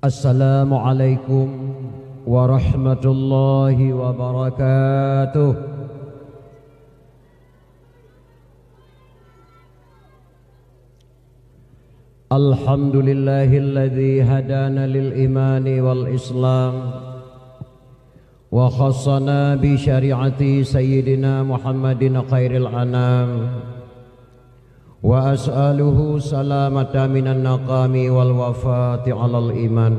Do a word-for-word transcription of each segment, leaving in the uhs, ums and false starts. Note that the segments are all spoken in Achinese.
Assalamualaikum warahmatullahi wabarakatuh. Alhamdulillahilladzi hadana lil imani wal islam wa khassana bi syari'ati sayyidina Muhammadin khairil anam. Wa as'aluhu salamata minan naqami wal wafati alal iman.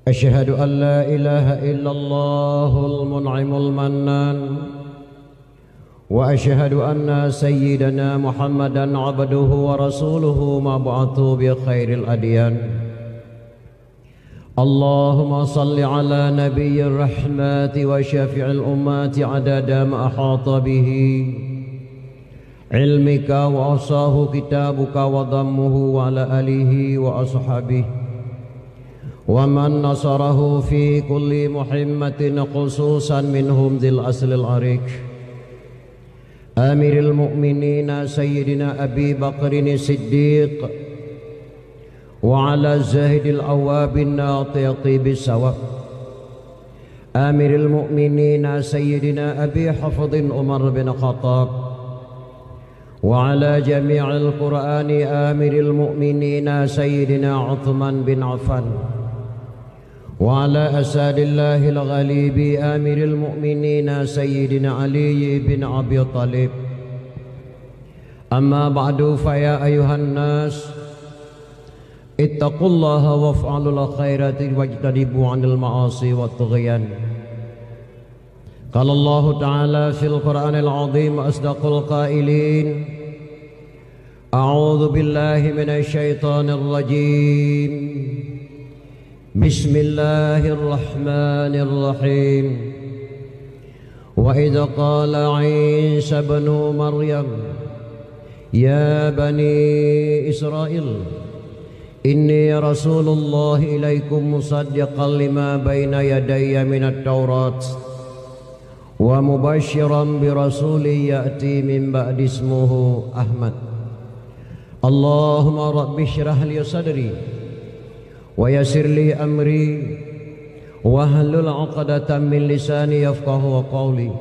Asyhadu an la ilaha illallahul mun'imul mannan. Wa asyhadu anna sayyidana Muhammadan abduhu wa rasuluhu mab'utsu bi khairil adyan. Allahumma salli ala nabiyyir rahmati wa syafi'il ummati adada ma ahata bihi ilmika wa ahsahu kitabuka wa dhammuhu wa ala alihi wa ashabihi wa man nasarahu fi kulli muhimmatin khususan minhum dzil aslil ariq. Amiril Mukminina Sayyidina Abi Bakrin Siddiq wa ala Zahidil Awabin Natiqi Bisawab. Amiril Mukminina Sayyidina Abi Hafsin Umar bin Khattab wa ala jami'il Qur'ani Amiril Mukminina Sayyidina Utsman bin Affan. Wa ala asadillahil ghalibi amiril mukminina sayyidina Ali bin Abi Thalib. Amma ba'du, fa ya ayyuhan nas, ittaqullaha waf'alul khairati wajtanibu 'anil ma'asi wat tughyan. Qala Allahu ta'ala fil Qur'anil 'azim asdaqul qailin. A'udzu billahi minasy syaithanir rajim. Bismillahirrahmanirrahim. Wa idz qala Isa ibnu Maryam, ya bani Israil, inni rasulullah ilaikum musaddiqan lima baina yadayya minat Taurat. Wa mubasysyiran bi rasulin ya'ti min ba'di ismuhu Ahmad. Allahumma rabbi syrah li sadri wa yassir li amri wahlul 'uqdatam min lisani yafqahu qawli.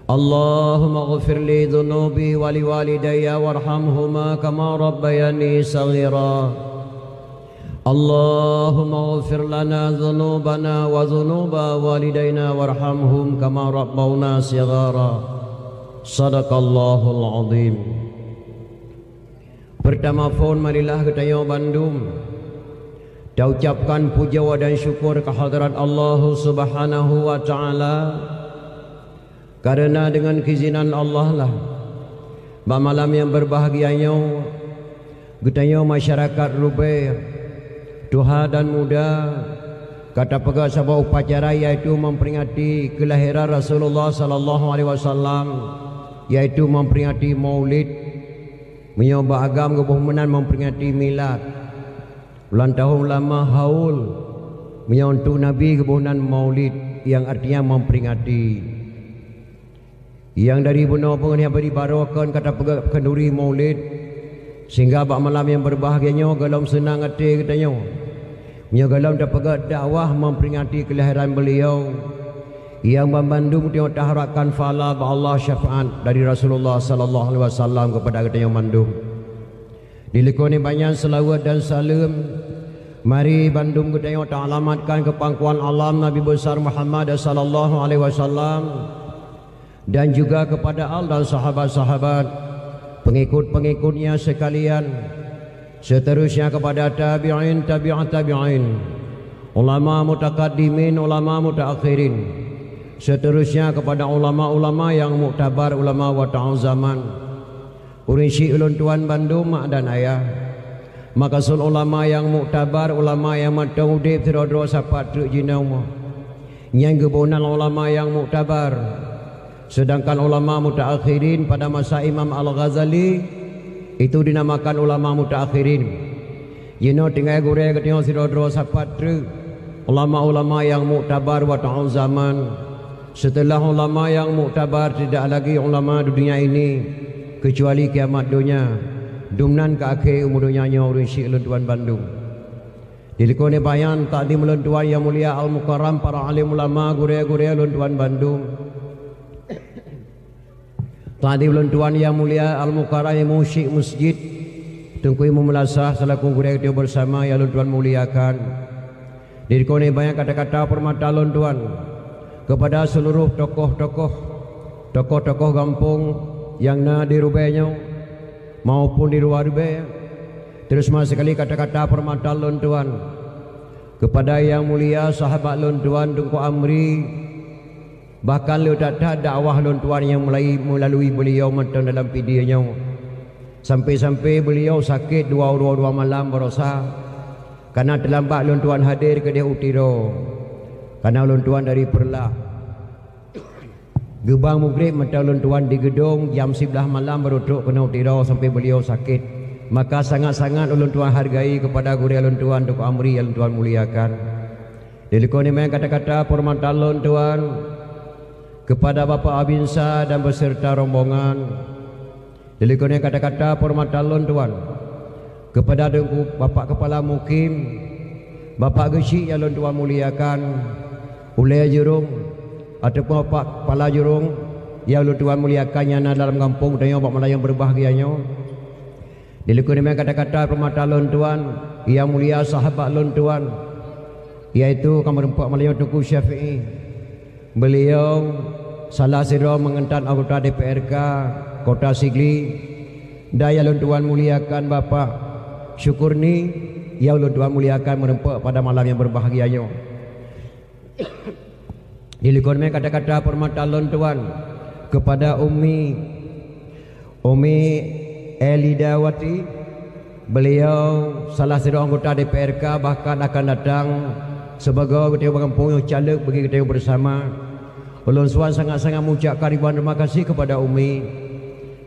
Allahumma ighfir li dzunubi wa li walidayya warhamhuma kama rabbayani shaghira. Allahumma ighfir lana dzunubana wa dzunuba walidaina warhamhum kama rabbauna shighara. Sadaqallahul azim. Peurtama phon marilah geutanyoe bandum taucapkan pujoe dan syukur keu hadrat Allah Subhanahu wa Ta'ala. Kareuna deungon keuizinan Allah lah, bak malam nyang beubahgia nyoe, geutanyoe masyarakat Rubée, tuha dan muda, ka tapeugah saboh upacara, yaitu memperingati kelahiran Rasulullah sallallahu alaihi wasallam, yaitu memperingati Maulid. Meunyoe bak agam geuboh meunan memperingati milad. Ulang tahun lama haul, meunyoe untuk Nabi geuboh nan maulid, nyang artinya memperingati. Nyang dari bunoe peungeuh nyang bri barô kon ka tapeugah khanduri maulid, sehingga bak malam nyang beubahgia nyoe gohlom seunang até geutanyoe. Meunyoe gohlom tapeugah dakwah memperingati kelahiran beliau, nyang banmandum tanyoe taharapkan pahala bak Allah, syafaat dari Rasulullah sallallahu alaihi wasallam kepada geutanyoe mandum. Dilikot nibak nyan seulaweuet dan saleuem, mari bandum geutanyoe taalamatkan keu pangkuan alam Nabi Besar Muhammad sallallahu alaihi wasallam, dan juga kepada al dan sahabat-sahabat, pengikut-pengikutnya sekalian, seterusnya kepada tabi'in, tabi'at tabi'in, ulama mutakaddimin, ulama mutaakhirin, seterusnya kepada ulama-ulama yang muktabar, ulama wata'u zaman. Ureuëng syiek ulôn tuan bandum mak dan ayah. Maka sul ulama nyang muktabar, ulama nyang mantong udeb sidroe-droe sapat treuk jinoe. Nyan geuboh nan ulama nyang muktabar. Sedangkan ulama mutaakhirin pada masa Imam Al-Ghazali itu dinamakan ulama mutaakhirin. Jinoe tinggai gurée geutanyoe sidroe-droe sapat treuk ulama-ulama nyang muktabar wata'u zaman. Seuteulah ulama nyang muktabar tidak lagi ulama di dunia ini, keucuali kiamat donya. Dumnan ka akhé umu donya nyoe ureuëng syiek lôn tuan bandum. Dilikot nibak nyan takdim ulôn tuan nyang mulia Al-Mukarram, para alim ulama, gurée-gurée ulôn tuan bandum. Takdim ulôn tuan nyang mulia Al-Mukarram Imum Syik Masjid, Teungku Imum Meulasah selaku gurée geutanyoe bersama nyang ulôn tuan muliakan. Dilikot nibak nyan kata-kata peurmata lôn tuan kepada seluruh tokoh-tokoh, tokoh-tokoh gampông nyang na di rubée nyoe maupun di luwa rubée. Terutama sekali kata-kata peurmata lôn tuan kepada nyang mulia sahabat lôn tuan Teungku Amri, bahkan le that-that dakwah lôn tuan nyang mulai meulalui beuliau mantong dalam video nyoe. Sampai-sampai beuliau sakét dua uroe dua malam barosa, kana teulambat lôn tuan hadir keudeh u Tiro, kana lôn tuan dari Peureulak. Geubang mugreb mantong lôn tuan di Geudong, jam siblaih malam barô trok keunoe u Tiro sampai beuliau sakét. Maka sangat-sangat ulôn tuan hargai kepada gurée lôn tuan Teungku Amri nyang lôn tuan muliakan. Dilikot nibak nyan kata-kata peurmata lôn tuan kepada Bapak Babinsa dan beserta rombongan. Dilikot nibak nyan kata-kata peurmata lôn tuan kepada Teungku Bapak Kepala Mukim, Bapak Geuchik nyang lôn tuan muliakan, ulée Jurong ataupun Bapak Kepala Jurong nyang lôn tuan muliakan nyang na dalam gampông tanyoe bak malam nyang beubahgia nyoe. Dilikot nibak nyan kata-kata peurmata lôn tuan nyang mulia sahabat lôn tuan, yaitu ka meureumpok malam nyoe Teungku Syafi'i. Beuliau salah sidroe mantan anggota D P R K Kota Sigli, dan nyang lôn tuan muliakan Bapak Syukurni nyang lôn tuan muliakan meureumpok pada malam nyang beubahgia nyoe. Dilikot nibak nyan kata-kata peurmata lôn tuan kepada Umi Umi Elidawati, beliau salah sidroe anggota D P R K, bahkan akan datang sibagoe geutanyoe bak gampông nyoe caleg bagi geutanyoe bersama. Ulôn suan sangat-sangat mengucapkan ribuan terima kasih kepada Umi.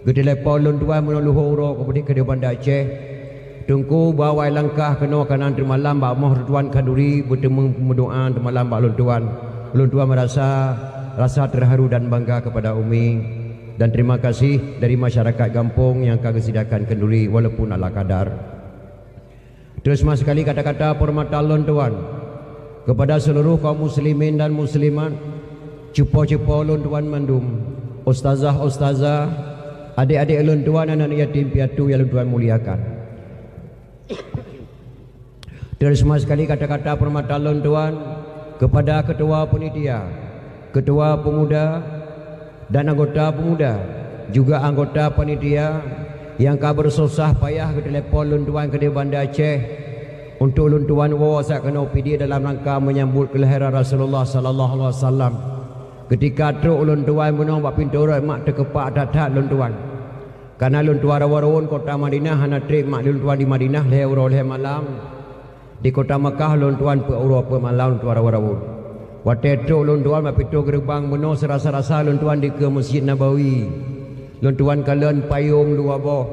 Geutelepon lôn tuan meunoe luho uroe keudeh di Banda Aceh. Teungku, bak awai langkah keunoe kanan teumalam bak moh lôn tuan khanduri beuteumé meudoá teumalam bak lôn tuan. Lôn tuan merasa rasa terharu dan bangga kepada Umi. Dan terima kasih dari masyarakat gampông nyang ka geusediakan khanduri walaupun ala kadar. Terutama sekali kata-kata peurmata lôn tuan kepada seluruh kaum muslimin dan muslimat, cupo-cupo lôn tuan mandum, ustazah-ustazah, adék-adék lôn tuan, aneuk yatim piatu nyang lôn tuan muliakan. Terutama sekali kata-kata peurmata lôn tuan kepada ketua panitia, ketua pemuda, dan anggota pemuda, juga anggota panitia nyang ka beususah payah geutelepon lôn tuan keudeh Banda Aceh untuk lôn tuan woe saát keunoe Pidie dalam rangka menyambut kelahiran Rasulullah sallallahu alaihi wasallam. Keutika trok lôn tuan meunoe bak pintoe rot mak teukeupak that-that lôn tuan. Kana lôn tuan rawon-rawon kota Madinah hana treb mak lôn tuan di Madinah lhée uroe lhée malam. Di kota Makkah lôn tuan peuet uroe peuet malam lôn tuan rawon-rawon. Watée trok lôn tuan bak pintoe geureubang meunoe seurasa-rasa lôn tuan dikeue Masjid Nabawi. Lôn tuan kalon payong dua boh.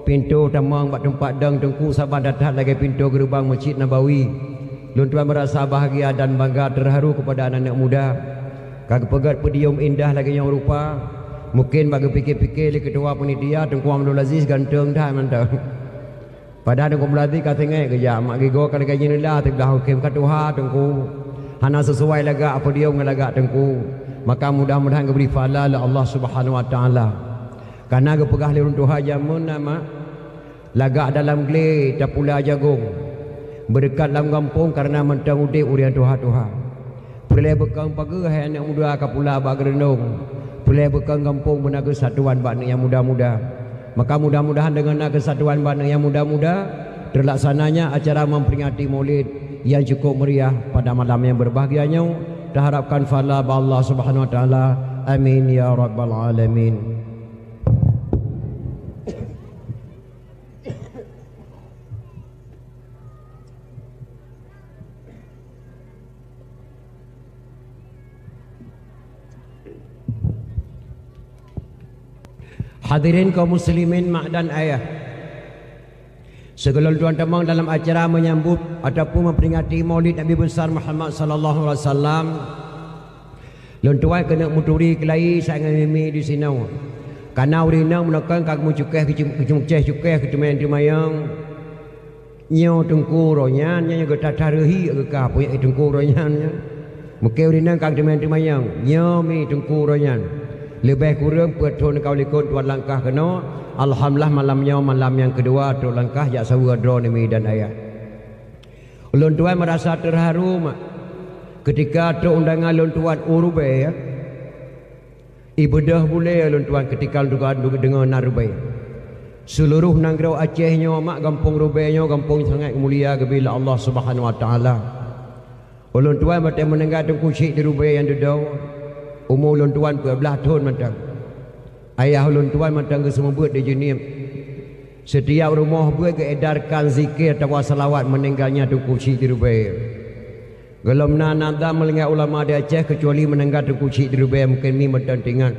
Pintoe tamong bak teumpat dong teungku saban that-that lagée pintoe geureubang Masjid Nabawi. Lôn tuan meurasa bahgia dan bangga teuharu keupada aneuk-aneuk muda. Ka geupeugét podium indah lagée nyoe rupa. Mungken bak geupike-pike lé keutua panitia Teungku Abdul Aziz ganteng that mantong. Padahai Teungku Abdul Aziz ka teungoh geujak mak gigo ka lagée jeuneula teubilah ukém ka tuha Teungku. Hana sisuai lagak podium ngon lagak Teungku. Maka mudah-mudahan geubri pahala lé Allah Subhanahu Wa Taala. Kana geupeugah lé ureuëng tuha jameun na mak, lagak dalam glé tapula jagong, beureukat lam gampông kareuna mantong udeb ureuëng tuha-tuha. Peureulée beukong pageue hai aneuk muda ka pula bak geureunong. Peureulée beukong gampông beuna keusatuan bak aneuk nyang muda-muda. Maka mudah-mudahan deungon na keusatuan bak aneuk nyang muda-muda, teulaksananya acara memperingati Maulid nyang cukup meriah pada malam nyang beubahgia nyoe. Taharapkan pahala bak Allah Subhanahu Wa Taala. Amin ya rabbal alamin. Hadirin kaum muslimin mak dan ayah, sigohlom lôn tuan tamong dalam acara menyambut ataupun memperingati Maulid Nabi Besar Muhammad sallallahu alaihi wasallam, lôn tuan keuneuk meuturi keulayi saát ngon mimi disinoe. Kareuna ureuëng inong meunokon ka geumeucukéh, geucum-, geucumucéh cukéh keu teumanyong-teumanyong. Nyoe teungku uroe nyan, nyoe geutatah reuhi geuka punyai teungku uroe nyan nyan. Mungken ureueng inong ka teumanyong-teumanyong, nyoe mi teungku uroe nyan. Leubeh kureueng peuet thon ka u likot tuan langkah keunoe. Alhamdulillah, malam nyoe malam nyang keudua trok langkah jak saweue droeneuh mi dan ayah. Ulôn tuan meurasa teuharu mak, keutika trok undangan lôn tuan u Rubée, ya. Ibeudôh bulée lôn tuan keutika lôn tuan deungoe na Rubée. Seuluroh nanggroe Aceh nyoe mak, gampông Rubée nyoe gampông sangat mulia geubri lé Allah Subhanahu Wa Taala. Ulôn tuan watée meuninggai Teungku Chik di Rubée nyang dudoe, umu ulôn tuan peuet blaih thon mantong. Ayah ulôn tuan mantong geuseumeubeuet di Jeunieb. Sitiab rumoh beuet geuedarkan zikir atawa salawat meuninggalnya Teungku Chik di Rubée. Gohlom na nadam meuninggai ulama di Aceh keucuali meuninggai Teungku Chik di Rubée, mungken mi mantong teuingat.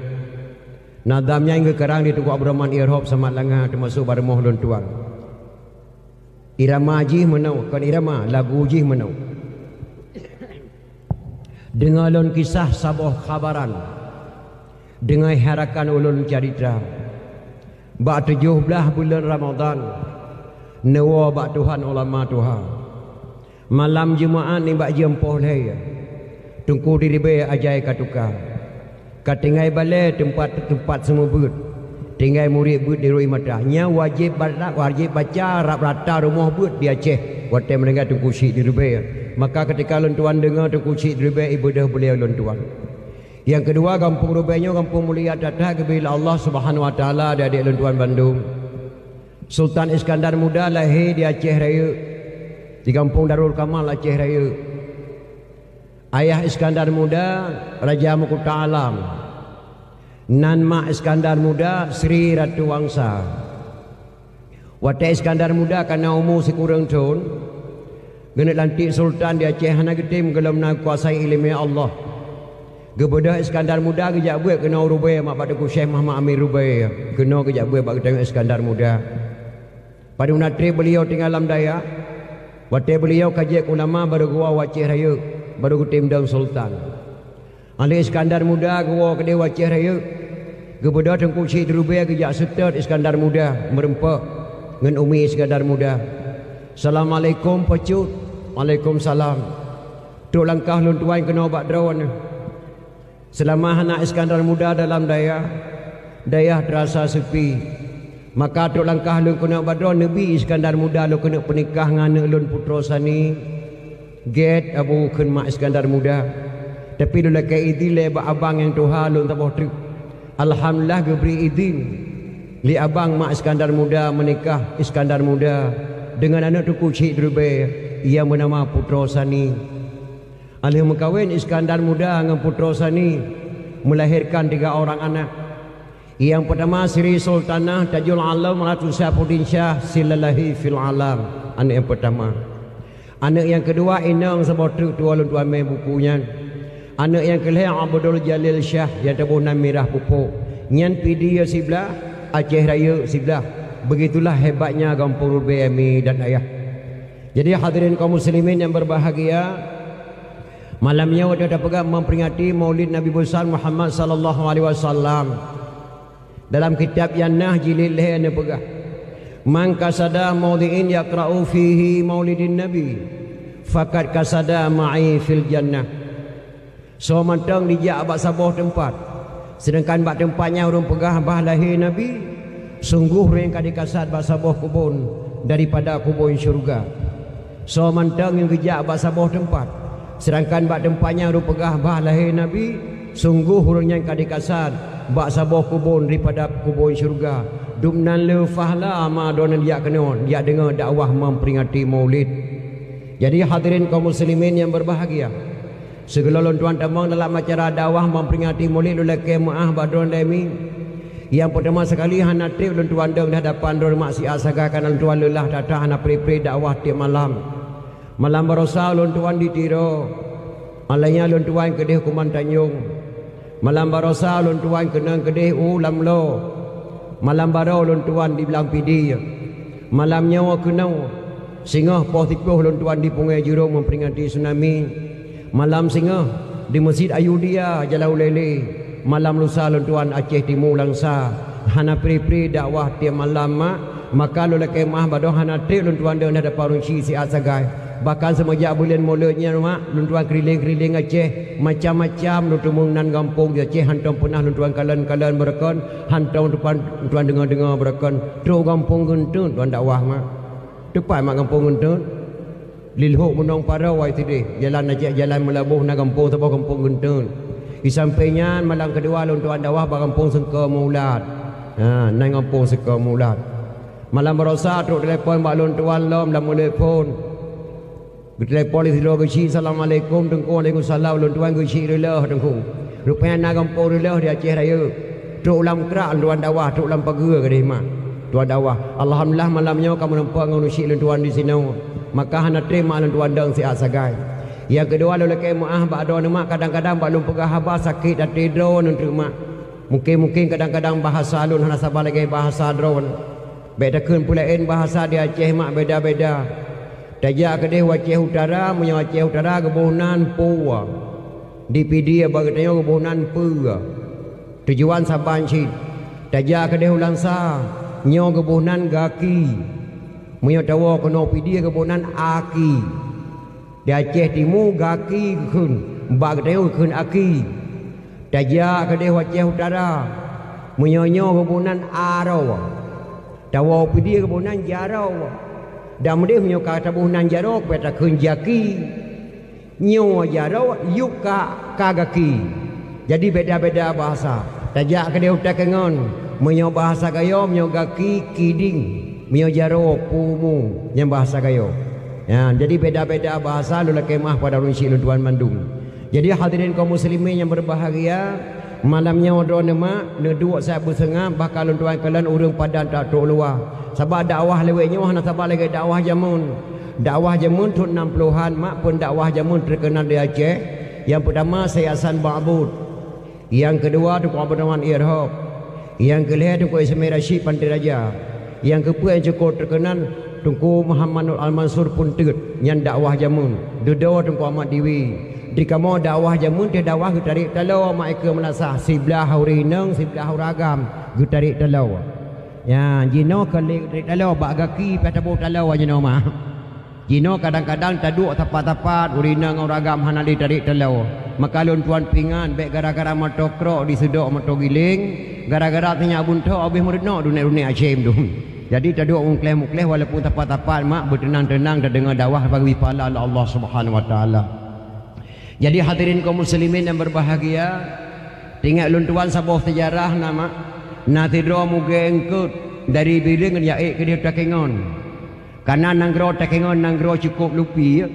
Nadam nyan geukarang di Teungku Abdurrahman Irhob Samat Langa, teumasok bak rumoh ulôn tuan. Irama jih meunoe, kon irama, lagu jih meunoe. Deungoe lôn kisah saboh khabaran, deungoe hai rakan ulôn carita. Bak tujoh blaih buleuen Ramadhan, neuwoe bak Tuhan ulama tuha. Malam Jumaat nibak jeuem poh lhée, Teungku di Ribée ajai ka tuka. Ka tinggai balée teumpat-teumpat seumeubeuet, tinggai murit beuet di rui mata. Nyan wajéb ba-, wajéb baca rab rata rumoh beuet di Aceh watée meuninggai Teungku Chik di Ribée. Maka keutika lôn tuan deungoe Teungku Chik di Ribée ibeudôh bulée lôn tuan. Nyang keudua, gampông Rubée nyoe gampông mulia that-that geubri lé Allah Subhanahu Wa Taala di adék lôn tuan bandum. Sultan Iskandar Muda lahé di Aceh Rayeuk, di gampông Darul Kamal, Aceh Rayeuk. Ayah Iskandar Muda, Raja Meukuta Alam. Nan mak Iskandar Muda, Sri Ratu Wangsa. Watée Iskandar Muda kana umu sikureueng thon, geuneuk lantik sultan di Aceh hana geutem gohlom na kuasai iéleumé Allah. Geubeudôh Iskandar Muda geujak beuet keunoe u Rubée mak bak Teungku Syekh Muhammad Amin Rubée, keunoe geujak beuet bak geutanyoe Iskandar Muda. Padub na treb beuliau tinggai lam dayah, watée beuliau ka jeuet keu ulama barô geuwoe u Aceh Rayeuk, barô geutem dong sultan. Aneuk Iskandar Muda geuwoe keudeh u Aceh Rayeuk, geubeudôh Teungku Chik di Rubée geujak seutôt Iskandar Muda meureumpok ngon umi Iskandar Muda. "Assalamualaikum, Pocut." "Waalaikumsalam." "Trok langkah lôn tuan keunoe bak droeneuh." Seulama hana Iskandar Muda dalam dayah, dayah teurasa seupi. Maka trok langkah lôn keunoe bak droe neubi Iskandar Muda lôn keuneuk peunikah ngon aneuk lôn putroe sani. Gét abu kheun mak Iskandar Muda. Tapi lôn lakée idhin lé bak abang nyang tuha lôn saboh treuk. Alhamdulillah geubri idhin lé abang mak Iskandar Muda meunikah Iskandar Muda deungon aneuk Teungku Chik di Rubée nyang meunama putroe sani. Alheuh meukawen Iskandar Muda ngon putroe sani meulahérkan tiga orang anak. Nyang peutama Sri Sultanah Tajul Alam Ratu Syaifuddin Syah Silalahi fil Alam, aneuk nyang peutama. Aneuk nyang keudua inong saboh treuk tuwoe lôn tuan mé buku nyan. Aneuk nyang keulhée Abdul Jalil Syah nyang teuboh nan Mirah Pupuk. Nyan Pidie siblah, Aceh Rayeuk siblah. Beugitulah hébatnya gampông Rubée mi dan ayah. Jadi hadirin kaum muslimin nyang berbahagia, malam nyoe watée tapeugah memperingati Maulid Nabi Besar Muhammad sallallahu alaihi wasallam. Dalam kitab Jannah jilid lhée neupeugah, "Man qasada maudhi'in yaqra'u fihi maulidin nabi, faqad qasada ma'i fil jannah." Soe mantong jijak bak saboh teumpat, seudangkan bak teumpat nyan ureuëng peugah bah lahé Nabi, sunggoh ureuëng ka dikasad bak saboh keubon daripada keubon syeuruga. Soe mantong nyang geujak bak saboh teumpat, seudangkan bak teumpat nyan ureuëng peugah bah lahé Nabi, sunggoh ureuëng nyan ka dikasad bak saboh keubon daripada keubon syeuruga. Dumnan le fahla ma droeneuh jijak keunoe, jijak deungoe dakwah memperingati Maulid. Jadi hadirin kaum muslimin nyang berbahagia, sigohlom lôn tuan tamong dalam acara dakwah memperingati Maulid, lôn lakée meuáh bak droeneuh lé mi. Nyang peutama sekali hana treb lôn tuan dong di hadapan droeneuh mak siat sagai kareuna lôn tuan leulah that-that hana pri-pri dakwah tieb malam. Malam barosa lôn tuan di Tiro, malam nyan lôn tuan keudeh u Kumantanjong. Malam barosa lôn tuan keunong keudeh u Lamlo. Malam baroe lôn tuan di Blang Pidie. Malam nyoe keunong singoh poh siplôh lôn tuan di Pungai Jurong memperingati tsunami. Malam singoh di Meuseujid Ayudia Jalan Ulele. Malam lusa lôn tuan Aceh Timu Langsa. Hana pri-pri dakwah tieb malam mak. Maka lôn lakée meuáh bak droe hana treb lôn tuan deuek na dapat ureuëng syiek siat sagai. Bahkan seumeujak buleuen Molot nyan mak, lôn tuan keurileng-keurileng Aceh, macam-macam lôn teumeunan gampông di Aceh, hántom peunah lôn tuan kalon-kalon beureukan, hántom lôn tuan deungoe-deungoe beureukan. Trok gampông Geunteut tuan dakwah mak. Teupat mak gampông Geunteut? Lilhok meunong paro wai sideh, jalan Aceh, jalan Meulaboh na gampông saboh gampông Geunteut. Di sampéng nyan malam keudua lôn tuan dakwah bak gampông Seungko Meuulat. Ha, nan gampông Seungko Meuulat. Malam barosa trok telepon bak lôn tuan lom lam mulut phon. Geutelepon lé sidroe geuchik, "Assalamualaikum Teungku." "Waalaikumsalam." Lôn tuan geuchik reuloh Teungku. Rupanya na gampông reuloh di Aceh Rayeuk. Trok lam krak lôn tuan dakwah, trok lam pageue keudeh mak. Tuan dakwah, "Alhamdulillah malam nyoe ka meurumpok ngon ureuëng syiek lôn tuan disinoe. Maka hana treb mak lôn tuan dong siat sagai." Nyang keudua lôn lakée meuáh bak droeneuh mak, kadang-kadang bak lôn peugah haba sakét até droeneuh treuk mak. Mungken-mungken kadang-kadang bahasa lôn hana saban lagée bahasa droeneuh. Bék takheun peulaén bahasa di Aceh mak beda-beda. Tajak keudeh u Aceh Utara, meunyoe Aceh Utara geuboh nan pue. Di Pidie bak geutanyoe geuboh nan peue. Tujuan saban cit. Tajak keudeh u Langsa, nyoe geuboh nan gaki. Meunyoe tawoe keunoe Pidie geuboh nan aki. Di Aceh Timu gaki geukheun, bak geutanyoe geukheun aki. Tajak keudeh u Aceh Utara, meunyoe nyoe geuboh nan aroe. Tawoe Pidie geuboh nan jaroe. Dan meudeh meunyoe ka taboh nan jaroe, ka takheun jaki. Nyoe jaroe, yub ka, ka gaki. Jadi beda-beda bahasa. Tajak keudeh u Takengon, meunyoe bahasa Gayo, meunyoe gaki, kiding, meunyoe jaroe, pumu, nyang bahasa Gayo. Ya, jadi beda-beda bahasa lôn lakée meuáh pada ureuëng syiek lôn tuan mandum. Jadi hadirin kaum muslimin nyang berbahagia, malam nyoe droeneuh mak neuduek siat beuseungab, bahkan lôn tuan kalon ureuëng padan tak trok luwa. Sabab dakwah lawét nyoe hana saban lagée dakwah jameun. Dakwah jameun thon nam plohan mak pun dakwah jameun teukeunal di Aceh. Nyang peutama Syekh Hasan Ba'bud. Nyang keudua Teungku Abdurrahman Irhab. Nyang keulhée Teungku Ismail Rashid Pantai Raja. Nyang keupeuet nyang cukôp teukeunal Teungku Muhammad Nur Al-Mansur Punteut, nyan dakwah jameun. Dudoe Teungku Ahmad Diwi. Di kamoe dakwah jameun teuh dakwah geutarek taloe mak ikeue meulasah, siblah ureuëng inong, siblah ureuëng agam geutarek taloe. Nyan jinoe ka lé geutarek taloe bak gaki pih taboh taloe jinoe mah. Jinoe kadang-kadang taduek sapat-sapat, ureuëng inong ngon ureuëng agam hana lé tarek taloe. Maka lôn tuan pingan, bék gara-gara moto krok diseudok moto giléng, gara-gara sinyak beuntho habéh meurunoe dunek-dunek asém tu. Jadi taduek mukleh-mukleh walaupun sapat-sapat mak beuteunang-teunang tadeungoe dakwah bagi pahala lé Allah Subhanahu Wa Taala. Jadi hadirin kaum muslimin yang berbahagia, teuingat lôn tuan saboh seujarah na mak, na sidroe mugée eungkôt dari Bireuen ngon Yaék keudeh Takengon. Kana nanggroe Takengon nanggroe cukôp lupi,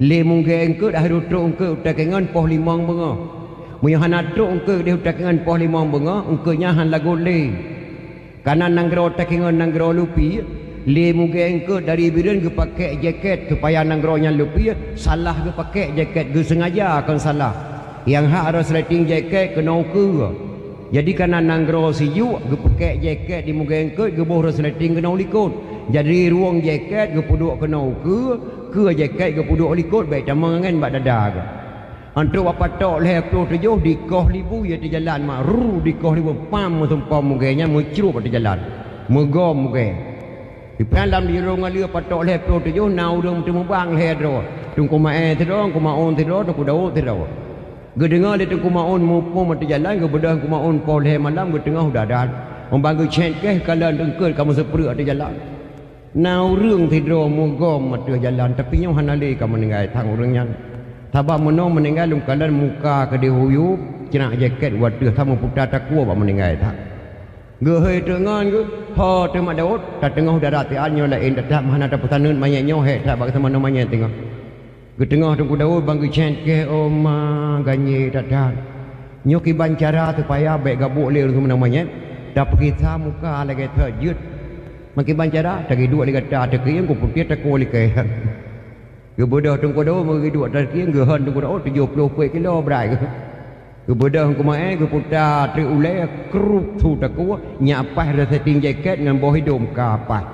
lé mugée eungkôt akhé trok eungkôt u Takengon poh limong beungoh. Meunyoe hana trok eungkôt deh u Takengon poh limong beungoh, eungkôt nyan hana lagot lé. Kana nanggroe Takengon nanggroe lupi, lé mugée eungkôt dari Bireuen geupakék jakét supaya nanggroe nyan lupi, salah geupakék jakét geuseungaja kon salah. Nyang hak resleting jakét keunoe ukeue. Jadi kana nanggroe sijuek geupakék jakét di mugée eungkôt geuboh resleting keunoe likot. Jadi ruweueng jakét geupeuduek keunoe ukeue, keue jakét geupeuduek likot bék tamong angén bak dada geuh. Antok bak patok lhée ploh tujoh dikoh libu ya teujalan mak ru dikoh libu pam meusumpom mugée nyan meucrup ateueh jalan. Meugom mugée. Di pih lam di rong aleue patok lhée ploh tujoh na ureuëng teumeubang lhée droe. Teungku Maé sidroe, Teungku Maôn sidroe, Teungku Daud sidroe. Geudeungoe lé Teungku Maôn muphom ateueh jalan, geubeudôh Teungku Maôn poh lhée malam geuteungoh udah dat. Umbang geucét keh kalon teungkeut ka meuseupreuek ateueh jalan. Na ureuëng sidroe meugom ateueh jalan, tapi nyoe hana lé ka meuninggai that ureuëng nyan. Sabab meunoe meuninggai lôn kalon muka keudeh huyub, ceunak jakét u ateueh that meuputa takue bak meuninggai that. Geuhôi teungon geuh, "Ho teuh Mak Daud, tateungoh udah dat siat nyoe laén that-that meuhana tapeusaneut manyét nyoe hék that bak seumanö manyét teungoh." Geuteungoh Teungku Daud ban geucét keh, "Oh ma, ganyé that-that. Nyoe kiban cara supaya bék gabuk lé ureuëng seumanö manyét, tapeukisa muka lagée thot jeuet. Ma kiban cara, tagiduek lé gata ateueh keuieng kuputéh takue likée." Geubeudôh Teungku Daud meugeuduek ateueh keuieng geuhon Teungku Daud tujoh ploh peuet kilo brat geuh. Geubeudôh Teungku Maé geuputa ateueh ulée krup su takue nyak paih resleting jakét ngon boh idom ka paih.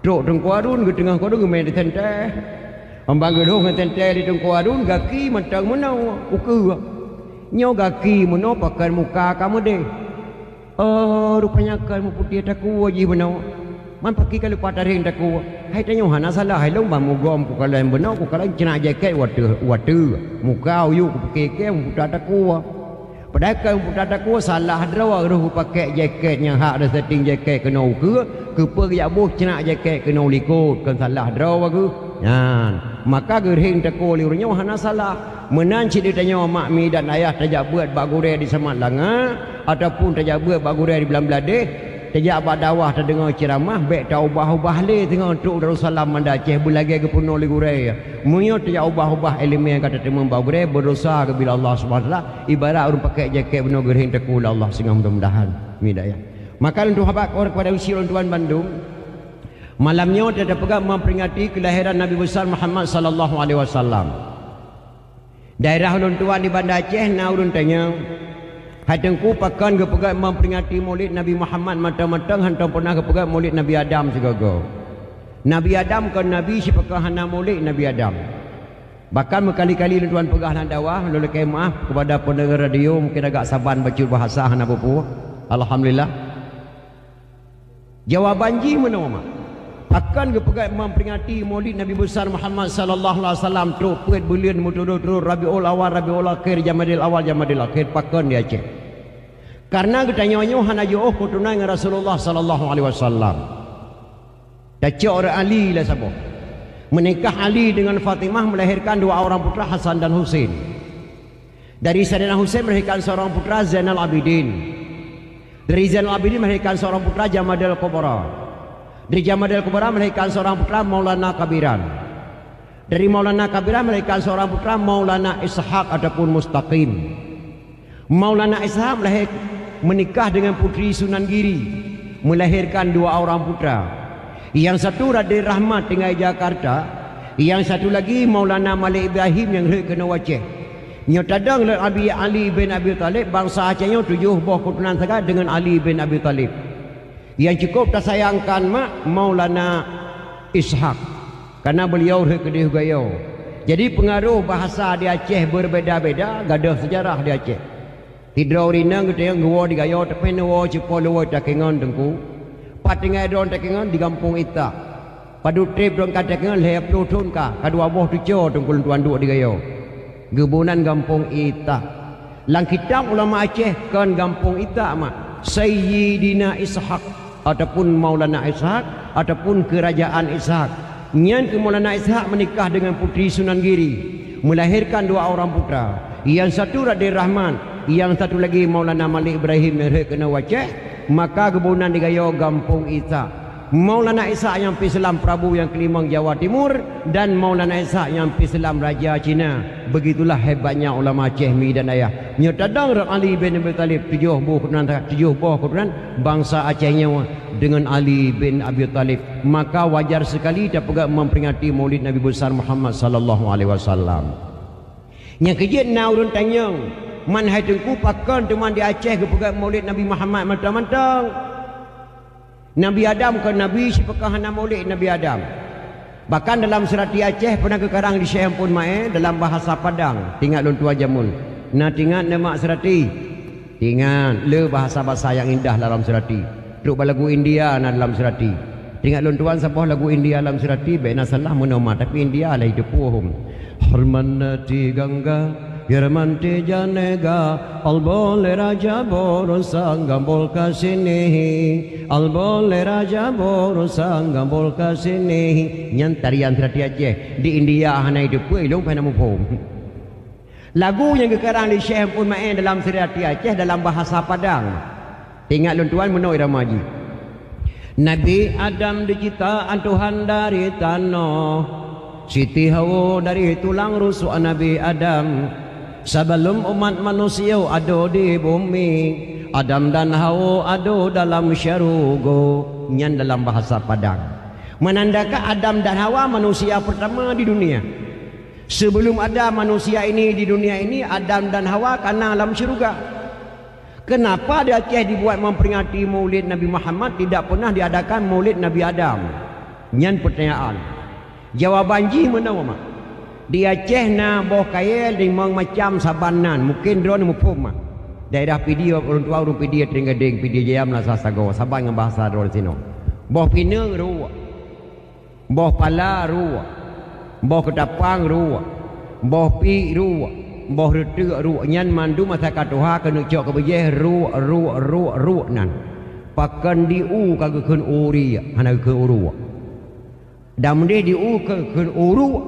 Trok Teungku Harun geuteungoh Teungku Harun geumé di teuntée. Umbang geulhôh ngon teuntée di Teungku Harun gaki mantong meunoe ukeue. Nyoe gaki meunoe pakon muka ka meudeh. Oh, rupanya kon meuputéh takue jih meunoe. Man pakri ka lumpah tarheng takue. Hai tanyoe hana salah, hai lôn ban mugom kukalon bunoe, kukalon ceunak jakét watèe, watèe. Muka uyuek kupike kèe muputa takue. Padahai kon muputa takue salah droe roh geupakék jakét nyang hak resetting jakét keunoe ukeue, keupeue geujak boh ceunak jakét keunoe likot, kon salah droe bagoe. Nyan, maka geurheng takue lé ureueng nyoe hana salah. Meunan cit di tanyoe mak mi dan ayah tajak beuet bak gurèe di Samat Langa, ataupun tajak beuet bak gurèe di Blang Bladeh, tajak bak dakwah tadeungoe ceuramah, bèk taubah-ubah lé teungoh trok Darussalam Banda Aceh beulagèe geupeurunoe lé gurèe. Meunyoe tajak ubah-ubah ileumèe ka tateumeung bak gurèe, beudosa geubila Allah Subhanahu wa Taala, ibarat ureueng pakék jakét bunoe geurheng takue lé Allah singoh mudah-mudahan. Mi dan ayah. Maka lôn tuan haba keupada usie lôn tuan bandum, malam nyoe tapeugah memperingati kelahiran Nabi Besar Muhammad sallallahu alaihi wasallam. Daerah ulôn tuan di Banda Aceh na ureueng tanyong, "Hai Teungku, pakon geupeugah memperingati Maulid Nabi Muhammad mantong-mantong hántom pernah geupeugah Maulid Nabi Adam sigoe-goe? Nabi Adam kon nabi sipakon hana Maulid Nabi Adam." Bahkan meukali-kali lôn tuan peugah lam dakwah, lôn lakèe meu'ah keupada peundengar radio mungken agak saban bacut bahasa hana peue-peue. Alhamdulillah. Jawaban jih meunoe mak. Pakon geupeugah memperingati Maulid Nabi Besar Muhammad sallallahu alaihi wasallam trok peuet buleuen meuturot-turot Rabiul Awal, Rabiul Akhir, Jamadil Awal, Jamadil Akhir, pakon di Aceh? Karena geutanyoe nyoe hana jiôh keuturonan ngon Rasulullah sallallahu alaihi wasallam. Tacok rot Ali lah saboh. Menikah Ali dengan Fatimah melahirkan dua orang putra Hasan dan Husain. Dari Saidina Husain melahirkan seorang putra Zainal Abidin. Dari Zainal Abidin melahirkan seorang putra Jamadil Kubra. Dari Jamadil Kubra melahirkan seorang putra Maulana Kabiran. Dari Maulana Kabiran melahirkan seorang putra Maulana Ishak ataupun Mustaqim. Maulana Ishak melahir, menikah dengan Putri Sunan Giri, melahirkan dua orang putra. Yang satu Raden Rahmat tinggai Jakarta, yang satu lagi Maulana Malik Ibrahim nyang rhot keunoe Aceh. Nyoe tadong lé Abi Ali bin Abi Thalib, bansa Aceh nyoe tujoh boh keuturonan sagai dengan Ali bin Abi Thalib. Yang cukup tasayangkan mak Maulana Ishak, karena beliau rhot keudeh u Gayo. Jadi pengaruh bahasa di Aceh berbeda-beda, gadoh sejarah di Aceh. Sidroe ureueng inong geutanyong geuwoe di Gayo, tapi neuwoe cit po lôn woe Takengon Teungku. Pat tinggai droen Takengon di Gampông Itak. Padub trép droen ka Takengon lhèe ploh thon ka, ka dua boh tuco Teungku lôn tuan duek di Gayo. Geuboh nan Gampông Itak. Lam kitab ulama Aceh kon Gampông Itak mak, Sayyidina Ishak ataupun Maulana Ishak ataupun Kerajaan Ishak. Nyan keuh Maulana Ishak menikah dengan Putri Sunan Giri, melahirkan dua orang putra. Yang satu Raden Rahmat, yang satu lagi Maulana Malik Ibrahim nyang rhot keunoe Aceh, maka geuboh nan di Gayo Gampông Itak. Maulana Ishak nyang pi Islam Prabu nyang keulimong Jawa Timur dan Maulana Ishak nyang pi Islam Raja Cina. Begitulah hebatnya ulama Aceh mi dan ayah. Nyoe tadong rot Ali bin Abi Thalib, tujoh boh keuturonan, tujoh boh keuturonan bansa Aceh nyoe dengan Ali bin Abi Thalib. Maka wajar sekali tapeugah memperingati Maulid Nabi Besar Muhammad sallallahu alaihi wasallam. Nyang keujeuet na ureueng tanyong, "Man hai Teungku, pakon teuma di Aceh geupeugah Maulid Nabi Muhammad mantong-mantong? Nabi Adam kon nabi sipakon hana Maulid Nabi Adam." Bahkan dalam seurati Aceh pernah geukarang di Syekh Ampon Maé dalam bahasa Padang. Tingat lôn tuan jameun. Na tingat neuh mak seurati? Tingat, le bahasa-bahasa nyang indah dalam seurati. Trok bak lagu India na dalam seurati. Tingat lôn tuan saboh lagu India lam seurati, bèk na salah meunoe mak, tapi India lah iteupeue hom. Harman ti gangga, yarman ti janega, albole raja borosang gambol kasinihi, albole raja borosang gambol kasinihi. Nyan tarian seurati Aceh. Di India hana iteupeue, ilôn pih hana muphom. Lagu nyang geukarang lé Syekh Ampon Maé dalam seurati Aceh dalam bahasa Padang. Tingat lôn tuan meunoe irama jih. Nabi Adam diciptaan Tuhan dari tanoh. Siti Hawa dari tulang rusuk Nabi Adam. Sebelum umat manusia ada di bumi, Adam dan Hawa ada dalam syurga. Nyan dalam bahasa Padang. Menandakan Adam dan Hawa manusia pertama di dunia. Sebelum ada manusia ini di dunia ini, Adam dan Hawa ka na lam syeuruga. Kenapa di Aceh dibuat memperingati Maulid Nabi Muhammad, tidak pernah diadakan Maulid Nabi Adam? Nyan pertanyaan. Jawaban jih meunoe mak. Di Aceh na boh kayèe limong macam saban nan. Mungkin droeneuh muphom mak. Daerah Pidie, ureueng tuha ureueng Pidie, Teuinggadeng, Pidie Jaya, Meunasah, Sagoe, saban ngon bahasa droeneuh sinoe. Boh pineung ruek, boh pala ruek, boh keutapang ruek, boh piek ruek, boh reuteuk ruek, nyan mandum asai ka tuha keuneuk cok keu beujéh ruek, ruek, ruek, ruek nan. Pakon di u ka geukheun u riek, hana geukheun u ruek. Dan meudeh di u keu kheun u ruek.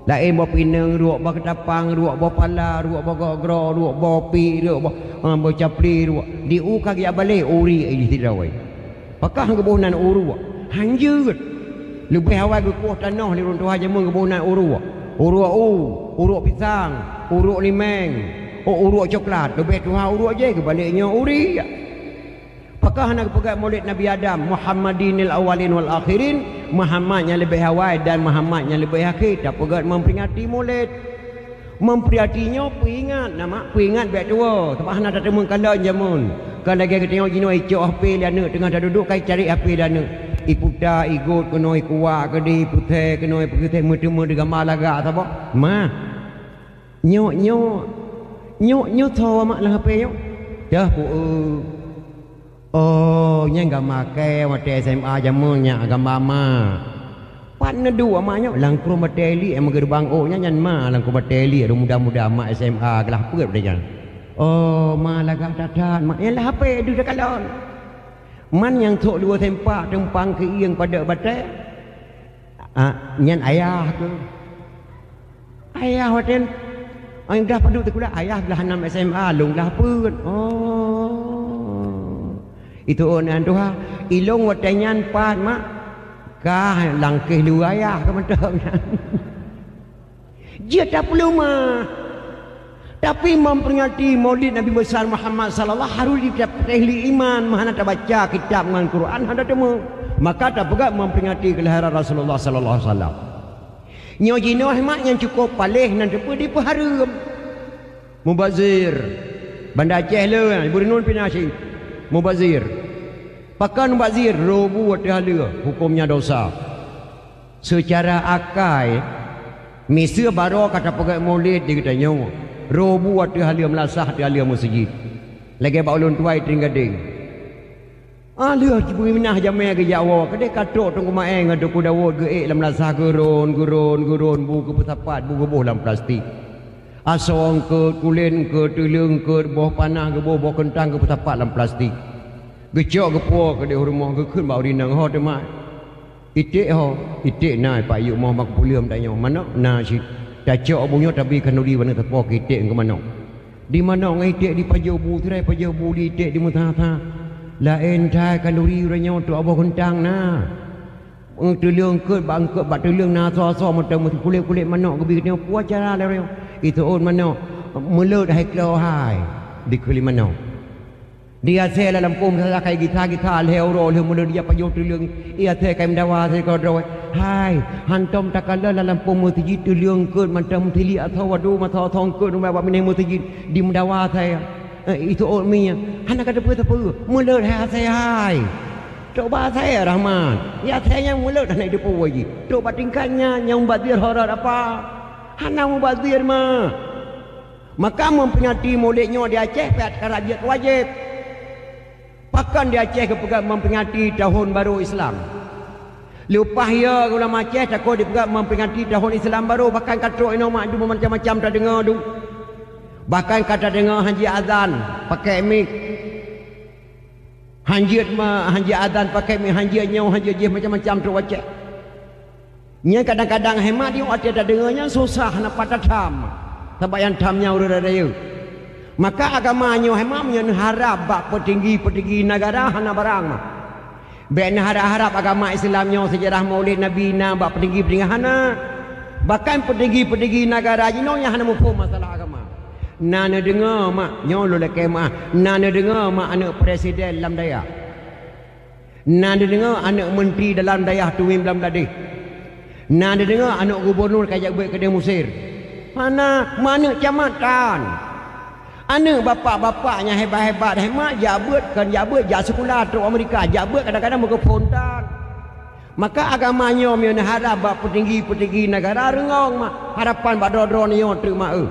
Laén boh pineung ruek, boh keutapang ruek, boh pala ruek, boh gok-groe ruek, boh piek ruek, boh, eh, boh capli ruek. Di u ka geujak balek u riek jih sidroe. Pakon geuboh nan u ruek? Hanjeuet. Leubeh awai geukueh tanoh lé ureuëng tuha jameun geuboh nan u ruek. U ruek u, u ruek pisang, u ruek limeng, u, u ruek coklat. Leubeh tuha u ruek jih geubalek nyoe u riek. Pakon hana geupeugét Maulid Nabi Adam, Muhammadinil awwalin wal akhirin, Muhammad nyang leubeh awai dan Muhammad nyang leubeh akhé, tapeugét memperingati Maulid. Memperingati nyoe peuingat, na mak, peuingat bék tuwoe, sabab hana tateumeung kalon jameun. Kon lagée geutanyoe jinoe icok H P lé aneuëk teungoh taduduek, kai cari H P lé aneuëk. Iputa, igot keunoe, ikuwak keudeh, iputé keunoe, iputé, meuteumé di gamba lagak saboh. Ma, nyoe, nyoe, nyoe, nyoe tho mak lam H P nyoe. Dah pu-, Oh, nyan gamba kée watée S M A jameun nyan gamba ma. Pat neuduek ma nyoe lam krueng batée liek, eh, meugeubang ôk nyan, nyan ma lam krueng batée liek, ureuëng muda-muda ma S M A geulah peuet watée nyan. Oh, ma lagak that-that ma, nyan lah H P deuh takalon. Man nyang thok dua sempak teumpang keu ieng padub batée. Ah, nyan ayah keuh. Ayah watée, oh, dah padub teukulah, ayah glah nam S M A, lôn glah peuet. Oh. Itu oh nan tuha, ilôn watée nyan pat mak, kah langkeh lu ayah keu mantong nyan. Jeuet tapeuleumah. Tapi memperingati Maulid Nabi Besar Muhammad sallallahu harus dipeuteh lé iman, meuhana tabaca kitab ngon Quran hana teumé. Maka tapeugah memperingati kelahiran Rasulullah sallallahu alaihi wasallam. Nyoe jinoe mak nyang cukup paléh nan teupeu dipeuhareuem. Mubazir. Banda Aceh le, Ibu Rinun pina cit. Mubazir. Pakon mubazir? Robu ateueh haleue, hukömnya dosa. Seucara akai, miseue baroe ka tapeugét Maulid di geutanyoe, robu ateueh haleue meulasah ateueh haleue meuseujid. Lagée bak ulôn tuai Tring Gadeng. Ah, lheueh jipeuminah jamé geujak woe, keudeh ka trok Teungku Maé ngon Teungku Daud geuék lam meulasah geuron, geuron, geuron, bu geupeusapat, bu geuboh lam plastik. Asoe eungkot, kulét eungkot, tuleueng eungkot, boh panah geuboh, boh keuntang geupeusapat lam plastik. Geucok geupuwoe keudeh u rumoh geukheun bak ureuëng inong, "Ho teuma iték ho?" "Iték na, Pak, yue moh bak peuleuem tanyoe." "Manök?" "Na cit." Tacok bunoe tabi khanduri, bak nyoe tapoh keu iték ngon manök. Di manök ngon iték dipajoh bu, tirai pajoh bu di iték dimeusaha-saha. Laén that khanduri uroe nyoe trok boh keuntang na. Tuleueng eungkot bak eungkot, bak tuleueng na asoe-asoe mantong, meukulét-kulét manök geubi geutanyoe, peue cara lé uroe nyoe. Iteuôt manök, "Meulot hai klo hai," dikheun lé manök. Di asèe lam lampôh meusalah kai gisa-gisa lhèe uroe lheueh meulot dijak pajoh tuleueng, i asèe kai meudawa asèe keudroe. Hai, hantom takalon lam lampôh meuseujid tuleueng eungkot mantong meusiliek asoe, waduh, masa asoe eungkot nibak bak binéh meuseujid di meudawa asèe. Eh, iteuôt mi, hana ka teupeue-teupeue. Meulot hai asèe hai. Trok bak asèe Rahman. Di asèe nyang meulot hana jiteupeue jih. Trok bak tingkat nyan nyang mubazir horot apa? Hana mubazir mah. Maka memperingati Maulid nyoe di Aceh payah takalon jeuet wajéb. Pakon di Aceh geupeugah memperingati tahun baru Islam? Leupah ya ulama Aceh takot dipeugah memperingati tahun Islam baru, bahkan ka trok inoe mak dum macam-macam tadeungoe dum. Bahkan ka tadeungoe hanjeuet azan pakai mik. Hanjeuet ma-, hanjeuet azan pakai mik, hanjeuet nyoe, hanjeuet jih, macam-macam trok wacée. Nyan kadang-kadang hai mak di watée tadeungoe nyan susah na pat tatham. Sabab nyang tham nyan ureuëng rayeuk. Maka agama nyoe hai mak meunyoe neuharab bak peutinggi-peutinggi nagara hana barang mah. Bék neuharab-harab agama Islam nyoe seujarah Maulid Nabi na bak peutinggi-peutinggi hana. Bahkan peutinggi-peutinggi nagara jinoe nyang hana muphom masalah agama. Na neudeungoe mak, nyoe lôn lakée meuah, na neudeungoe mak aneuëk presiden lam dayah. Na neudeungoe aneuëk menteri dalam dayah tuwim lam ladeh. Na neudeungoe aneuëk gubunur ka jak beuet keudeh Mesir. Hana, meuaneuëk camat tan. Aneuëk bapak-bapak nyang hebat-hebat hai mak jak beuet, kon jak beuet, jak sikula trok Amerika, jak beuet kadang-kadang meukeupon tan. Maka agama nyoe meunyoe neuharab bak peutinggi-peutinggi nagara reunggong mak, harapan bak droe-droe nyoe treuk mak eu.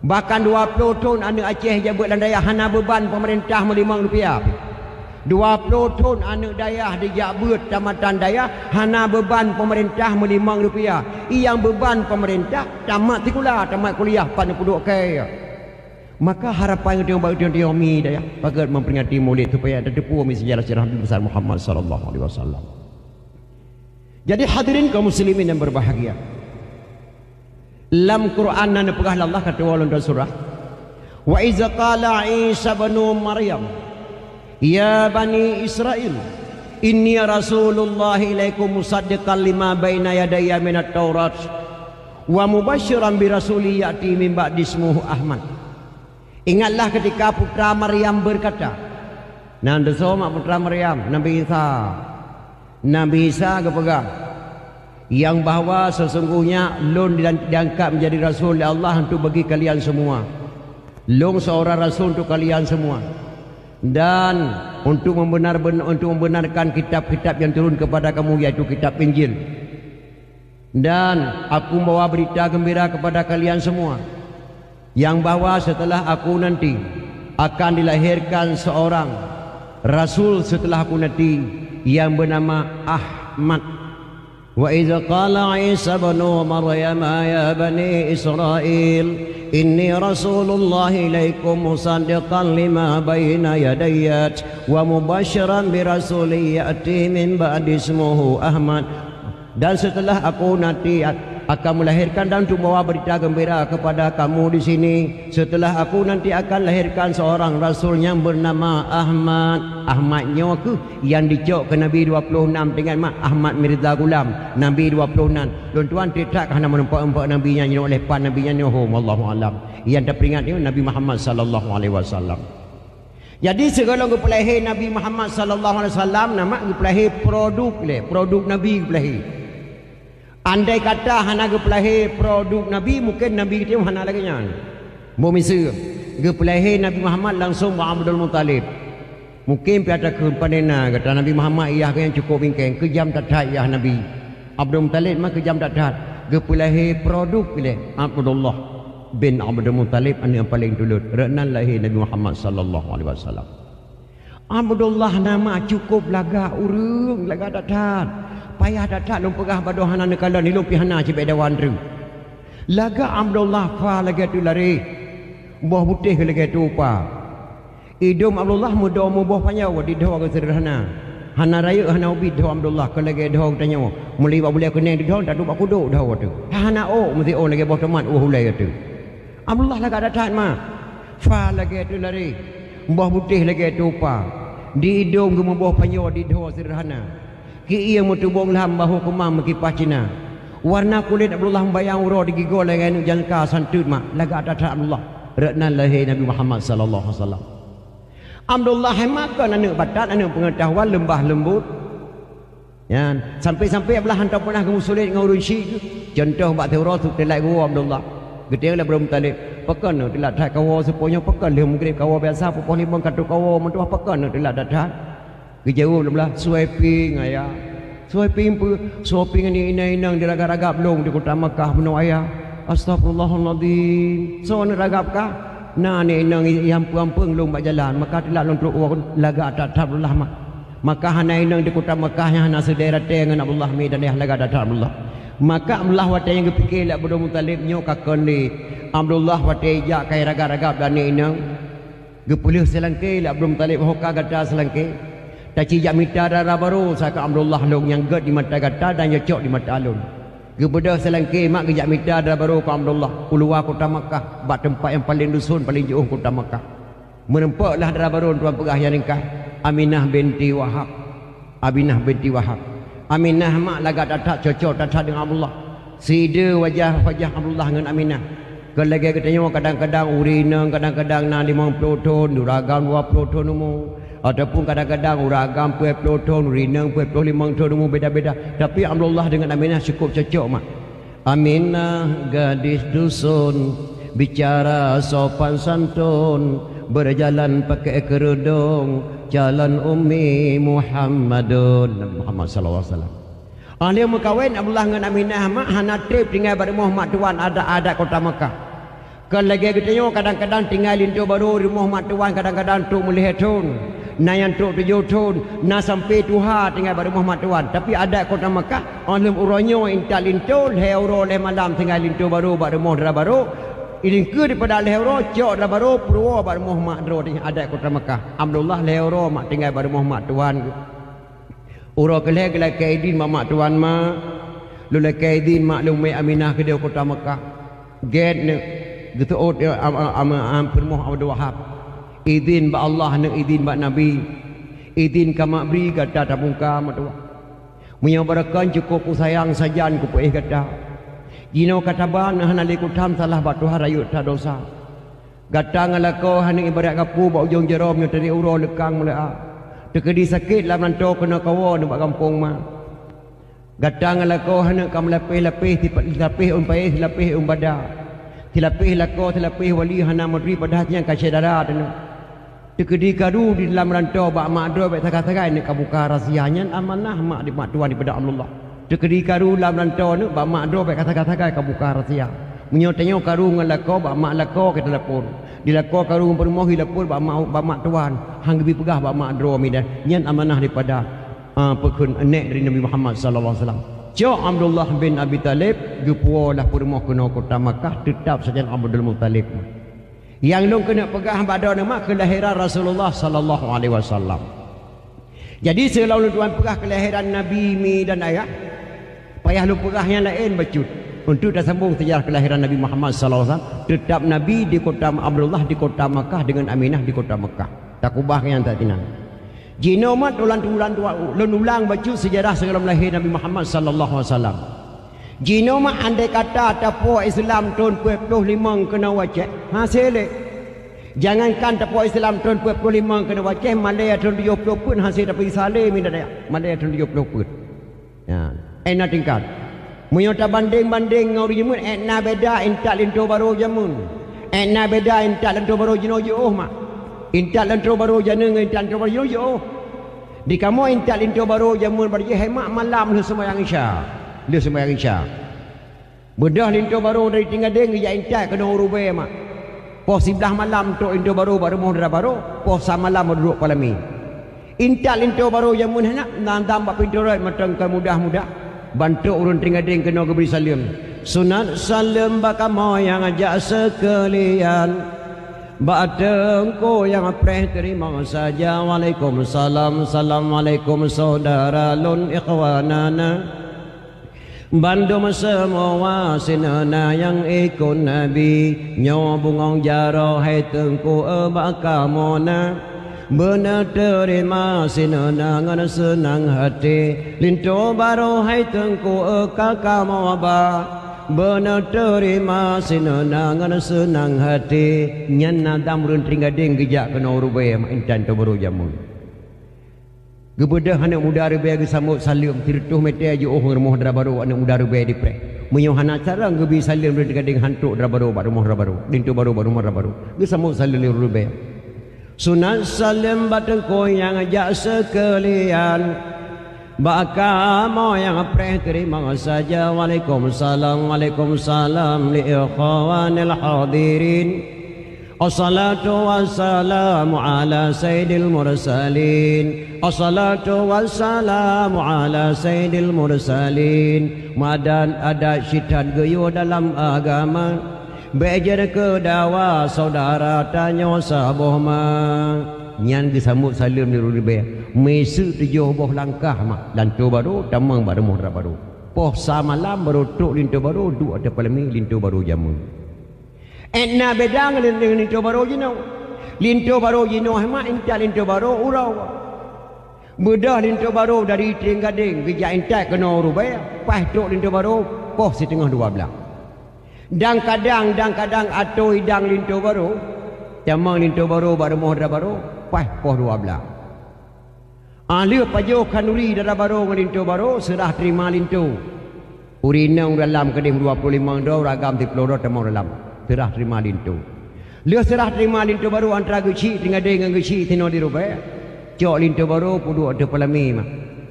Bahkan dua ploh thon aneuëk Aceh jak beuet lam dayah hana beuban peumeurintah meulimong rupiah pih. Dua ploh thon aneuk dayah dijak beuet tamatan dayah, hana beuban peumeurintah meulimong rupiah. Nyang beuban peumeurintah tamat sikula, tamat kuliah, pat neupeuduek kèe. Maka harapan geutanyoe bak geutanyoe mi dayah, pakat memperingati Maulid supaya tateupeue mi sejarah-sejarah Nabi besar Muhammad sallallahu alaihi wasallam. Jadi hadirin kaum muslimin yang berbahagia, lam Quran na neupeugah lé Allah keu tuan lôn surah, "Wa iz qala Isa ibnu Maryam, ya bani Israil, inni rasulullah ilaikum musaddiqan lima baina yadayya minat Taurat, wa mubasyiran bi rasulin ya'ti min ba'di ismuhu Ahmad." Ingatlah ketika putra Maryam berkata, nan teusoe mak putra Maryam, Nabi Isa. Nabi Isa geupeugah, yang bahwa sesungguhnya lôn di-, diangkat menjadi rasul oleh Allah untuk bagi kalian semua. Lôn seorang rasul untuk kalian semua. Dan untuk membenar-, untuk membenarkan kitab-kitab yang turun kepada kamu, yaitu kitab Injil. Dan aku membawa berita gembira kepada kalian semua, yang bahwa setelah aku nanti akan dilahirkan seorang rasul setelah aku nanti yang bernama Ahmad. Wa iz qala Isa ibnu Maryam ya bani Israil, inni rasulullah ilaikum musaddiqan lima baina yadayya wa mubasyiran bi rasulin ya'ti min ba'di ismuhu Ahmad. Dan setelah aku nanti a-, akan melahirkan dan untuk membawa berita gembira kepada kamu di sini. Setelah aku nanti akan lahirkan seorang rasul yang bernama Ahmad. Ahmad nyoe keuh yang dicok keu Nabi dua puluh enam, teuingat mak, Ahmad Mirza Ghulam, Nabi dua puluh enam. Lôn tuan teutak hana meureumpok-reumpok Nabi nyan, nyoe lé pan Nabi nyan nyoe, hom, wallahu alam. Yang teuingat nyoe Nabi Muhammad sallallahu alaihi wasallam. Jadi sigohlom geupeulahé Nabi Muhammad sallallahu alaihi wasallam, na mak, geupeulahé produk lé, produk Nabi geupeulahé. Andai kata hana geupeulahé produk Nabi, mungkin Nabi geutanyoe hana lagée nyan. Boh miseue, geupeulahé Nabi Muhammad langsung bak Abdul Muthalib. Mungkin pih ata kheun pane na gata Nabi Muhammad yah geuh nyang cukup bingkeng, keujam that-that yah Nabi. Abdul Muthalib mah keujam that-that, geupeulahé produk ilée Abdullah bin Abdul Muthalib, aneuk nyang paleng tulôt, rot nan lahé Nabi Muhammad sallallahu alaihi wasallam. Abdullah na mak cukup lagak ureuëng, lagak that-that. Payah that-that lôn peugah bak droe hana neukalon, ilôn pih hana cibée dawan treuk. Lagak Abdullah fa lagée teuk lareh, boh butéh lagée teuk upa. Idom Abdullah meudo meuboh panjoe didhoe geuh seudeurhana. Hana rayeuk hana ubit dhoe Abdullah keu lagée dhoe geutanyoe. Meuli bak bulée keuneng didhoe, taduek bak kudok dhoe teuk. Hana ôk meusiôn lagée boh tomat ueh ulée teuk. Abdullah lagak that-that mak. Fa lagée teuk lareh, boh butéh lagée teuk upa. Di idom geumeuboh panjoe didhoe seudeurhana. Keu ié meutubong lam bahô keumang meukipah Cina. Warna kulét Abdullah meubayang uroe digigoe lagée aneuk jalangka santeut mak, lagak that-that Abdullah. Rot nan lahé Nabi Muhammad sallallahu alaihi wasallam. Abdullah hai mak kon aneuk batat, aneuk peungeutahuan, leumbah leumbot. Nyan, sampai-sampai Abdullah hantom peunah geumeusulet ngon ureuëng syik. Contoh bak siuroe su teulat geuwoe Abdullah. Geutanyong lé Abdul Muthalib, "Pakon neuh teulat that kawoe seupôt nyoe, pakon lheueh meugreb kawoe biasa, pukon limong ka trok kawoe meutuah, pakon neuh teulat that-that?" Geujaweueb Abdullah, "Suai pieng, Ayah." "Suai pieng peue?" "Suai pieng aneuk inong-inong diragab-ragab lôn di kota Makkah bunoe, Ayah." "Astagfirullahaladzim. Soe neuragab kah?" "Na aneuk inong ihampeue-hampeue lôn bak jalan, maka teulat lôn trok woe." Lagak that-that Abdullah mak. Maka hana inong di kota Makkah nyang hana seudeh rate ngon Abdullah, mi dan yah lagak that-that Abdullah. Maka Abdullah watée nyang geupike lé Abdul Muthalib nyoe ka kon lé. Abdullah watée jak kai ragab-ragab dan aneuk inong, geupeulheueh seulangke lé Abdul Muthalib, "Ho ka gata seulangke. Taci jak mita dara barô sakeue Abdullah lôn nyang gét di mata gata dan cocok di mata lôn." Geubeudôh seulangke mak geujak mita dara barô keu Abdullah u luwa kota Makkah, bak teumpat nyang paleng duson, paleng jiôh kota Makkah. Meureumpok lah dara barô, tuan peugah nyang ringkah, Aminah binti Wahab. Aminah binti Wahab. Aminah mak lagak that-that, cocok that-that deungon Abdullah. Side wajah-wajah Abdullah ngon Aminah. Kon lagée geutanyoe kadang-kadang ureuëng inong kadang-kadang na limong ploh thon, ureuëng agam dua ploh thon umu, ataupun kadang-kadang ureuëng agam peuet ploh thon, ureuëng inong peuet ploh limong thon umu, beda-beda. Tapi Abdullah deungon Aminah cukup cocok mak. Aminah gadis dusun, bicara sopan santun, berjalan pakai kerudung, calon ummi Muhammadun. Nabi Muhammad sallallahu alaihi wasallam. Óh lheueh meukawen Abdullah ngon Aminah mak hana treb tinggai bak rumoh mak tuan adat-adat kota Makkah. Kon lagée geutanyoe kadang-kadang tinggai linto barô rumoh mak tuan kadang-kadang trok meulhèe thon. Na nyang trok tujoh thon, na sampoe tuha tinggai bak rumoh mak tuan. Tapi adat kota Mekah, óh lheueh uroe nyoe intat linto, lhée uroe lhée malam tinggai linto barô bak rumoh dara barô. Idin keu dipada lhée uroe, cok dara barô, peuruwoe bak rumoh mak droe, adat kota Mekah. Abdullah lhée uroe mak tinggai bak rumoh mak tuan. Uroe keu lhée geulakée idin bak mak tuan ma. Lôn lakée idin mak lôn mé Aminah keudeh kota Mekah. Gét neuk geuseuôt, eh, am-, am-, am-, am-, peurumoh Abdul Wahab. Idin bak Allah neuk idin bak Nabi. Idin ka mak bri gata tabungka mak tuan. Meunyoe barokon cukôp kusayang sajan kupeuéh gata. Jinoe ka taba neuh hana lé kutham salah bak tuha rayeuk that dosa. Gata ngon lakoe hana ibarat gapu bak ujong jaroe meunyoe teurik uroe leukang meuleu'a. Teukeudi sakét lam lantoe keunoe kawoe nibak gampông ma. Gata ngon lakoe hana ka meulapéh-lapéh, sipa-, silapéh ôn payé, silapéh ôn bada. Silapéh lakoe, silapéh wali hana meuturi padahai nyan ka syedara teuh. Teukeudi karu di dalam lantoe bak mak droe bék sagai-sagai neuk ka buka rahsia nyan amanah mak di mak tuan dipada Allah. Teukeudi karu lam lantoe neuk bak mak droe bék ka sagai-sagai ka buka rahsia. Meunyoe tanyoe karu ngon lakoe bak mak lakoe kita lapor. Di lakoe karu ngon peurumoh ilapor bak mak, bak mak tuan. Han geubi peugah bak mak droe midan. Nyan amanah dipada, ah, peukheun aneuk dari Nabi Muhammad sallallahu alaihi wasallam. Cok Abdullah bin Abi Thalib geupuwoe lah peurumoh keunoe kota Makkah teutab sajan Abdul Muthalib. Nyang lôn keuneuk peugah bak droeneuh mak keulahiran Rasulullah sallallahu alaihi wasallam. Jadi seulaweuet lôn tuan peugah keulahiran Nabi mi dan ayah, payah lôn peugah nyang laén bacut. Untuk tasambong seujarah keulahiran Nabi Muhammad sallallahu alaihi wasallam, teutab Nabi di kota Abdullah di kota Makkah dengan Aminah di kota Makkah. Takubah nyang tak tinang. Jinoe mat ulang-ulang lôn ulang bacut seujarah sigohlom lahé Nabi Muhammad sallallahu alaihi wasallam. Jinoe mak andai kata tapuwoe Islam thon peuet ploh limong keunoe u Aceh, hase lé. Jangankan tapuwoe Islam thon peuet ploh limong keunoe u Aceh, malée thon tujoh ploh peuet hase tapeuisa lé midan ayah. Malée thon tujoh ploh peuet. Ya, ék na tingkat. Meunyoe tabandeng-bandeng ngon ureueng jameun, ék na beda intat linto barô jameun. Ék na beda intat linto barô jinoe jiôh mak. Intat linto barô janeun ngon intat linto barô jinoe jiôh. Di kamoe intat linto barô jameun bak jih hai mak malam lheueh seumayang Isya. Lheueh seumayang Isya. Beudôh linto barô dari Trienggadeng geujak intat keunoe u Rubée mak. Poh siblaih malam trok linto barô bak rumoh dara barô, poh sa malam duek palami. Intat linto barô jameun hana, nam-nam bak pintoe rot mantong ka mudah-mudah. Ban trok ureueng Trienggadeng keunoe geubri saleuem. Sunat saleuem bak kamoe nyang jak seukeulian. Bak teungku nyang preh teurimong saja. Waalaikumsalam, assalamualaikum saudara lôn ikhwanana. Bandum seumua sineuna nyang ikot Nabi, nyoe bungöng jaroe hai teungku bak kamoe na. Beuneuteurima sineuna ngon seunang hati, linto barô hai teungku ka kamoe ba. Beuneuteurima sineuna ngon seunang hati. Nyan na dam ureueng Trienggadeng geujak keunoe u Rubée mak intat linto barô jameun. Geubeudôh aneuk muda Rubée geusambot saleuem, sireutôh mètè jiôh ngon rumoh dara barô aneuk muda Rubée dipreh. Meunyoe hana carông geubri saleuem ureueng Trienggadeng han trok dara barô bak rumoh dara barô, linto barô bak rumoh dara barô. Geusambot saleuem lé Rubée. Sunat saleuem bak teungku nyang jak seukeulian. Bak kamoe nyang preh teurimong saja. Waalaikumsalam, waalaikumsalam li ikhwanil hadirin. Assalatu wassalamu ala sayyidil mursalin. Assalatu wassalamu ala sayyidil mursalin. Madan adat syitan geuyue dalam agama. Bék jeuet keu dawa saudara tanyoe saboh ma. Nyan geusambot saleuem lé Rubée. Miseue tujoh boh langkah mak, linto barô tamong bak rumoh dara barô. Poh sa malam barô trok linto barô duek ateueh palami linto barô jameun. Ék na beda ngon linto barô jinoe. Linto barô jinoe mak intat linto barô uroe. Beudôh linto barô dari Trienggadeng geujak intat keunoe u Rubée, paih trok linto barô poh siteungoh dua blaih. Dan kadang, dan kadang atoi dang linto barô, tamong linto barô bak rumoh dara barô, paih poh dua blaih. Ah, lheueh pajoh khanduri dara barô ngon linto barô, seurah teurima linto. Ureueng inong dalam keudeh dua ploh limong droe, ureueng agam siploh droe tamong dalam. Seurah teurima linto. Lheueh seurah teurima linto barô antara geuchik Trienggadeng ngon geuchik sinoe di Rubée. Cok linto barô peuduek ateueh palami mak.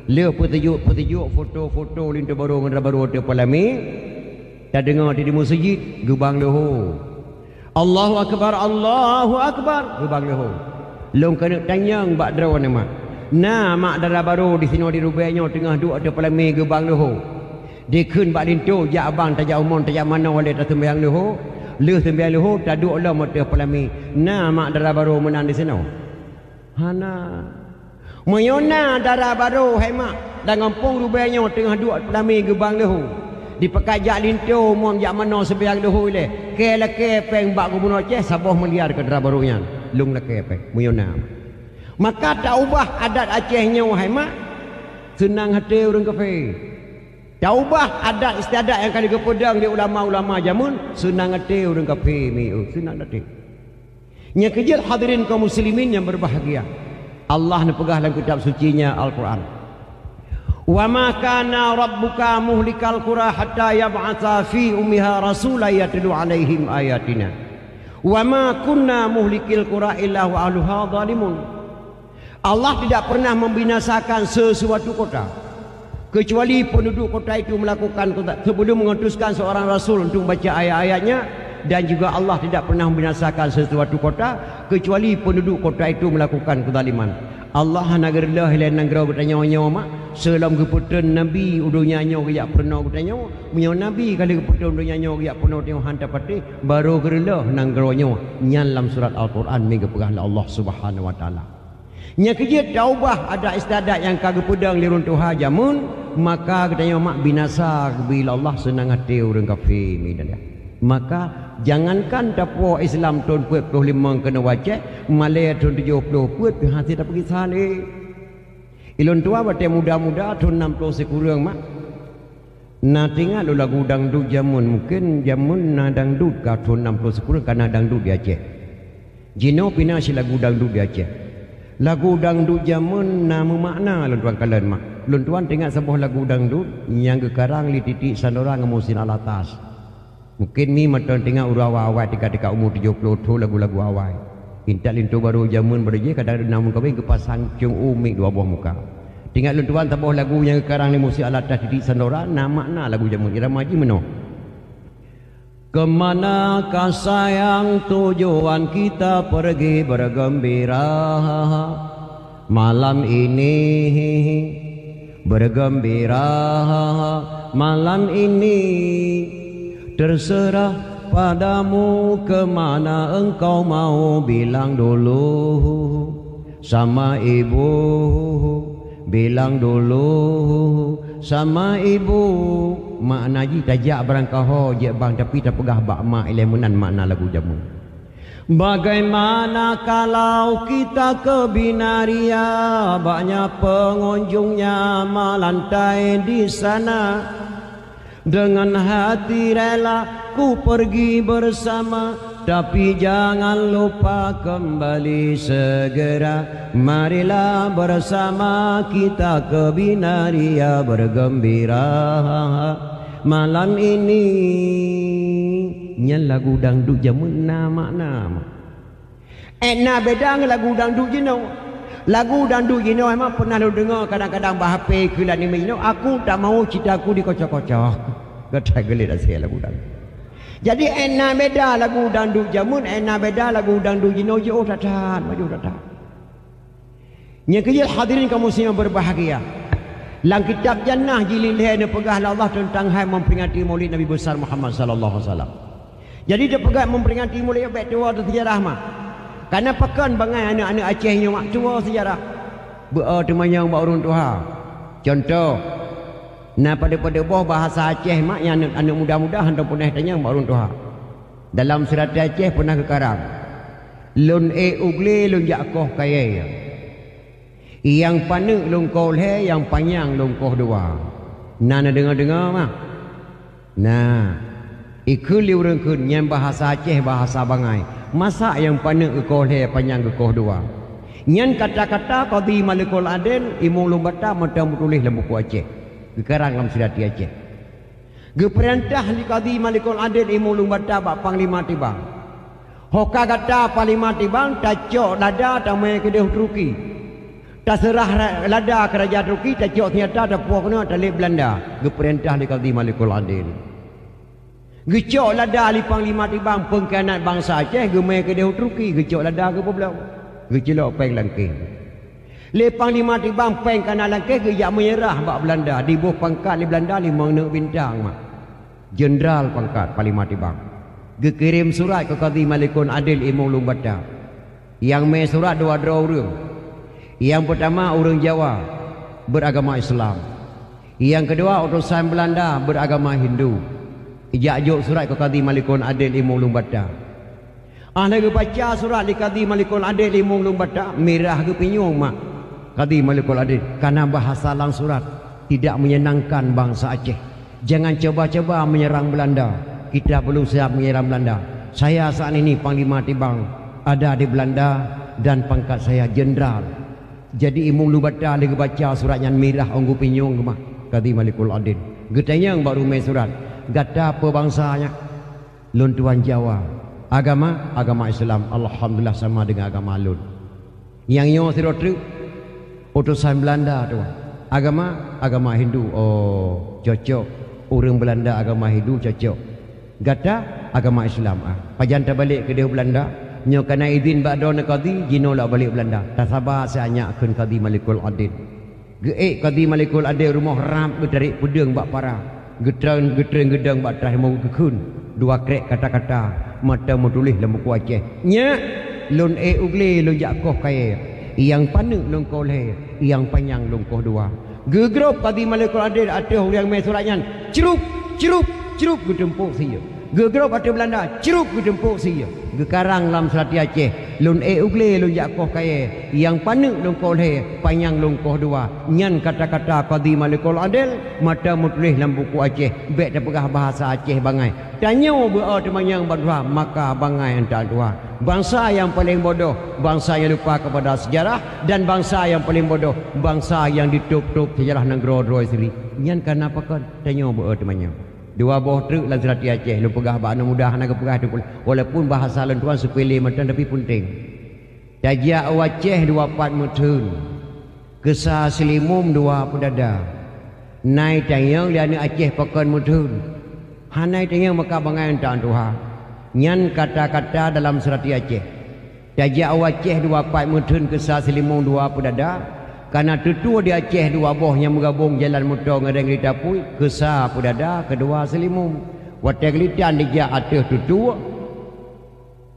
Lheueh peutujuek-peutujuek foto-foto linto barô ngon dara barô ateueh palami. Tadeungoe di meuseujid geubang leuho. Allahu akbar, Allahu akbar, geubang leuho. Lôn keuneuk tanyong bak droeneuh mak. Na mak dara barô disinoe di rubée nyoe teungoh duek ateueh peulamé geubang leuhô. Dikheun bak linto, "Jak bang, tajak umon, tajak manoe lé taseumayang leuhô." Lheueh seumayang leuhô, taduek lom ateueh peulamé. Na mak dara barô meunan disinoe? Hana. Meunyoe na dara barô hai mak, lam gampông rubée nyoe teungoh duek peulamé geubang leuhô, dipakat jak linto umon jak manoe seumayang leuhô ilée, kée lakée péng bak gubunur Aceh saboh miliar keu dara barô nyan. Lôn lakée péng, meunyoe na. Maka taubah adat Aceh nyoe hai mak, seunang até ureuëng kafé. Taubah adat istiadat nyang ka geupeudeung lé ulama-ulama jameun, seunang até ureuëng kafé mi, seunang até. Nyang keujeuet hadirin kaum muslimin nyang berbahagia, Allah neupeugah lam kitab suci-Nya Al-Quran, "Wa ma kana rabbuka muhlikal qura hatta yab'atsa fi ummiha rasula yatlu 'alaihim ayatina. Wa ma kunna muhlikil qura illa wa ahluha zalimun." Allah tidak pernah membinasakan sesuatu kota, kecuali penduduk kota itu melakukan kota, sebelum mengutuskan seorang rasul untuk membaca ayat-ayatnya, dan juga Allah tidak pernah membinasakan sesuatu kota, kecuali penduduk kota itu melakukan kezaliman. Allah hana geureuloh ilée nanggroe geutanyoe nyoe mak, seulom geupeutrön nabi u donya nyoe geujak peurunoe geutanyoe. Meunyoe nabi ka lheueh geupeutrön u donya nyoe geujak peurunoe tanyoe han tapatéh, barô geureuloh nanggroe nyoe. Nyan lam surat Al-Quran mi geupeugah lé Allah Subhanahu wa Taala. Nyang keujeuet taubah adat istiadat nyang ka geupeudong lé ureuëng tuha jameun, maka geutanyoe mak binasa geubri lé Allah seunang até ureuëng kafé mi dada. Maka jangankan tapuwoe Islam thon peuet ploh limong keunoe u Aceh, malée thon tujoh ploh peuet pih hase tapeugisa lé. Ulôn tuha watée muda-muda thon nam ploh sikureueng mak. Na teuingat lôn lagu dangdut jameun, mungken jameun na dangdut ka thon nam ploh sikureueng ka na dangdut di Aceh. Jinoe pih na silagu dangdut di Aceh. Lagu dangdut jameun na meumakna lôn tuan kalon mak. Lôn tuan teuingat saboh lagu dangdut nyang geukarang lé Titik Sandora ngon Muhsin Alatas. Mungken mi mantong teuingat uroe awai-awai tingkat-tingkat umu tujoh ploh thon lagu-lagu awai. Intat linto barô jameun bak jih kadang na meukawen geupasang cong u miek dua boh muka. Teuingat lôn tuan saboh lagu nyang geukarang lé Muhsin Alatas Titik Sandora na makna lagu jameun, irama jih meunoe. Kemana kah sayang tujuan kita pergi bergembira malam ini? Bergembira malam ini, terserah padamu kemana engkau mau, bilang dulu sama ibu, bilang dulu sama ibu. Makna jih tajak barangkaho jeuet bang, tapi tapeugah bak mak ilée meunan makna lagu jameun. Bagaimana kalau kita ke Binaria, banyak pengunjungnya melantai di sana. Dengan hati rela ku pergi bersama, tapi jangan lupa kembali segera. Marilah bersama kita ke Binaria bergembira malam ini. Nyan lagu dangdut jameun na makna. Ék na beda ngon lagu dangdut jinoe. Lagu dangdut jinoe memang pernah lôn deungoe kadang-kadang bak H P keu lam nibak jinoe, "Aku tak mau cintaku dikocok-kocok." Gata geulet asai lagu dangdut. Jadi ék na beda lagu dangdut jameun, ék na beda lagu dangdut jinoe jiôh that-that, maju that-that. Nyang keujeuet hadirin kaum muslimin berbahagia. Lam kitab Jannah jilid lhée neupeugah lé Allah teuntang hai memperingati Maulid Nabi Besar Muhammad sallallahu alaihi wasallam. Jadi teupeugah memperingati Maulid bék tuwoe ateueh seujarah mah. Karena pakon bangai aneuëk-aneuëk Aceh nyoe mak tuwoe seujarah. Beu teumanyong bak ureuëng tuha. Contoh, na padub-padub boh bahasa Aceh mak nyang aneuëk, aneuëk muda-muda hana peureunah tanyong bak ureuëng tuha. Dalam seurati Aceh pernah geukarang, "Lôn ék u glé lôn jak koh kayée. Nyang paneuk lôn koh lhée, nyang panyang lôn koh dua." Na neudeungoe-deungoe mah? Na. Ikheun lé ureuëng kheun nyan bahasa Aceh, bahasa bangai. Masa nyang paneuk geukoh lhée, panyang geukoh dua? Nyan kata-kata Kadhi Malikul Adil, Imeum Lueng Bata mantong meutuléh lam buku Aceh. Geukarang lam seurati Aceh. Geupeurintah lé Kadhi Malikul Adil Imeum Lueng Bata bak Panglima Tibang. Ho ka gata Panglima Tibang tacok lada tamé keudeh u Turki. Taseurah ra-, lada keu raja Turki, tacok seunjata, tapuwoe keunoe, taleb Beulanda. Geupeurintah lé Kadhi Malikul Adil. Geucok lada lé Panglima Tibang peungkhianat bansa Aceh, geumé keudeh u Turki, geucok lada geupeubloe. Geucilok péng langkée. Lé Panglima Tibang péng kana langkée geujak meunyeurah bak Beulanda, diboh pangkat lé Beulanda limong neuk bintang mak. Jeundral pangkat Panglima Tibang. Geukirém surat keu Kadhi Malikul Adil Imum Lueng Bata. Nyang mé surat dua droe ureuëng. Nyang peutama ureuëng Jawa, beuragama Islam. Nyang keudua utosan Beulanda, beuragama Hindu. Ijak jok surat keu Kadhi Malikul Adil Imum Lueng Bata. Ah lheueh geubaca surat lé Kadhi Malikul Adil Imum Lueng Bata, mirah geupinyueng mak Kadhi Malikul Adil, karena bahasa lam surat tidak menyenangkan bangsa Aceh. Jangan coba-coba menyerang Belanda. Kita belum siap menyerang Belanda. Saya saat ini Panglima Tibang ada di Belanda dan pangkat saya jenderal. Jadi Imum Lueng Bata lheueh geubaca surat nyan mirah ôn geupinyueng mak Kadhi Malikul Adil. Geutanyong bak rumé surat, "Gata peue bansa nyan?" "Lôn tuan Jawa." "Agama?" "Agama Islam." "Alhamdulillah sama dengan agama lôn." Nyang nyoe sidroe treuk utosan Beulanda tuan. "Agama?" "Agama Hindu." "Oh, cocok. Ureuëng Beulanda agama Hindu cocok. Gata agama Islam ah. Pajan tabalek keudeh Beulanda? Nyoe kana idhin bak droeneuh Kadhi, jinoe lak balek Beulanda. Tasaba siat nyak," kheun Kadhi Malikul Adil. Geuék Kadhi Malikul Adil rumoh rab geutarek peudeueng bak para. Geutreun, geutreun geudong bak traih meugeukheun dua krek kata-kata mata meutuléh lam buku Aceh. "Nyak, lôn ék u glé lôn jak koh kayée, nyang paneuk lôn koh lhée, nyang panyang lôn koh dua." Geugrôb Kadhi Malikul Adil ateueh ureuëng mé surat nyan, crup, crup, crup geuteumpok sie. Geugrôb ateueh Beulanda, crup geuteumpok sie. Geukarang lam seulati Aceh, "Lôn ék u glé lôn jak koh kayée, nyang paneuk lôn koh lhée, panyang lôn koh dua." Nyan kata-kata Kadhi Malikul Adil mata meutuléh lam buku Aceh, bék tapeugah bahasa Aceh bangai. Tanyoe beu-o teumanyong bak tuha, maka bangai anta tuha. Bansa nyang paleng bodoh, bansa nyang lupa kepada sejarah, dan bansa nyang paleng bodoh, bansa nyang ditôb-tôb sejarah nanggroe droe sendiri. Nyan kana pakon tanyoe beu-o teumanyong. Dua boh treuk lam seulati Aceh, lôn peugah bak aneuk muda hana geupeugah teupeu, walaupun bahasa lôn tuan seupele mantong tapi peunteng. Tajak u Aceh dua pat meutheun, keusa Seulimum dua Peudada. Nai tanyong lé aneuk Aceh pakon meutheun. Hana tanyong maka bangai anta tuha. Nyan kata-kata dalam seulati Aceh. Tajak u Aceh dua pat meutheun keusa Seulimum dua Peudada, kana teutua di Aceh dua boh nyang meugabong jalan moto ngon reng geurita apui, keusa Peudada, keudua Seulimum. Watée geulitan dijak ateueh teutua,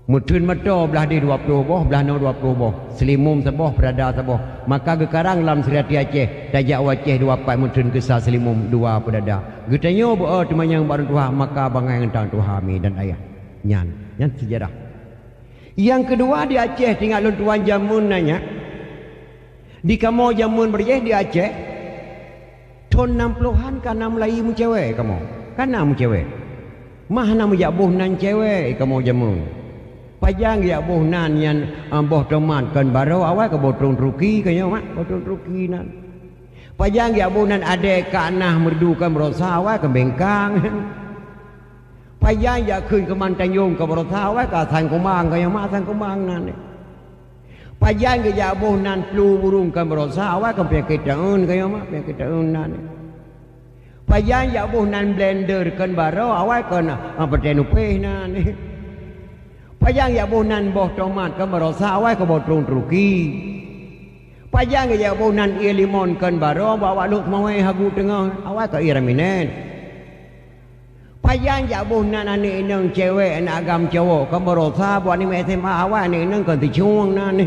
meutheun moto blah deh dua ploh boh, blah noe dua ploh boh, Seulimum saboh, Peudada saboh. Maka geukarang lam seulati Aceh, tajak u Aceh dua pat meutheun keusa Seulimum dua Peudada. Geutanyoe beu-o teumanyong bak ureuëng tuha, maka bangai ngon tan tuha mi dan ayah. Nyan, nyan sejarah. Nyang keudua di Aceh, teuingat lôn tuan jameun na nyak. Di kamoe jameun beurjéh di Aceh, thon nam plohan ka na meulayi meucewek kamoe. Ka na meucewek. Mah na meujak boh nan cewek kamoe jameun. Pajan geujak boh nan nyan, ah, boh tomat kon baroe awai keu boh trong Turki ka nyoe mak, boh trong Turki nan. Pajan geujak boh nan adée ka na meureudu kon barosa awai keu bengkang. Pajan jak kheun keuman tanjong keu barosa awai keu asang kumang ka nyoe mak, asang kumang nan. Pajan geujak boh nan flu burung kon barosa awai keu peunyakét taeun ka nyoe mak, peunyakét taeun nan. Pajan jak boh nan blender kon baroe awai kon, ah, peutée nupéh nan. Pajan jak boh nan boh tomat kon barosa awai keu boh trong Turki. Pajan geujak boh nan ie limon kon baroe bak awak Lhokseumawe Hagu Teungoh awai keu ie raminen. Pajan jak boh nan aneuk inong cewek aneuk agam cowok kon barosa buat aneuk S M A awai aneuk inong kon teucueng nan.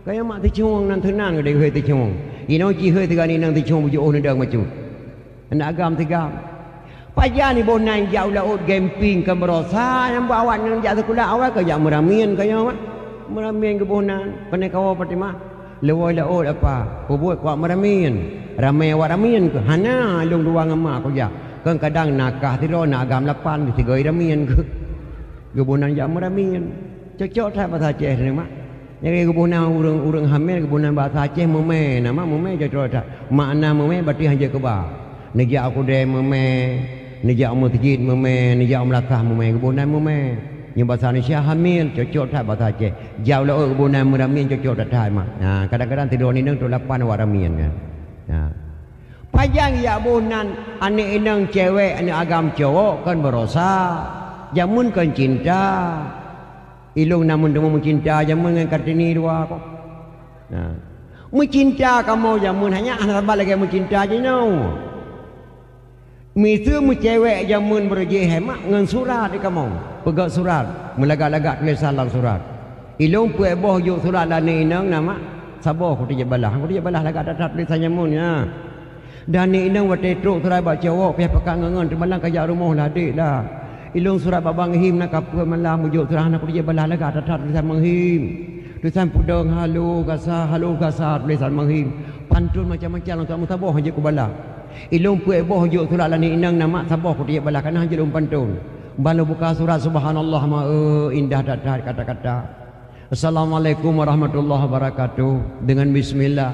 Kaya mak teucueng nan teunan geude hei teucueng. Inong cihei teuga aneuk inong teucueng bujoh neudong bacut. Aneuk agam teuga. Pajan iboh nan jak u laôt camping kon barosa nyang buat awak nyan jak sikula awai keu jak meuramien kaya mak. Meuramien geuboh nan. Pane kawoe Fatimah. Lewoi laôt apa? Peubuet kuat meuramien. Ramé awak ramien keu hana lôn dua ngon mak kujak. Kon kadang nakah sidroe na agam lapan geusigoi ramien keu. Geuboh nan jak meuramien. Cocok that basa Aceh ni mak. Nyang geuboh nan ureuëng-ureuëng hamil geuboh nan basa Aceh meumé. Nama meumé cocok that. Makna meumé berarti hanjeuet keuba. Neujak u keudée meumé, neujak u meuseujid meumé, neujak u meulasah meumé, geuboh nan meumé. Nyoe basa Indonesia hamil, cocok that basa Aceh. Jak u laôt geuboh nan meuramien cocok that-that mak. Ha, kadang-kadang sidroe inong trok lapan awak ramien kan. Ha. Pajan jak boh nan aneuk inong cewek aneuk agam cowok kon barosa. Jameun kon cinta. Ilôn na meuteumé meucinta jameun ngon Kartini dua ko. Nah. Meucinta kamoe jameun hanya hana saban lagée meucinta jinoe. Miseue meucewek jameun beureuji hemat ngon surat di kamoe. Peugét surat, meulagak-lagak tulésan lam surat. Ilôn peuet boh jok surat lagée inong na mak, saboh kuteujak balah. Kuteujak balah lagak that-that tulésan jameun nyan. Dan ni inong watée trok surat bak cowok, piah pakat ngon-ngon teubalang ka jak rumoh ladek dah. Ilôn surat bak Bang Him na kapeue malam, ujok surat hana kuteujak balah lagak that-that tulésan Bang Him. Tulésan peudong halo gasa, halo gasa tulésan Bang Him. Pantôn macam-macam lam surat meusaboh hana jeuet kubalah. Ilôn peuet boh jok surat lagée inong na mak, saboh kuteujak balah kana hana jeuet lôn pantôn. Ban lôn buka surat, subhanallah ma, eh, indah that-that kata-kata. Assalamualaikum warahmatullahi wabarakatuh. Dengan bismillah.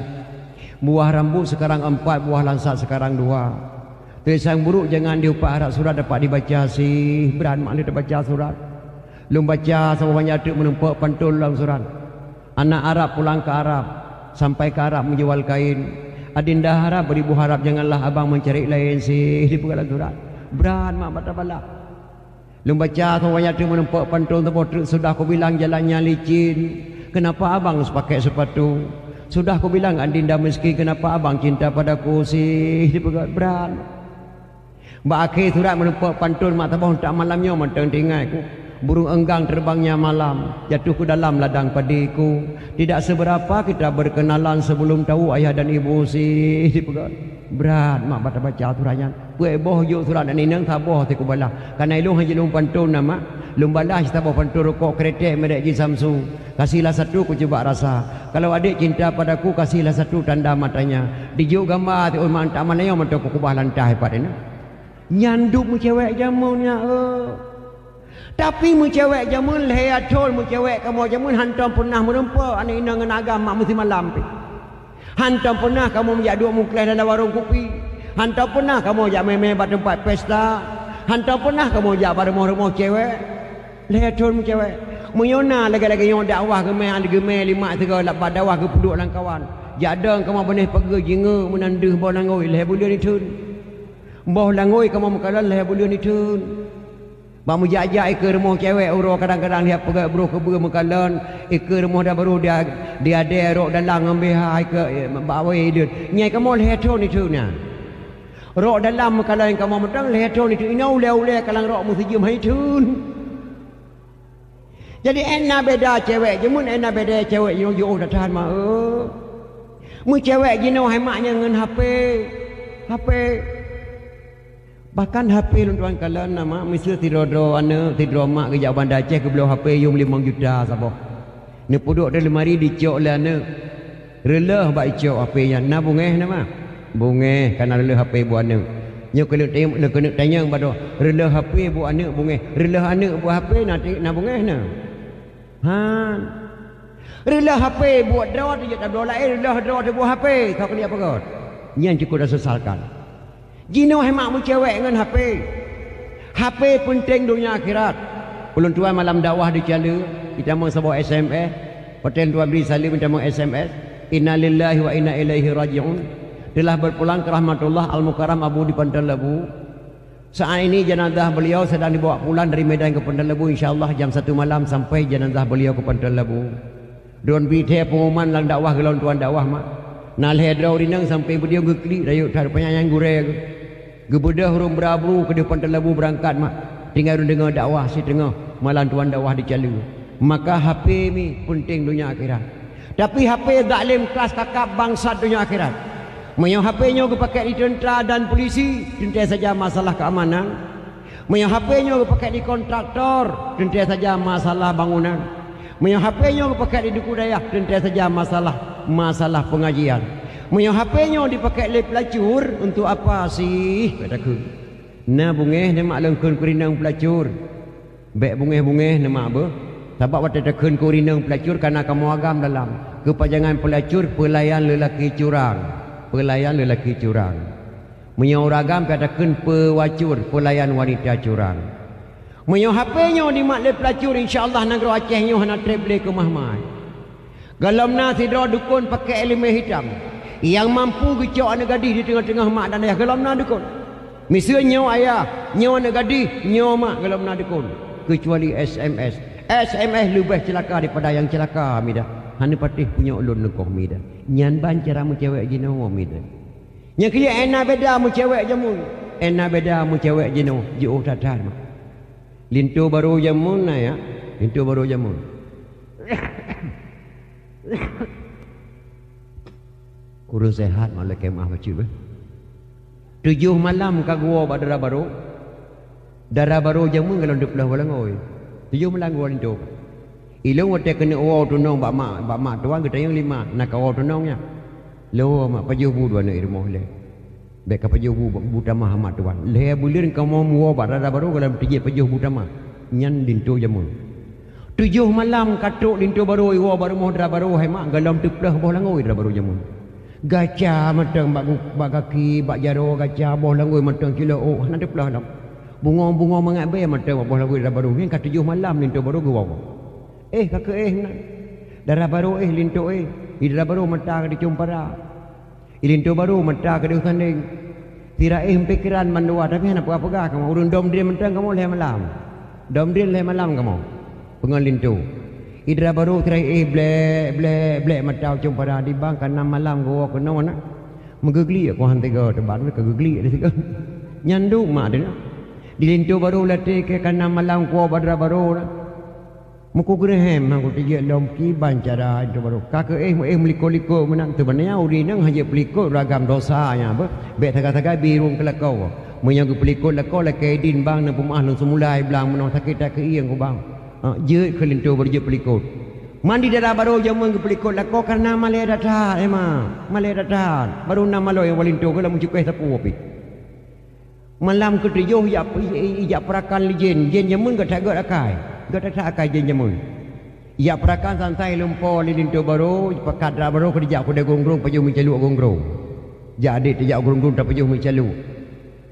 Buah rambut sekarang empat, buah langsat sekarang dua. Tulisan buruk jangan diupat, harap surat dapat dibaca sih. Brat mak lé tabaca surat. Lôn baca saboh banyak teuk meureumpok pantôn lam surat. Anak Arab pulang ke Arab, sampai ke Arab menjual kain. Adinda harap beribu harap, janganlah abang mencari lain sih, dipeugah lam surat. Brat mak bak tabalah. Lôn baca saboh banyak teuk meureumpok pantôn, saboh teuk sudah kubilang jalannya licin. Kenapa abang pakai sepatu? Sudah kubilang adinda miskin, kenapa abang cinta padaku sih, dipeugah brat. Bak akhé surat meureumpok pantôn mak saboh, tak malam nyoe mantong teuingat ku. Burung enggang terbangnya malam, jatuh ke dalam ladang padiku. Tidak seberapa kita berkenalan, sebelum tahu ayah dan ibu sih, dipeugah. Brat mak bak tabaca surat nyan. Peuet boh jok surat dan inong, saboh teuk kubalah. Kana ilôn hana jeuet lôn pantôn na mak. Lôn balah saboh pantôn rukok kretek merek jih Samsung. Kasihlah satu ku cuba rasa. Kalau adik cinta padaku, kasihlah satu tanda matanya. Dijok gamba teuk mak, tak malam nyoe mantong kukubah lantah ipat inong. Nyan duek meucewek jameun nyan, eh. Tapi meucewek jameun lhée thon meucewek kamoe jameun hantom peunah meureumpok aneuk inong ngon agam mak meusimalam pih. Hantom peunah kamoe meujak duek mukléh dalam warong kupi. Hantom peunah kamoe jak mé-mé bak teumpat pesta. Hantom peunah kamoe jak bak rumoh-rumoh cewek. Lhée thon meucewek. Meunyoe na lagée-lagée nyoe dakwah geumé, geumé lé mak sigoe bak dakwah geupeuduek lam kawan. Jak dong kamoe beuneh pageue jingeuk meunan deuh boh langôi lhée buleuen itheun. Boh langôi kamoe meukalon lhée buleuen itheun. Bak meujak-jak ikeue rumoh cewek uroe kadang-kadang lihat peugét broh keubeue meukalon, ikeue rumoh dah barô dia, diadée rok dalam ngon B H ikeue, eh, bak wée ideuet. Nyai kamoe lhée thon itheun na. Rok dalam meukalon kamoe mantong lhée thon itheun, inoe ulée-ulée kalang rok meusijeuem hai theun. Jadi, éh na beda cewek jameun, éh na beda cewek jiôh-jiôh that-that ma, eh. Meucewek jinoe hai mak nyan ngon H P. H P. Bahkan H P lôn tuan kalon na mak, miseue sidroe-droe aneuk, sidroe mak geujak Banda Aceh geubloe H P yum limong juta saboh. Neupeuduek di lemari dicok lé aneuk. Reuleuh bak icok H P nyan, na bungéh na mak? Bungéh, kana reuleuh H P buet aneuk. Nyoe keuneuk tanyong, keuneuk tanyong bak droe, reuleuh H P buet aneuk bungéh. Reuleuh aneuk buet H P na, na bungéh na? Han. Reuleuh H P buet droe teuh jeuet tabloe laén, reuleuh droe teuh buet H P, ka keuneuk peugét. Nyan cukôp tasesalkan. Jinoe hai mak meucewek ngon H P. H P peunteng donya akhirat. Ulôn tuan malam dakwah di Caleue, jitamong saboh S M S. Watée lôn tuan bri saleuem jitamong S M S. Innalillahi wa inna ilaihi raji'un. Telah berpulang ke rahmatullah Al-Mukarram Abu di Panton Labu. Saat ini jenazah beliau sedang dibawa pulang dari Medan ke Panton Labu. Insya Allah jam satu malam sampai jenazah beliau ke Panton Labu. Droen bri thée peunguman lam dakwah geulôn tuan dakwah mak. Na lhée droe ureuëng inong sampoe beudiong geuklik rayeuk that panyang gurée geuh. Geubeudôh ureuëng bra-bru keudeh Panton Labu beurangkat mak. Tinggai ureuëng deungoe dakwah siteungoh malam tuan dakwah di Caleue. Maka H P mi peunteng donya akhirat. Tapi H P zalim keras kakap bangsat donya akhirat. Meunyoe H P nyoe geupakék di teuntra dan polisi, teuntée saja masalah keamanan. Meunyoe H P nyoe geupakék di kontraktor, teuntée saja masalah bangunan. Meunyoe H P nyoe geupakék di duku dayah, teuntée saja masalah, masalah pengajian. Meunyoe H P nyoe dipakék lé pelacur, untuk apa sih? Kata ku. Na bungéh na mak lôn kheun keu ureuëng inong pelacur. Bék bungéh-bungéh na mak beuh. Sabab watée takheun keu ureuëng inong pelacur kana kamoe agam dalam. Keupanjangan pelacur, peulayan lelaki curang. Peulayan lelaki curang. Meunyoe ureuëng agam ka takheun pewacur, peulayan wanita curang. Meunyoe H P nyoe dimat lé pelacur, insya Allah nanggroe Aceh nyoe hana treb lé keumah mai. Gohlom na sidroe dukon pakék iéleumé hitam, nyang mampu geucok aneuk gadih di teungoh-teungoh mak dan ayah. Gohlom na dukon. Miseue nyoe ayah, nyoe aneuk gadih, nyoe mak, gohlom na dukon. Keucuali S M S. S M S leubeh ceulaka daripada nyang ceulaka mida. Hana patéh punyok lôn leukoh mida. Nyan ban cara meucewek jinoe mida. Nyang keu jih ena beda meucewek jameun. Ena beda meucewek jinoe, jiôh that-that mah. Linto barô jameun na ya. Linto barô jameun. Kureueng sehat mak lé keumaih bacut beh. Tujoh malam ka geuwoe bak dara barô. Dara barô jameun golom teuplôh boh langôi. Tujoh malam geuwoe linto. Ilôn watée keuneuk woe tunong bak mak, bak mak tuan geutanyong lé mak, na ka woe tunong nyan. Lôn mak pajoh bu dua aneuk i rumoh lé. Bék ka pajoh bu, bu tamah mak tuan. Lhée buleuen kamoe meuwoe bak dara barô golom teujép pajoh bu tamah. Nyan linto jameun. Tujoh malam ka trok linto barô iwoe bak rumoh dara barô hai mak golom teuplôh boh langôi dara barô jameun. Gaca mantong bak gu-, bak gaki, bak jaroe gaca, boh langôi mantong cilo ôk, hana teuplôh lom. Bungong-bungong mangat bée mantong bak boh langôi dara barô. Nyan ka tujoh malam linto barô geuwoe. Eh, ka keuh eh meunan. Dara barô eh, linto eh. Di dara barô mata ka dicom para. Di linto barô mata ka deuh tandeng. Sira eh meupikéran mandua, tapi hana peugah-peugah kamoe. Ureuëng dom drien mantong kamoe lhée malam. Dom drien lhée malam kamoe. Peungon linto. Di dara barô sira eh blek, blek, blek mata u com para dibang ka nam malam geuwoe keunoe na. Meugeuglik ku han tiga teubat ka geuglik di sigoe. Nyan duek mak teuh na. Di linto barô latée ka nam malam kuwoe bak dara barô na. Meukeugeurehem han kuteujeuet lom kiban cara linto barô. Ka keuh eh meuéh meulikot-likot meunan teuh bak nyan ureuëng inong hana jeuet peulikot ragam dosa nyan beh. Bék sagai-sagai bi rhueng keu lakoe. Meunyoe geupeulikot lakoe lakée idin bang, na peumeu'ah lôn seumulai blang meunoe sakét that keuieng ku bang. Ha, jeuet keu linto barô jeuet peulikot. Mandi dara barô jameun geupeulikot lakoe kareuna malée that-that, eh ma. Malée that-that. Barô na malée nyang bak linto keu lam meucukéh sapeue pih. Malam keutujoh ijak, ijak peurakan lé jén. Jén jameun gata gét akai. Gata that akai jén jameun. Ijak peurakan santai lumpo lé linto barô, pakat dara barô keu dijak keudée grong-grong pajoh meucaluk grong-grong. Jak adék teujak grong-grong tapajoh meucaluk.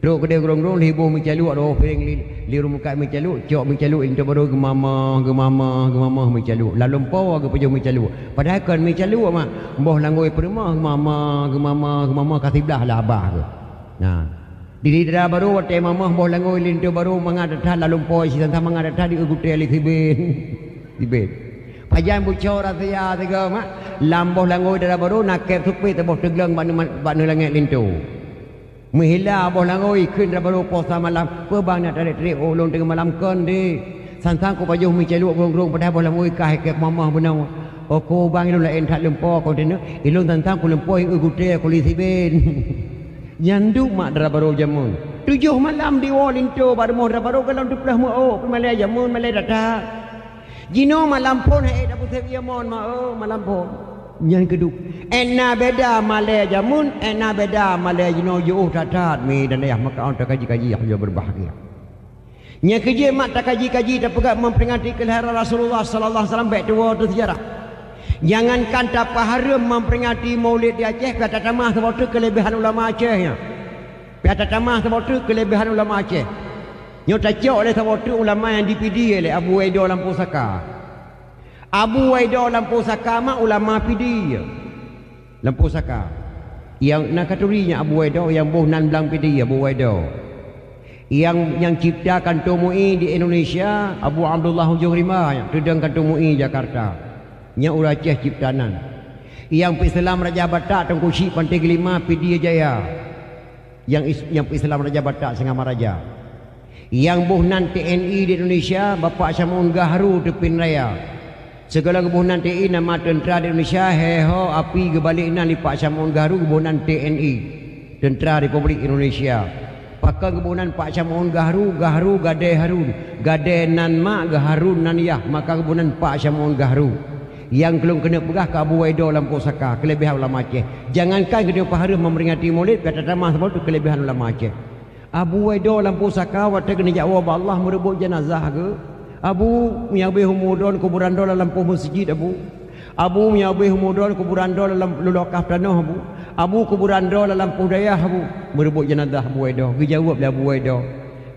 Trok keudée grong-grong lheuh boh meucaluk, dua piring li, li rumoh kat meucaluk, cok meucaluk linto barô geumamah, geumamah, geumamah meucaluk. Lam lumpo geupajoh meucaluk. Padahai kon meucaluk mak, boh langôi peurumoh geumamah, geumamah, geumamah ka siblah lah abah geuh. Nah. Di dara barô watée mamah boh langôi linto barô mangat that-that lam lumpo sisan mangat that-that di eu gutée lé sibin. Sibin. Pajan bucok rahsia sigoe mak, lam boh langôi dara barô na kép supé teuboh teugleueng bak neu-, bak neu langét linto. Meuhila boh langôi kheun dara barô poh sa malam, peue bang na tarek-tarek ulôn teungoh malam kon deh. Sang-sang kupajoh meucaluk grong-grong padahai boh langôi ka hai kép mamah bunoe. Oko bang ilôn laén that lumpo kon teuneuk, ilôn sang-sang kulumpo nyang eu gutée kuli sibin. Nyan duek mak dara barô jameun. Tujoh malam diwoe linto bak rumoh dara barô golom teuplôh meu-ôk pih malée jameun malée that-that. Jinoe malam phon hai ék tapeuséb ié mon ma-, oh, malam phon. Nyan keuduek. Ena beda malée jameun, ena beda malée jinoe jiôh that-that mi dan ayah maka ôn takaji-kaji yah jua beubahgia. Nyang keujeuet mak takaji-kaji tapeugah memperingati keulahiran Rasulullah sallallahu alaihi wasallam bék tuwoe teuh seujarah. Jangankan tapahareuem memperingati Maulid di Aceh, pih tatamah saboh teuk keulebihan ulama Aceh nyan. Pih tatamah saboh teuk keulebihan ulama Aceh. Nyoe tacok lé saboh teuk ulama nyang dipidie lé Abu Waido lam pusaka. Abu Waido lam pusaka mak ulama pidie. Lam pusaka. Nyang na katuri nyan Abu Waido, nyang boh nan blang pidie Abu Waido. Nyang, nyang cipta kantô MUI di Indonesia, Abu Abdullah Ujong Rimba nyang teudong kantô MUI Jakarta. Nyan ureuëng Aceh cipta nan. Nyang peuislam Raja Batak Teungku Chik Panté Geulima Pidie Jaya. Nyang is-, nyang peuislam Raja Batak Singamaraja. Nyang boh nan T N I di Indonesia, Bapak Syamaun Gahru Teupin Raya. Sigohlom geuboh nan T N I nama teuntra di Indonesia, hého api geubalek nan lé Pak Syamaun Gahru geuboh nan T N I, Teuntra Republik Indonesia. Pakon geuboh nan Pak Syamaun Gahru, Gahru gadée harun, gadée nan mak geuharun nan yah, maka geuboh nan Pak Syamaun Gahru. Nyang keu lôn keuneuk peugah keu Abu Waido lam pusaka, keulebihan ulama Aceh. Jangankan geutanyoe pahareuem memperingati Maulid, pih tatamah saboh teuk keulebihan ulama Aceh. Abu Waido lam pusaka watée geuneuk jak woe bak Allah meureubot janazah geuh. Abu, meunyo habéh umu droen kuburan droen lam lampôh meuseujid, Abu. Abu, meunyo habéh umu droen kuburan droen lam lulokah tanoh, Abu. Abu, kuburan droen lam lampôh dayah, Abu. Meureubot janazah Abu Waido. Geujaweueb lé Abu Waido,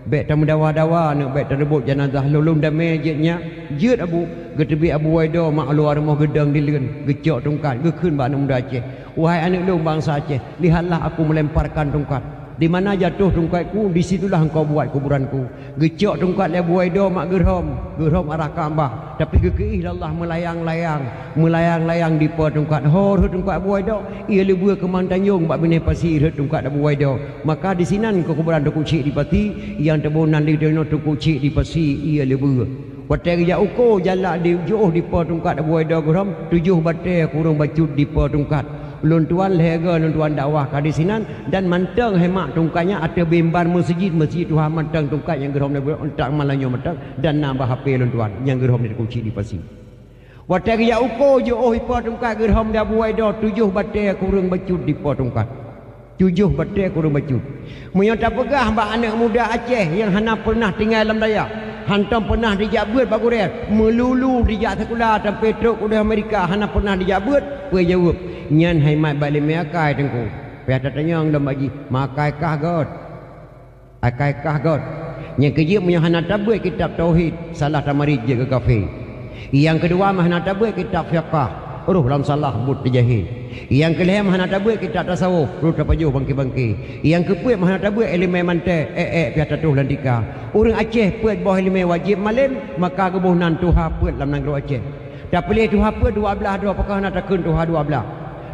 "Bék tameudawa-dawa aneuk, bék tareubot janazah lôn, lôn damé jeuet nyan." Jeuet Abu, geuteubiet Abu Waido mak luwa rumoh geudong dileuen, geucok tungkat, geukheun bak aneuk muda Aceh, "Wahai aneuk lôn bansa Aceh, lihatlah aku melemparkan tungkat." Di mana jatuh tungkat-Ku, di situlah engkau buat kuburan-Ku. Geucok tungkat lé Abu Waido mak Geurhom, Geurhom arah Ka'bah, tapi geukiih lé Allah meulayang-layang, meulayang-layang dipe tungkat. Ho rhot tungkat Abu Waido, ie leubue keumang tanjong bak binéh pasi rhot tungkat Abu Waido. Maka di sinan keuh kuburan Teungku Chik di Pasi, nyang teuboh nan di Teungku Chik di Pasi, ie leubue. Watée geujak uko jalak di jiôh dipe tungkat Abu Waido Geurhom, tujoh batée kureueng bacut dipe tungkat. Ulôn tuan lhée goe lôn tuan dakwah ka di sinan, dan mantong hai mak tungkat nyan ateueh mimbar meuseujid, meuseujid tuha mantong tungkat nyang Geurhom di Abu Waido, untang malam nyoe mantong, dan na bak H P lôn tuan nyang Geurhom di Teungku Chik di Pasi. Watée geujak uko jiôh dipe tungkat Geurhom di Abu Waido, tujoh batée kureueng bacut dipe tungkat. Tujoh batée kureueng bacut. Meunyoe tapeugah bak aneuëk muda Aceh nyang hana peunah tinggai lam dayah, hantom peunah dijak beuet bak gurée, meululu dijak sikula sampoe trok u Amerika hana peunah dijak beuet, peue jaweueb? Nyan hai mat bak iéleumé akai Teungku. Payah tatanyong lom bak jih, ma akai kah göt? Akai kah göt? Nyang keujeuet meunyoe hana tabeuet kitab tauhid, salah tamarit jeuet keu kafé. Nyang keudua meuhana tabeuet kitab fiqah, roh lam salah buet teujahe. Nyang keulhée meuhana tabeuet kitab tasawuf, roh tapajoh bangke-bangke. Nyang keupeuet meuhana tabeuet iéleumé mantée, ék-ék pih tatoh lam tika. Ureuëng Aceh peuet boh iéleumé wajéb malém, maka geuboh nan tuha peuet lam nanggroe Aceh. Tapiléh tuha peuet dua blaih droe, pakon hana takheun tuha dua blaih?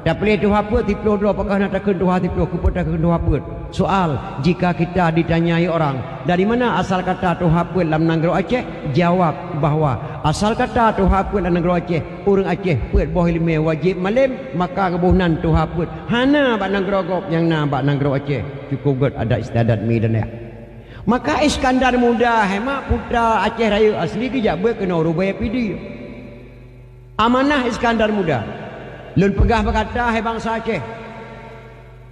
Tapiléh tuha peuet siploh droe, pakon hana takheun tuha siploh? Keupeue takheun tuha peuet? Soal, jika kita ditanyai orang, "Dari mana asal kata tuha peuet lam nanggroe Aceh?" Jawab bahwa asal kata tuha peuet lam nanggroe Aceh, ureuëng Aceh peuet boh iéleumé wajéb malém, maka geuboh nan tuha peuet. Hana bak nanggroe gob nyang na bak nanggroe Aceh. Cukup göt adat istiadat mi dan ya. Maka Iskandar Muda, hai mak, putra Aceh Rayeuk asli, geujak beuet keunoe rubée Pidie. Amanah Iskandar Muda. Lôn peugah bak gata, hai bansa Aceh,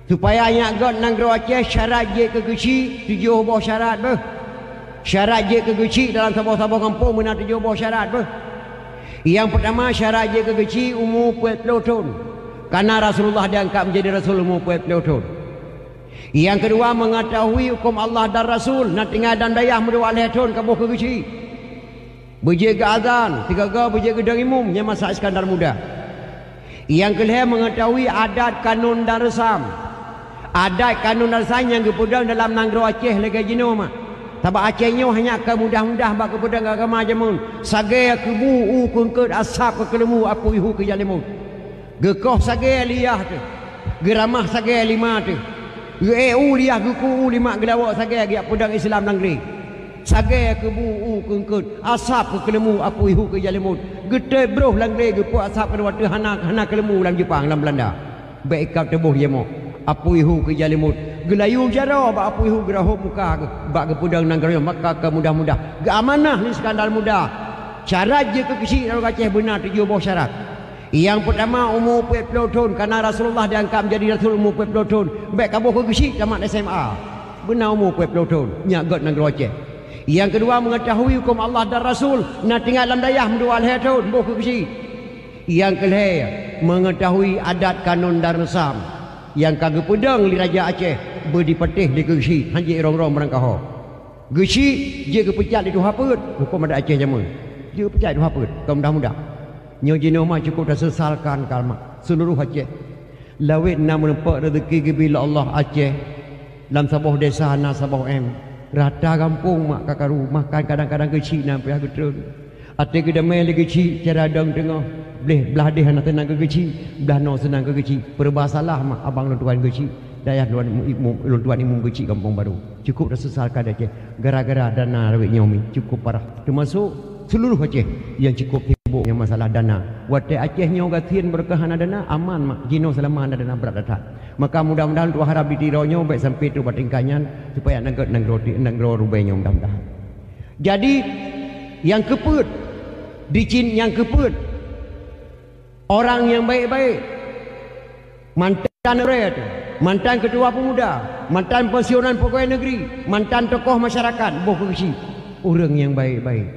supaya nyak göt nanggroe Aceh syarat jeuet keu geuchik tujoh boh syarat beuh. Syarat jeuet keu geuchik dalam saboh-saboh gampông meunan tujoh boh syarat beuh. Nyang peutama syarat jeuet keu geuchik umu peuet ploh thon, karna Rasulullah diangkat menjadi rasul umu peuet ploh thon. Nyang keudua, mengetahui huköm Allah dan Rasul, na tinggai dalam dayah meudua lhée thon ka boh keu geuchik. Beujeuet geuazan, sigoe-goe beujeuet geudong imum, nyan masa Iskandar Muda. Nyang keulhée, mengetahui adat, kanun dan reusam. Adat, kanun dan reusam nyang geupeudong dalam nanggroe Aceh lagée jinoe mak. Sabab Aceh nyoe hanya ka mudah-mudah bak geupeudong agama jameun. Sagai keu bu u keu eungkot, asab keu keuleumbu, apui hu keu jalimot. Geukoh sagai liah teuh, geuramah sagai lima teuh, geuék u liah, geuku u lima, geulawok sagai geujak peudong Islam nanggroe. Sagai keu bu u keu eungkot, asab keu keuleumbu, apui hu keu jalimot. Geutot broh nanggroe, geupeuet asab keu dua teuh, hana, hana keuleumbu lam Jeupang, lam Beulanda. Bék ikab teuboh di jamoe, apui hu keu jalimot. Geulayu jaroe bak apui hu, geurahom muka geuh bak geupeudong nanggroe nyoe, maka ka mudah-mudah geuamanah lé Iskandar Muda. Syarat jeuet keu geuchik nanggroe Aceh beuna tujoh boh syarat. Nyang peutama, umu peuet ploh thon, karna Rasulullah diangkat menjadi rasul umu peuet ploh thon. Bék ka boh keu geuchik tamat S M A, beuna umu peuet ploh thon, nyak göt nanggroe Aceh. Nyang keudua, mengetahui huköm Allah dan Rasul, na tinggai lam dayah meudua lhée thon, boh keu geuchik. Nyang keulhée, mengetahui adat, kanun dan reusam nyang ka geupeudong lé Raja Aceh, beudipatéh lé keu geuchik, hana jeuet rong-rong meurangkaho. Geuchik jeuet geupeucat lé tuha peuet, huköm adat Aceh jameun. Jeuet geupeucat lé tuha peuet, kon mudah-mudah. Nyoe jinoe mak cukup taseusalkan ka mak seuluroh Aceh. Lawét na meurumpok, reuzeuki geubri lé Allah Aceh. Lam saboh desa na saboh M. Rata gampông mak ka karu, makan kadang-kadang geuchik na payah geutreun. Até geudamé lé geuchik, cara dong teungoh, blah, blah deh hana seunang keu geuchik, blah noe seunang keu geuchik. Peureuba salah mak abang lôn tuan geuchik, dayah lôn tuan imum, lôn tuan imum geuchik Gampông Barô. Cukup taseusalkan Aceh gara-gara dana lawét nyoe mi, cukup parah. Teumasok seuluroh Aceh nyang cukup sibok ngon masalah dana. Watée Aceh nyoe gasien beureukat hana dana, aman mak, jinoe seulama na dana brat that-that. Maka mudah-mudahan tuah harab di Tiro nyoe bék sampai trok bak tingkat nyan, supaya nanggroe, nanggroe, nanggroe rubée nyoe mudah-mudahan. Jadi, nyang keupeuet, dicin nyang keupeuet, orang nyang baik-baik, mantan raya teuh, mantan ketua pemuda, mantan pensiunan pegawai negeri, mantan tokoh masyarakat, boh keu geuchik, ureuëng nyang baik-baik.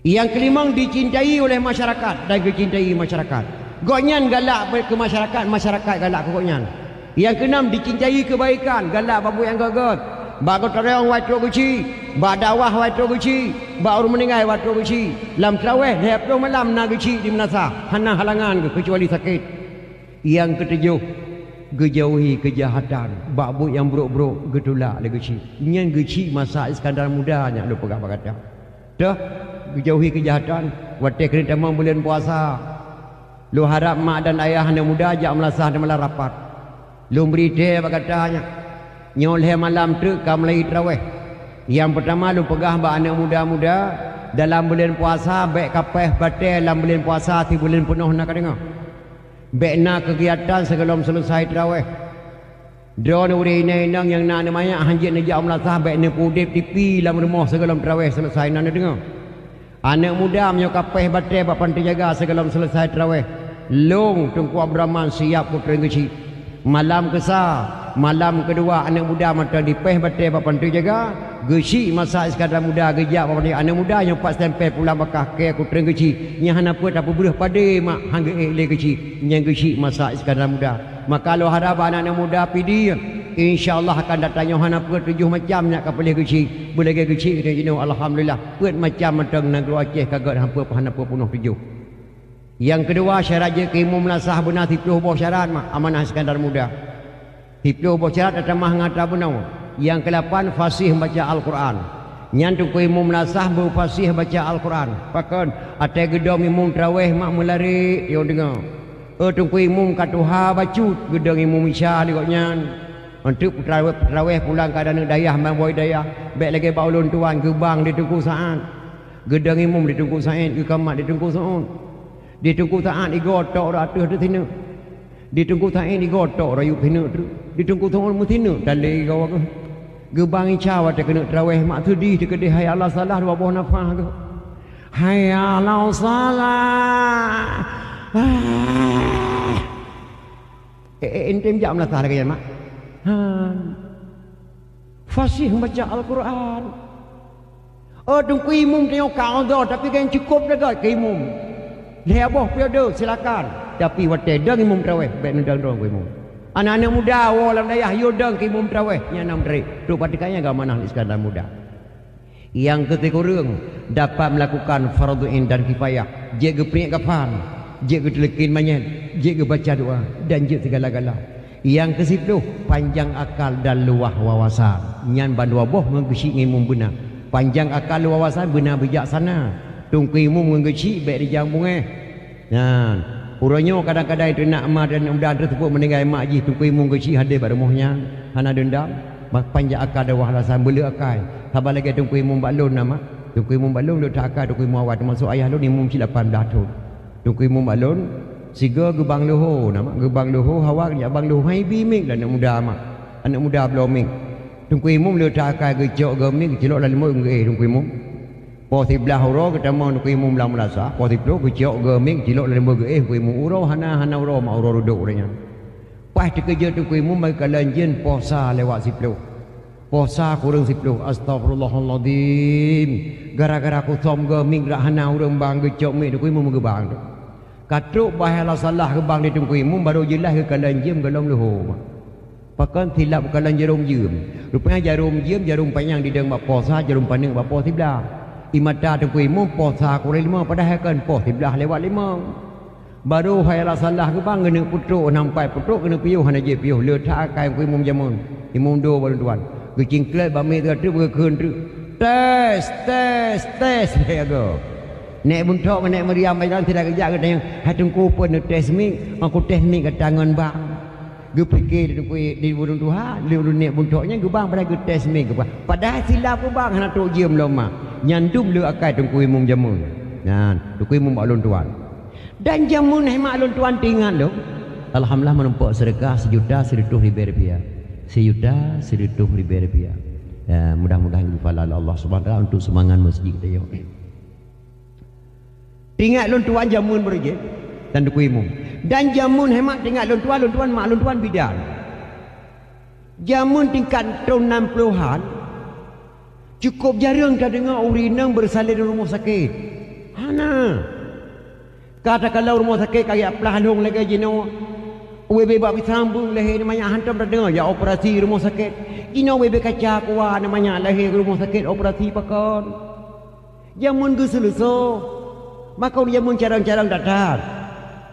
Nyang keulimong, dicintai oleh masyarakat dan geucintai masyarakat. Gobnyan galak keu masyarakat, masyarakat galak keu gobnyan. Nyang keunam, dicintai keubaikan, galak bak buet nyang gét-gét. Bak gotong royong awai trok geuchik, bak dakwah awai trok geuchik, bak ureuëng meuninggai awai trok geuchik. Lam teurawéh lhée ploh malam na geuchik di meunasah, hana halangan geuh keucuali sakét. Nyang keutujoh, Geujauhi keujahatan, bak buet nyang brok-brok geutulak lé geuchik. Nyan geuchik masa Iskandar Muda nyan lôn peugah bak gata. Toh, geujauhi keujahatan, watée keuneuk tamong buleuen puasa. Lôn harab mak dan ayah aneuk muda jak meulasah di malam rapat. Lôn bri thée bak gata nyan. Nyoe lhée malam treuk ka meulai traweh. Nyang peutama lôn peugah bak aneuk muda-muda, dalam buleuen puasa bék ka péh batée lam buleuen puasa sibuleuen peunoh na ka deungoe. Bék na keugiatan sigohlom seuleusai traweh. Droeneuh ureuëng inong-inong nyang na aneuk manyak hanjeuet neujak meulasah bék neupeuudeb tipi lam rumoh sigohlom traweh seuleusai na neudeungoe. Aneuk muda meunyoe ka péh batée bak panti jaga sigohlom seuleusai traweh, lôn Teungku Abdurrahman siap kutreun geuchik. Malam keusa, malam keudua aneuk muda mantong dipéh batée bak panti jaga, geuchik masa Iskandar Muda geujak bak panti aneuk muda nyang pat stempel pulang bakah kée kutreun geuchik, nyang hana peuet tapeubreuh padé mak han geuék lé geuchik, nyang geuchik masa Iskandar Muda. Maka lôn harab bak aneuk muda Pidie, insya Allah akan datang nyoe hana peuet tujoh macam nyak ka peuleh geuchik, beulagée geuchik keuneuk jinoe alhamdulillah, peuet macam mantong nanggroe Aceh ka gét hana peuet hana peuet peunoh tujoh. Nyang keudua syarat jeuet keu imum meulasah beuna siplôh boh syarat mak amanah Iskandar Muda. Siplôh boh syarat tatamah ngon atra bunoe. Nyang keulapan fasih membaca Al-Quran. Nyan teungku imum meulasah beufasih baca Al-Quran. Pakon? Watée geudong imum traweh mak meularék nyang deungoe. Oh teungku imum ka tuha bacut geudong imum isya lé gobnyan. Eunteuk peutraweh-peutraweh pulang keu aneuk dayah ban boh dayah, bék lagée bak ulôn tuan geubang di Teungku Saát. Geudong imum di Teungku Said, geukamat di Teungku Saát. Di Teungku Saát igoe tok rot ateueh teuh sineuk. Di Teungku Said igoe tok rot yup sineuk treuk. Di Teungku Saát meusineuk talé igoe geuh. Geubang isya watée keuneuk traweh mak seudeh teukeudeh hayya 'alas shalah dua boh nafah geuh. Hayya 'alas shalah. Ah. Eh, eh, entem jak meulasah lagée nyan mak. Han. Fasih membaca Al-Quran. Oh teungku imum tanyoe ka udhur tapi kan cukup deugah keu imum. Lhée boh piôh deuh silakan. Tapi watée dong imum traweh bék neudong-dong keu imum. Aneuk-aneuk muda woe lam dayah yue dong keu imum traweh nyan nam treuk. Trok pat teuka nyan geuamanah lé Iskandar Muda. Nyang keusikureueng dapat melakukan fardhu ain dan kifayah, jeuet geupeuék kafan, jeuet geuteuleukin manyét, jeuet geubaca doa dan jeuet sigala-gala. Nyang keusiplôh, panjang akal dan luwah wawasan. Nyan bandua boh ngon geuchik ngon imum beuna. Panjang akal wawasan beuna bijaksana. Teungku imum ngon geuchik bék rijang beungéh. Nyan, uroe nyoe kadang-kadang teunak ma dan muda teuseupôt meuninggai mak jih teungku imum geuchik hadé bak rumoh nyan. Hana deundam, panjang akal dan luwah wawasan beuleuek akai. Haba lagée teungku imum bak lôn na mak. Teungku imum bak lôn le that akai teungku imum awai teumasok ayah lôn imum cit lapan blaih thon. Teungku imum bak lôn, sigoe geubang leuho na mak, geubang leuho hawa geujak bang leuho hai bi miek lé aneuk muda mak. Aneuk muda bloe miek. Teungku imum le that akai geucok geumiek geucilok lam leumô geuéh teungku imum. Poh siblaih uroe geutamong teungku imum lam meulasah, poh siploh geucok geumiek geucilok lam leumô geuéh teungku imum. Uroe hana, hana uroe mak uroe reudok uroe nyan. Paih teukeujot teungku imum bak kalon jén poh sa lewat siploh. Poh sa kureueng siploh, astagfirullahalazim. Gara-gara kusöm geumiek rak hana ureuëng bang geucok miek teungku imum geubang tu. Ka trok bahé la salah geubang di teungku imum barô jeulaih geukalon jén gohlom leuho. Pakon silap geukalon jarôm jeuem. Rupanya jarôm jeuem, jarôm panyang didong bak poh sa, jarôm paneuk bak poh siblaih. Di mata teungku imum poh sa kureueng lima padahai kon poh siblaih lewat limong. Barô hai la salah geubang geuneuk peutrok, nampai peutrok geuneuk piôh hana jeuet piôh, le that akai teungku imum jameun. Imum do barô tuan. Geucingklek bak miek teuka treuk beukheun treuk. Tes, tes, tes lé agoe. Nek Buntok ngon Nek Mariam bajan sira geujak geutanyong, "Hai teungku peue neutes miek?" "Aku tes miek gata ngon bang." Geupike di teungku di ureuëng tuha, di ureuëng Nek Buntok nyan geubang padahai geutes miek geubang. Padahai silap geubang hana trok jeuem lom mak. Nyan dum le akai teungku imum jameun. Nyan, teungku imum bak lôn tuan. Dan jameun hai mak lôn tuan teuingat lom. Alhamdulillah meurumpok seudeukah sijuta sireutôh ribée rupiah. Sijuta sireutôh ribée rupiah. Ya, mudah-mudahan geupala lé Allah Subhanahu Wa Taala untuk sumbangan masjid geutanyoe. Teuingat lôn tuan jameun beureujen dan teungku imum. Dan jameun hai mak teuingat lôn tuan, lôn tuan mak lôn tuan bidan. Jameun tingkat thon nam plohan, cukôp jareueng tadeungoe ureuëng inong beureusalen u rumoh sakét. Hana. Ka takalon rumoh sakét ka geuplah lhong lagée jinoe. Ubé-bé bak pisang beueng lehée nyan manyak hántom tadeungoe jak operasi rumoh sakét. Jinoe ubé-bé kaca kuwa nyan manyak lehée rumoh sakét operasi pakon. Jameun geuseuleusoe. Maka ureuëng jameun carông-carông that-that.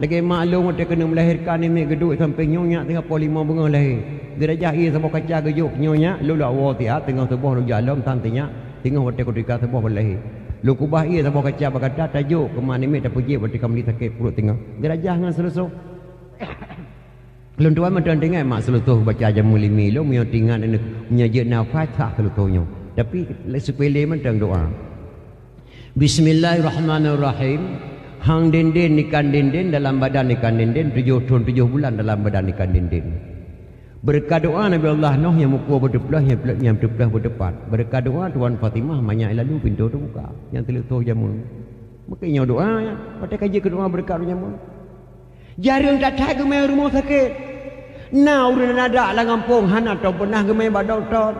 Lagée mak lôn watée keuneuk meulahérkan namiet geuduek sampéng nyoe nyak teungoh poh limong beungoh lahé. Geurajah ié saboh kaca geujok nyoe nyak lôn lak woe siat teungoh suboh lôn jak lom tan sinyak teungoh watée kutika saboh ban lahé. Lôn kubah ié saboh kaca bak gata tajok keu mak namiet tapeujieb watée ka meuli sakét pruet teungoh. Geurajah ngon seuleusoh. Lôn tuan mantong teuingat mak seuleusoh baca jameun limi lôn meunyoe teuingat aneuk meunyoe jeuet nafas sah seuleusoh nyoe. Tapi sepele mantong doa. Bismillahirrahmanirrahim. Hang denden ikan denden dalam badan ikan denden, tujoh thon tujoh bulan dalam badan ikan denden. Beureukat doa Nabi Allah Nuh nyang meukoh beuteuplôh, nyang plôh, nyang beuteuplôh beuteupat. Beureukat doa Tuan Fatimah manyak lalu pintoe teubuka. Nyang teuleusoh jameun. Meukeunyoe doa, ya. Watée ka jeuet keu doa beureukat doa jameun. Jareueng that-that geumé rumoh sakét. Na ureuëng na dak lam gampông hana tom peunah geumé bak dokto.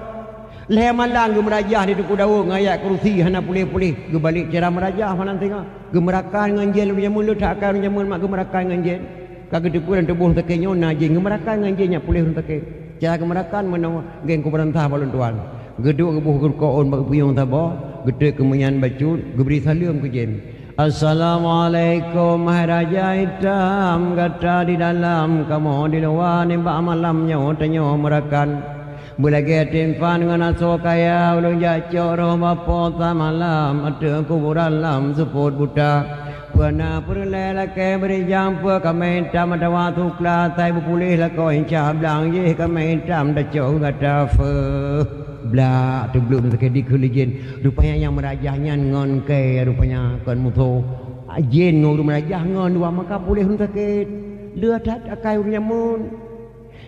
Lhée malam geumeurajah di Teungku Daud ngon ayat kurusi hana puléh-puléh. Geubalek cara meurajah malam singoh. Geumeurakah ngon jén ureuëng jameun le that akai ureuëng jameun mak geumeurakah ngon jén. Ka geuteupeue lam tuboh sakét nyoe na jén geumeurakah ngon jén nyak puléh ureuëng sakét. Cara geumeurakah meunoe geng kubeurantah bak lôn tuan. Geuduek geuboh geurukoon bak geupuyong saboh, geutrek keumeunyan bacut, geubri saleuem keu jén. Assalamualaikum hai Raja Itam, gata di dalam, kamoe di luwa, nibak malam nyoe tanyoe meurakan. Beulagée timphan ngon asoe kaya, ulôn jak cok roh bapoe samalam, ateueh kuburan lam seupôt buta. Peue na peureulée lakée beurijang, peue kaméng itam atawa sukla, asai beupuléh lakoe inca blang jih kaméng itam tacok gata feuh. Blak teublok sakét dikeue lé jén. Rupanya nyang meurajah nyan ngon kée rupanya kon musoh. Jén ngon ureuëng meurajah ngon dua maka puléh ureuëng sakét. Le that akai ureuëng jameun.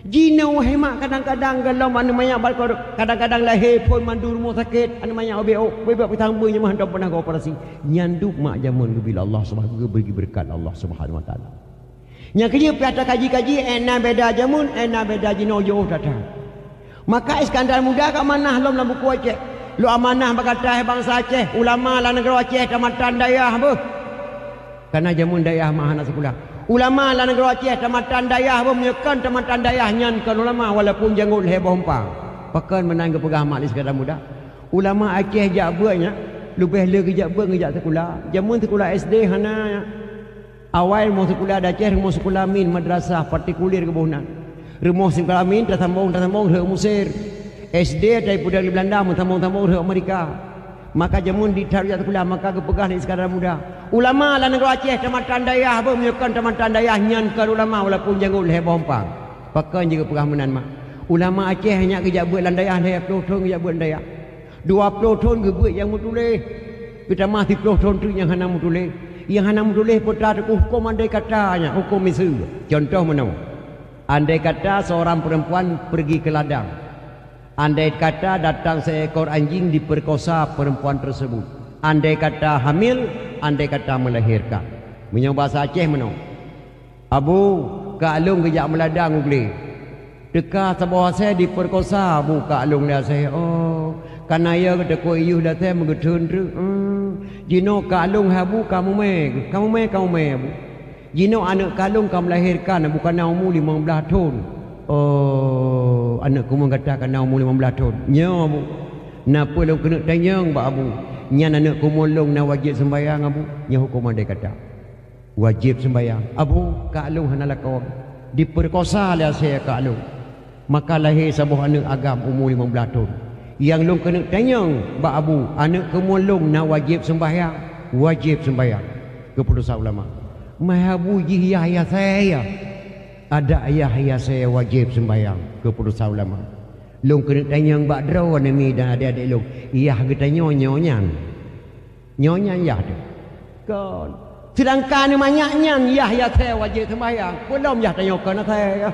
Jinoe hai mak kadang-kadang golom aneuk manyak bak, kadang-kadang lahé phon mandum rumoh sakét, aneuk manyak ubé-ôk, ubé-ôk pisang beuh nyang meuhan tom peunah geuoperasi. Nyan duek mak jameun geubri lé Allah Subhanahu, geubri beureukat Allah Subhanahu wa Taala. Nyang keujeuet pih ata kaji-kaji, eh, na beda jameun, eh, na beda jinoe jiôh that-that. Maka Iskandar Muda ka amanah lom lam buku Aceh. Lôn amanah bak gata hai bansa Aceh, ulama lam nanggroe Aceh tamatan dayah beuh. Kana jameun dayah mah hana sikula. Ulama lam nanggroe Aceh tamatan dayah beuh, meunyoe kon tamatan dayah nyan kon ulama walaupun jangôt lhée boh umpang. Pakon meunan geupeugah mak Iskandar Muda? Ulama Aceh jak beuet nyan, leubeh le geujak beuet ngon jak sikula. Jameun sikula S D hana nyan. Awai rumoh sikula di Aceh, rumoh sikula min, madrasah partikuler geuboh nan. Rumoh sikula min tasambong-tasambong rhot Mesir. S D tai peudong di Beulanda meusambong-sambong rhot Amerika. Maka jameun di that jak sikula, maka geupeugah lé Iskandar Muda, ulama lam nanggroe Aceh tamatan dayah beuh, meunyoe kon tamatan dayah nyan kon ulama walaupun jangôt lhée boh umpang. Pakon jih geupeugah meunan mak? Ulama Aceh nyak geujak beuet lam dayah lhée ploh thon geujak beuet lam dayah. Dua ploh thon geubeuet nyang meutuléh, geutamah siploh thon teuk nyang hana meutuléh. Nyang hana meutuléh peue teuk hukôm andai kata nyan, hukôm miseue. Contoh meunoe, andai kata seorang perempuan pergi ke ladang, andai kata datang seekor anjing diperkosa perempuan tersebut, andai kata hamil, andai kata melahirkan. Meunyoe basa Aceh meunoe, Abu, kak lôn geujak meuladang u glé. Teuka saboh asée dipeurkosa abu kak lôn lé asée. Oh, kana ya geuteukôi yuh lé asée meugeutheun treuk. Hmm, jinoe kak lôn hai abu ka mumé, ka mumé, ka mumé abu. Jinoe aneuëk kak lôn ka meulahérkan abu kana umu limong blaih thon. Oh, aneuëk keumuen gata kana umu limong blaih thon. Nyoe abu, na peue lôn keuneuk tanyong bak abu. Nyan aneuëk keumuen lôn na wajéb seumbahyang abu. Nyoe hukôm andai kata. Wajéb seumbahyang. Abu, kak lôn hana lakoe. Dipeurkosa lé asée kak lôn. Maka lahé saboh aneuëk agam umu limong blaih thon. Nyang lôn keuneuk tanyong bak abu, aneuëk keumuen lôn na wajéb seumbahyang? Wajéb seumbahyang. Keuputosan ulama. Meuhai abu jih yah yasée ya? Adak yah yasée wajéb seumbahyang. Keuputosan ulama. Lôn keuneuk tanyong bak droeneuh mi dan adék-adék lôn. Yah geutanyoe nyoe nyan? Nyoe nyan yah teuh. Kon. Seudangkan manyak nyan yah yasée wajéb seumbahyang. Peulom yah tanyoe kon asée yah.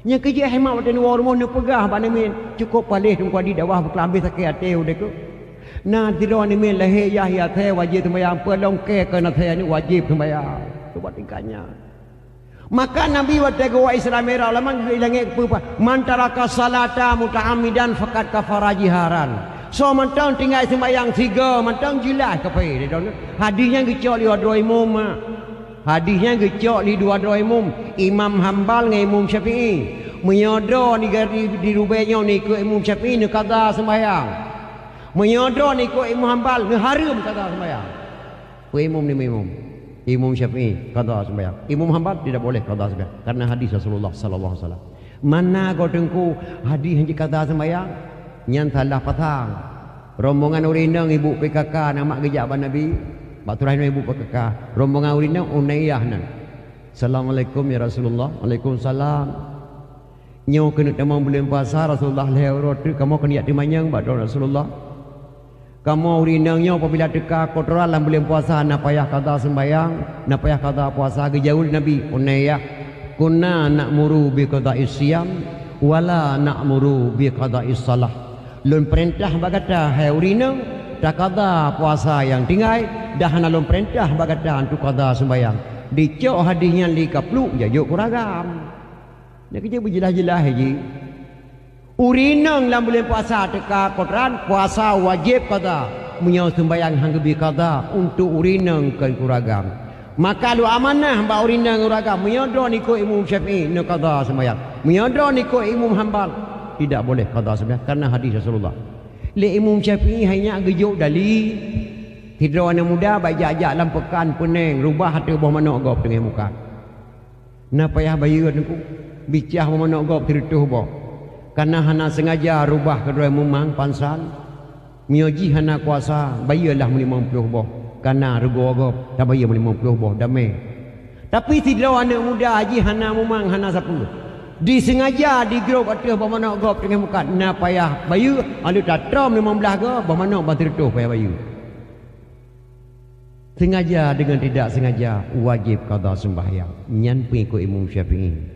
Nyang keujeuet hai mak watée neuwoe rumoh neupeugah bak neumiet, cukôp paléh teungku adi dakwah beukeulambeh sakét até udeb keuh. Na sidroe neumiet lahé yah yasée wajéb seumbahyang, peulom kée kon asée nyan wajéb seumbahyang. Cuba tingkat nyan. Maka Nabi watée geuwoe Isra Mi'raj, ulama di langét geupeugah, "Man taraka salata muta'ammidan faqad kafara jiharan." Soe mantong tinggai seumbahyang sigoe mantong jeulaih kafé. Hadih nyan geucok lé dua droe imum. Hadih nyan geucok lé dua droe imum, Imam Hambal ngon Imam Syafi'i. Meunyoe droe di, di, di rubée nyoe neuikot Imam Syafi'i neukaza seumbahyang. Meunyoe droe neuikot Imam Hambal neuhareuem kaza seumbahyang. Peue imum ni imum? Imam Syafi'i qadha sembahyang. Imam Hambal tidak boleh qadha sembahyang karena hadis Rasulullah sallallahu alaihi wasallam. Mana go teungku hadis hana qadha sembahyang? Nyan salah pasang. Rombongan ureueng inong ibu P K K na mak geujak bak Nabi. Bak surah ibu P K K. Rombongan ureueng inong Unaiyah nan. "Assalamualaikum ya Rasulullah." "Waalaikumsalam." "Nyoe keuneuk tamong buleuen puasa Rasulullah, lhèe uroe teuk kamoe keuneuk jak teumanyong bak droe Rasulullah. Kamoe ureueng inong nyoe apabila teuka kotoran lam buleuen puasa na payah qadha sembahyang, na payah qadha puasa." Geujaweueb Nabi, "Unaiyah, kunna na'muru bi qada'is siyam, wala na'muru bi qada'is shalah." Lôn peurintah bak gata, hai ureueng inong, taqadha puasa nyang tinggai, dan hana lôn peurintah bak gata untuk qadha sembahyang. Dicok hadis nyan lé kapluek jajok keu ureueng agam. Nyan keujeuet beujeulaih-jeulaih jih. Ureueng inong lam buleuen puasa teuka kotoran, puasa wajéb qadha. Meunyoe sembahyang han geubri qadha untuk ureueng inong keu ureueng agam. Maka lôn amanah bak ureueng inong ureueng agam, meunyoe droeneuh ikot Imam Syafi'i, neuqadha sembahyang. Meunyoe droeneuh ikot Imam Hambal, tidak boleh qadha sembahyang karena hadis Rasulullah. Lé Imam Syafi'i hai nyak geujok dali, sidroe aneuk muda bak jak-jak lam peukan peuneng, rubah ateueh boh manok gob teungoh mukat. Na payah bayeue teungku. Bicah boh manok gob sireutôh boh. Kana hana seungaja rubah keudroe mumang pansan. Meunyoe jih hana kuasa, bayeue lah meulimong ploh boh. Kana rugoe gob, tabayeue meulimong ploh boh damé. Tapi sidroe aneuk muda jih hana mumang, hana sapeue. Diseungaja digrob ateueh boh manok gob teungoh mukat. Na payah bayeue, aleuh tatrom limong blaih goe, boh manok ban sireutôh payah bayeue. Seungaja deungon tidak seungaja wajéb qadha seumbahyang. Nyan peungikot Imam Syafi'i.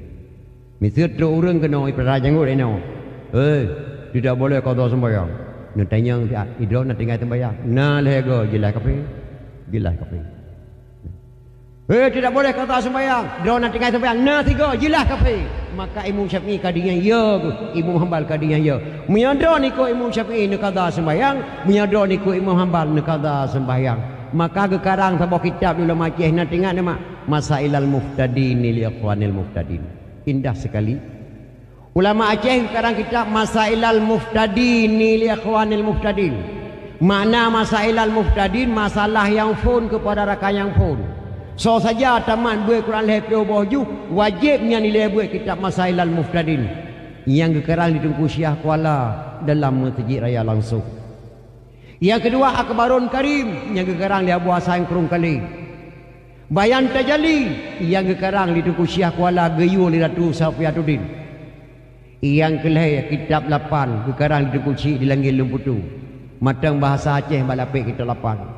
Miseue trok ureueng keunoe ipeura janggot inoe, "Hei, tidak boleh qadha seumbahyang." Neutanyong siat, "Idroe na tinggai seumbahyang?" "Na lhèe goe." "Jeulaih kafé." "Jeulaih kafé." "Hei, tidak boleh qadha seumbahyang." "Droe na tinggai seumbahyang?" "Na sigoe." "Jeulaih kafé." Maka Imam Syafi'i ka deungon yo geuh, Imam Hambal ka deungon yo. Meunyoe droeneuh ikot Imam Syafi'i neuqadha seumbahyang, meunyoe droeneuh ikot Imam Hambal neuqadha seumbahyang. Maka geukarang saboh kitab di ulama Aceh, na teuingat nyan mak? Masailal Muhtadin li Ikhwanil Muhtadin. Indah sekali. Ulama Aceh geukarang kitab Masailal Muhtadin li Ikhwanil Muhtadin. Makna Masailal Muhtadin, masalah nyang phon keupada rakan nyang phon. Soe saja tamat beuet Quran lhèe ploh boh juh, wajéb nyan ilèe beuet kitab Masailal Muhtadin nyang geukarang di Teungku Syiah Kuala dalam Meuseujid Raya Langsoe. Nyang keudua Akhbarun Karim nyang geukarang lé Abu Hasan Krueng Kalé. Bayan Tajali nyang geukarang lé Teungku Syiah Kuala geuyue lé Ratu Safiatuddin. Nyang keulhèe kitab lapan geukarang lé Teungku Chik di Langét Lôn Putu. Mantong bahasa Aceh bak lapék kitab lapan.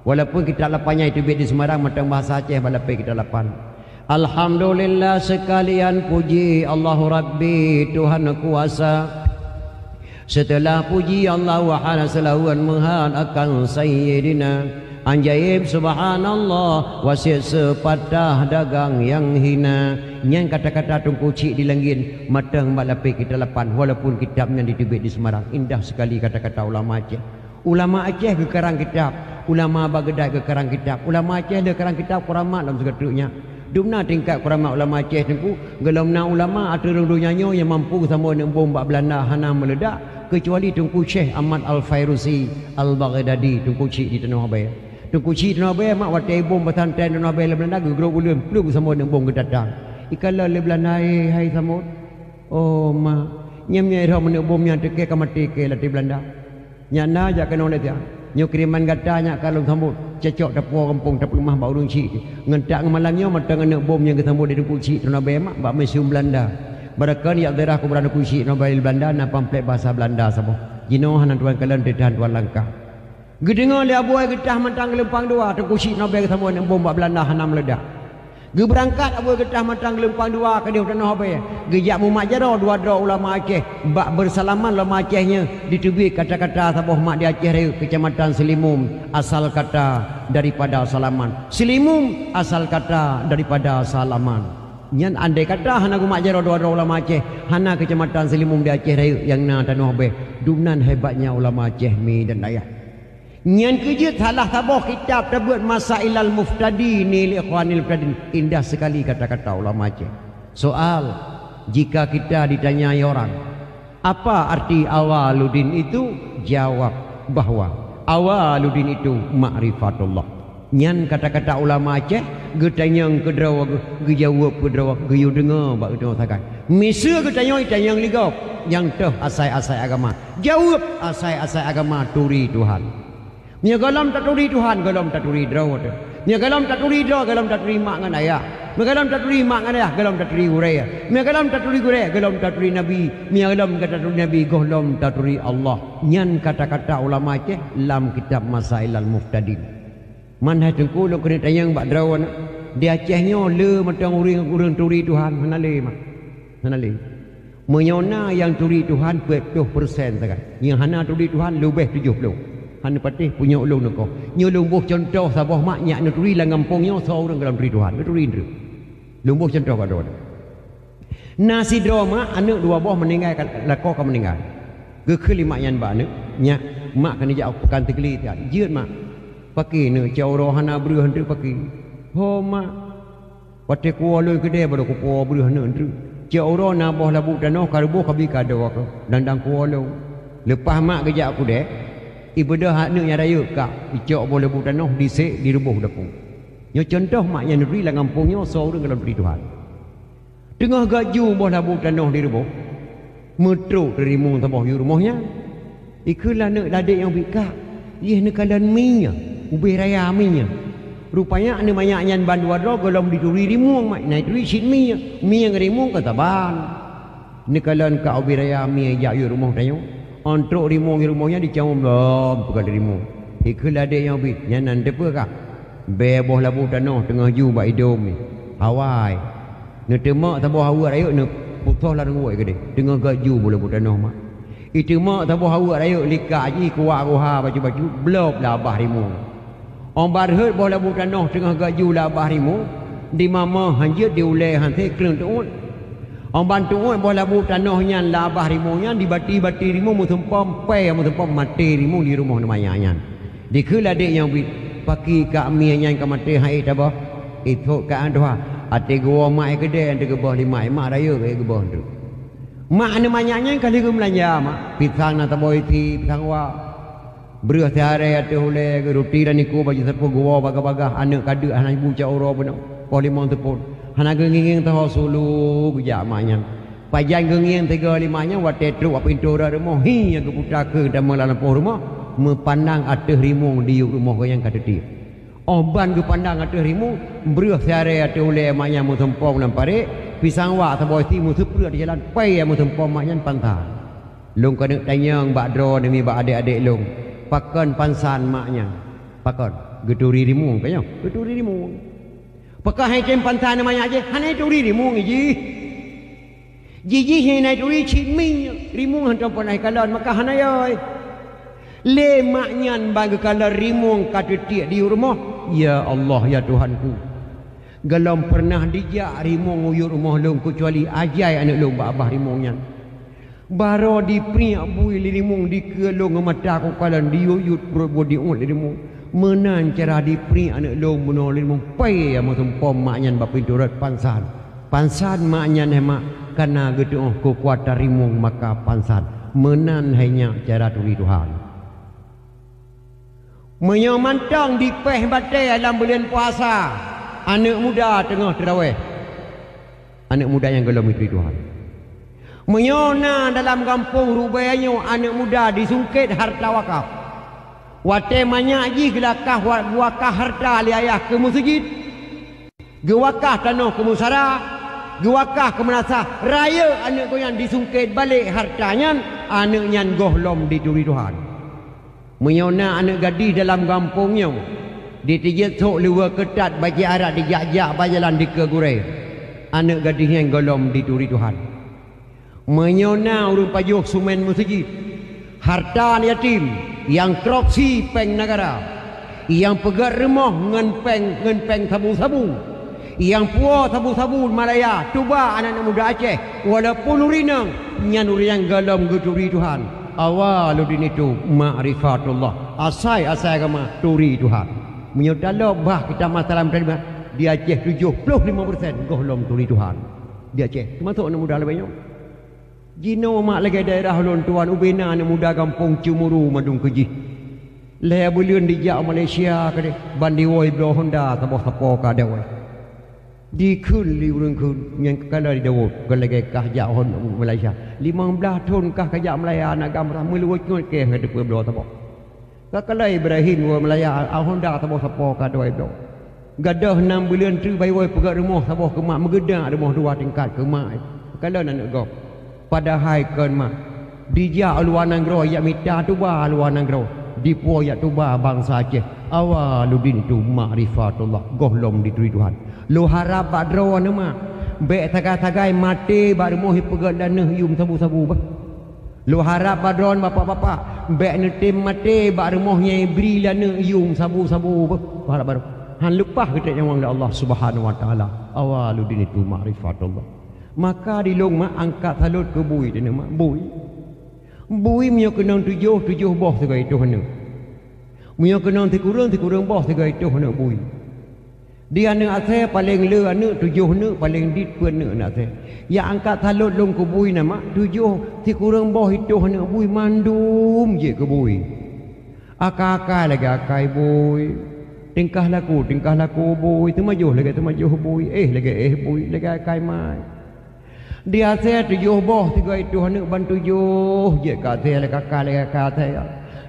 Walaupun kitab lapan nyan teubiet di Semarang, mantong bahasa Aceh bak lapék kitab lapan. Alhamdulillah, seukalian puji Allahu Rabbi Tuhan kuasa. Seuteulah puji Allah, wahana seulaweuet meuhat akan Sayyidina. Ajaéb subhanallah, wasiet seupatah dagang nyang hina. Nyan kata-kata Teungku Chik di Langét, mantong bak lapék kitab lapan, walaupun kitab nyan diteubiet di Semarang. Indah seukali kata-kata ulama Aceh. Ulama Aceh geukarang kitab, ulama Baghdad geukarang kitab, ulama Aceh lé karang kitab kuramat lom sigoe teuk nyan. Dumna tingkat kuramat ulama Aceh Teungku, gohlom na ulama ateueh rhueng donya nyoe nyang mampu geusampoe aneuk bom bak Beulanda hana meuleudak, keucuali Teungku Syekh Ahmad Al-Fairusi Al-Baghdadi, Teungku Chik di Tanoh Abée. Teungku Chik Tanoh Abée mak watée bom pesantren Tanoh Abée lé Beulanda geugrob buleuen plueng geusampoe aneuk bom geutatang. Ikalon lé Beulanda, "Hei, hai sampoe, oh mak, nyan meunyoe irhom aneuk bom nyan teuke ka maté keu latée Beulanda." Nyan na jak keunoe lé siat. Nyoe kiriman gata nyak ka lôn sambot. Cocok tapuwoe gampông tapeuleumah bak ureuëng chik. Ngon tak ngon malam nyoe mantong aneuk bom nyang geusambot di Teungku Chik Tanoh Abée mak bak museum Beulanda. Barakon jak ziarah kuburan Teungku Chik Tanoh Abée di Beulanda na pamflet bahasa Beulanda saboh. Jinoe hana tuan kalon teutan tuan langkah. Geudeungoe lé Abu Ai Geutah mantong geulumpang dua Teungku Chik Tanoh Abée geusambot aneuk bom bak Beulanda hana meuleudak. Geubeurangkat Abu Ai Geutah mantong geulumpang dua keudeh u Tanoh Abée, geujak mumat jaroe dua droe ulama Aceh. Bak beusalaman ulama Aceh nyoe diteubiet kata-kata saboh mak di Aceh Rayeuk, Keucamatan Seulimum, asal kata daripada salaman. Seulimum asal kata daripada salaman. Nyan andai kata hana geumat jaroe dua droe ulama Aceh, hana Keucamatan Seulimum di Aceh Rayeuk nyang na Tanoh Abée. Dumnan hebatnya ulama Aceh mi dan dayah. Nyan keuh jeuet salah saboh kitab teubeuet Masailal Muftadin li Ikhwanil Muftadin. Indah sekali kata-kata ulama Aceh. Soal, jika kita ditanyai orang, "Apa arti awaluddin itu?" Jawab bahwa awaluddin itu ma'rifatullah. Nyan kata-kata ulama Aceh, geutanyong keudroe, geujaweueb keudroe, geuyue deungoe bak geutanyoe sagai. Miseue geutanyoe tanyong lé gob, nyang toh asai-asai agama. Jaweueb asai-asai agama turi Tuhan. Meunyoe gohlom taturi Tuhan, gohlom taturi droe teuh. Meunyoe gohlom taturi droe, gohlom taturi mak ngon ayah. Meunyoe gohlom taturi mak ngon ayah, gohlom taturi gurée. Meunyoe gohlom taturi gurée, gohlom taturi nabi. Meunyoe gohlom taturi nabi, gohlom taturi Allah. Nyan kata-kata ulama Aceh lam kitab Masailal Muhtadin. Man hai Teungku, lôn keuneuk tanyong bak droe na. Di Aceh nyoe le mantong ureuëng, ureuëng turi Tuhan, hana le, mak. Hana le. Meunyoe na nyang turi Tuhan peuet ploh persen sagai. Nyang hana turi Tuhan leubeh tujoh ploh. Hana patéh punyueng ulôn neukoh. Nyoe lôn boh cuntoh saboh mak nyak neuturi lam gampông nyoe soe ureuëng gohlom turi Tuhan. Neuturi neuturi. Lôn boh cuntoh bak droe. Na sidroe mak, aneuëk dua boh meuninggai ka, lakoe ka meuninggai. Geukheun lé mak nyan bak aneuëk, "Nyak, mak keuneuk jak u peukan Teugli siat." "Jeuet, mak." "Pakri neuëk, cok uroe hana breueh neutreuk pakri." "Ho, mak." "Watée kuwoe lôn keudée barô kupuwoe breueh neuëk neutreuk. Cok uroe na boh labu tanoh ka ruboh kabi kado keuh dan dang kuwoe lôn." Leupah mak geujak u keudée, ibeudôh aneuëk nyan rayeuk kak, icok boh labu tanoh disek diruboh dapu. Nyoe cuntoh mak nyan neuturi lam gampông nyoe soe ureuëng gohlom turi Tuhan. Teungoh gak ju boh labu tanoh diruboh, meutrok rimueng saboh yue rumoh nyan. Ikheun lé aneuëk ladek nyang ubit, "Kak, yeh neukalon mie nyoe, ubé raya mie nyoe." Rupanya aneuëk manyak nyan bandua droe gohlom dituri rimueng, mak, na ituri cit mie nyoe. Mie ngon rimueng ka saban. Neukalon kak ubé raya mie jak yue rumoh tanyoe. Ôn trok rimueng yue rumoh nyan dicawom lom peukalon rimueng. Ikheun lé ladek nyang ubit, "Nyan nan teupeue kak?" "Bée boh labu tanoh teungoh ju bak idom nyoe. Hawai." Neuteumeuk saboh aweuek rayeuk neuputôh lam ruweuek keudeh, teungoh gak ju boh labu tanoh, mak. Iteumeuek saboh aweuek rayeuk likak jih kuwak guha bacut-bacut, blob lam babah rimueng. Óh ban rhot boh labu tanoh teungoh gak ju lam babah rimueng, dimamöh hanjeuet, di ulée han sép, kreueng teuôt. Óh ban teuôt boh labu tanoh nyan lam babah rimueng nyan, di bati-bati rimueng meuseumpom, pèe meuseumpom, maté rimueng di rumoh aneuëk manyak nyan. Dikheun lé ladek nyang ubit, "Pakri kak mie nyan ka maté han ék taboh?" Ithok kak han tuha, até geuwoe mak keudeh nyang teugeuboh lé mak, mak rayeuk ék geuboh teuk. Mak aneuëk manyak nyan ka lheueh geumeulanja, mak. Pisang na saboh isi, pisang wak. Breueh siarée ateueh ulée, ruti dan ikô bacut sapeue geuwoe bagah-bagah, aneuëk ka deuk hana bu cok uroe bunoe, poh limong seupôt. Hana geungieng-ngieng saho, sulu geujak mak nyan. Pajan geungieng sigoe lé mak nyan watée trok bak pintoe rot rumoh, hi nyang geuputa keu tamong lam lampôh rumoh, meupandang ateueh rimueng diyueb rumoh geuh nyang ka teutiek. Óh ban geupandang ateueh rimueng, breueh siarée ateueh ulée mak nyan meuseumpom lam parek, pisang wak saboh isi meuseupreuet di jalan, pèe meuseumpom mak nyan pansan. Lôn keuneuk tanyong bak droeneuh nibak adék-adék lôn, pakon pansan mak nyan? Pakon? Geuturi rimueng, ka nyoe? Geuturi rimueng. Pakon han tem pansan aneuëk manyak jih? Hana turi rimueng jih. Jijih nyang na turi cit mie, rimueng hantom peureunah kalon, maka hana yôi. Lé mak nyan ban geukalon rimueng ka teutiek diyueb rumoh, "Ya Allah, ya Tuhanku, gohlom peureunah dijak rimueng u yue rumoh lôn keucuali ajai aneuëk lôn bak babah rimueng nyan. Barô dipriek bui lé rimueng dikeue lôn ngon mata kukalon, diyuet-yuet pruet buet diuet lé rimueng. Meunan cara dipriek aneuëk lôn bunoe lé rimueng, pèe meuseumpom mak nyan bak pintoe rot pansan. Pansan mak nyan hai mak, kana geutuoh keukuatan rimueng maka pansan. Meunan hai nyak cara turi Tuhan." Meunyoe mantong dipéh batée lam buleuen puasa, aneuëk muda teungoh teurawéh, aneuëk muda nyang gohlom turi Tuhan. Meunyoe na dalam gampông rubée nyoe aneuëk muda disungkét hareuta wakaf, watée manyak jih geulakah wa-, geuwakah hareuta lé ayah keu meuseujid, geuwakah tanoh keu musara, geuwakah keu meunasah, rayeuk aneuëk geuh nyan disungkét balek hareuta nyan, aneuëk nyan gohlom dituri Tuhan. Meunyoe na aneuëk gadih dalam gampông nyoe, jiteujeuet sôk luweue keutat bajée arat jijak-jak bak jalan dikeue gurée, aneuëk gadih nyan gohlom dituri Tuhan. Meunyoe na ureuëng pajoh sumén meuseujid, hareuta yatim, nyang korupsi péng neugara, nyang peugét rumoh ngon péng, ngon péng sabu-sabu, nyang puwoe sabu-sabu malaya, tuba aneuëk-aneuëk muda Aceh, walaupun ureuëng inong, nyan ureuëng nyang gohlom geuturi Tuhan. Awwaluddin itu ma'rifatullah, asai-asai agama turi Tuhan. Meunyoe taloe bah kitab masalah meutarima, di Aceh tujoh ploh lima persen gohlom turi Tuhan. Di Aceh, teumasok aneuëk muda leubeh nyoe. Jinoe mak lagée daerah ulôn tuan, ubena aneuëk muda gampông ceumuru mandum keu jih. Lhèe buleuen dijak Malaysia keudeh, ban diwoe bloe honda saboh sapo ka dawai. Dikheun lé ureueng kheun, nyan keukalon di Daud, keu lagèe kah jak hon Malaysia. Limong blaih thon kah kajak Malaya, aneuk agam rah meuluwot ngon kèe ka teupeu bloe saboh. Keukalon Ibrahim woe Malaya, a honda saboh sapo ka dawai bloe. Gadôh nam buleuen treuk bayi woe peugöt rumoh saboh keu mak, meugeudak rumoh dua tingkat keu mak. Keukalon aneuk gob. Padahai kon mak, dijak luwa nanggroe jak mita tuba luwa nanggroe, dipuwoe jak tuba bansa Aceh. Awaludin tu makrifatullah, gohlom dituri Tuhan. Lôn harab bak droeneuh mak, bèk sagai-sagai maté bak rumoh ipeugöt laneuk yuem sabu-sabu beuh. Lôn harab bak droeneuh bapak-bapak, bèk neutem maté bak rumoh nyang ibri laneuk yuem sabu-sabu beuh. Lôn harab bak droeneuh. Han leupah geutrép nyawöng lé Allah Subhanahu wa Taala. Awaludin itu makrifatullah. Maka di lôn mak angkat salot keu bui teuh mak, bui. Bui meunyoe keunong tujoh, tujoh boh sigoe tuh aneuk. Meunyoe keunong sikureueng, sikureueng boh sigoe tuh aneuk bui. Di aneuk asèe paleng le aneuk, tujoh aneuk, paleng dit peuet aneuk aneuk asèe. Nyang angkat salot lôn keu bui na mak, tujoh sikureueng boh itoh aneuk bui mandum jeuet keu bui. Akai-akai lagèe akai bui, tingkah laku, tingkah laku bui, teumajoh lagèe teumajoh bui, éh lagèe éh bui, lagèe akai mai. Di asèe tujoh boh sigoe tuh aneuk ban tujoh jeuet keu asèe lagèe akai lagèe akai asèe.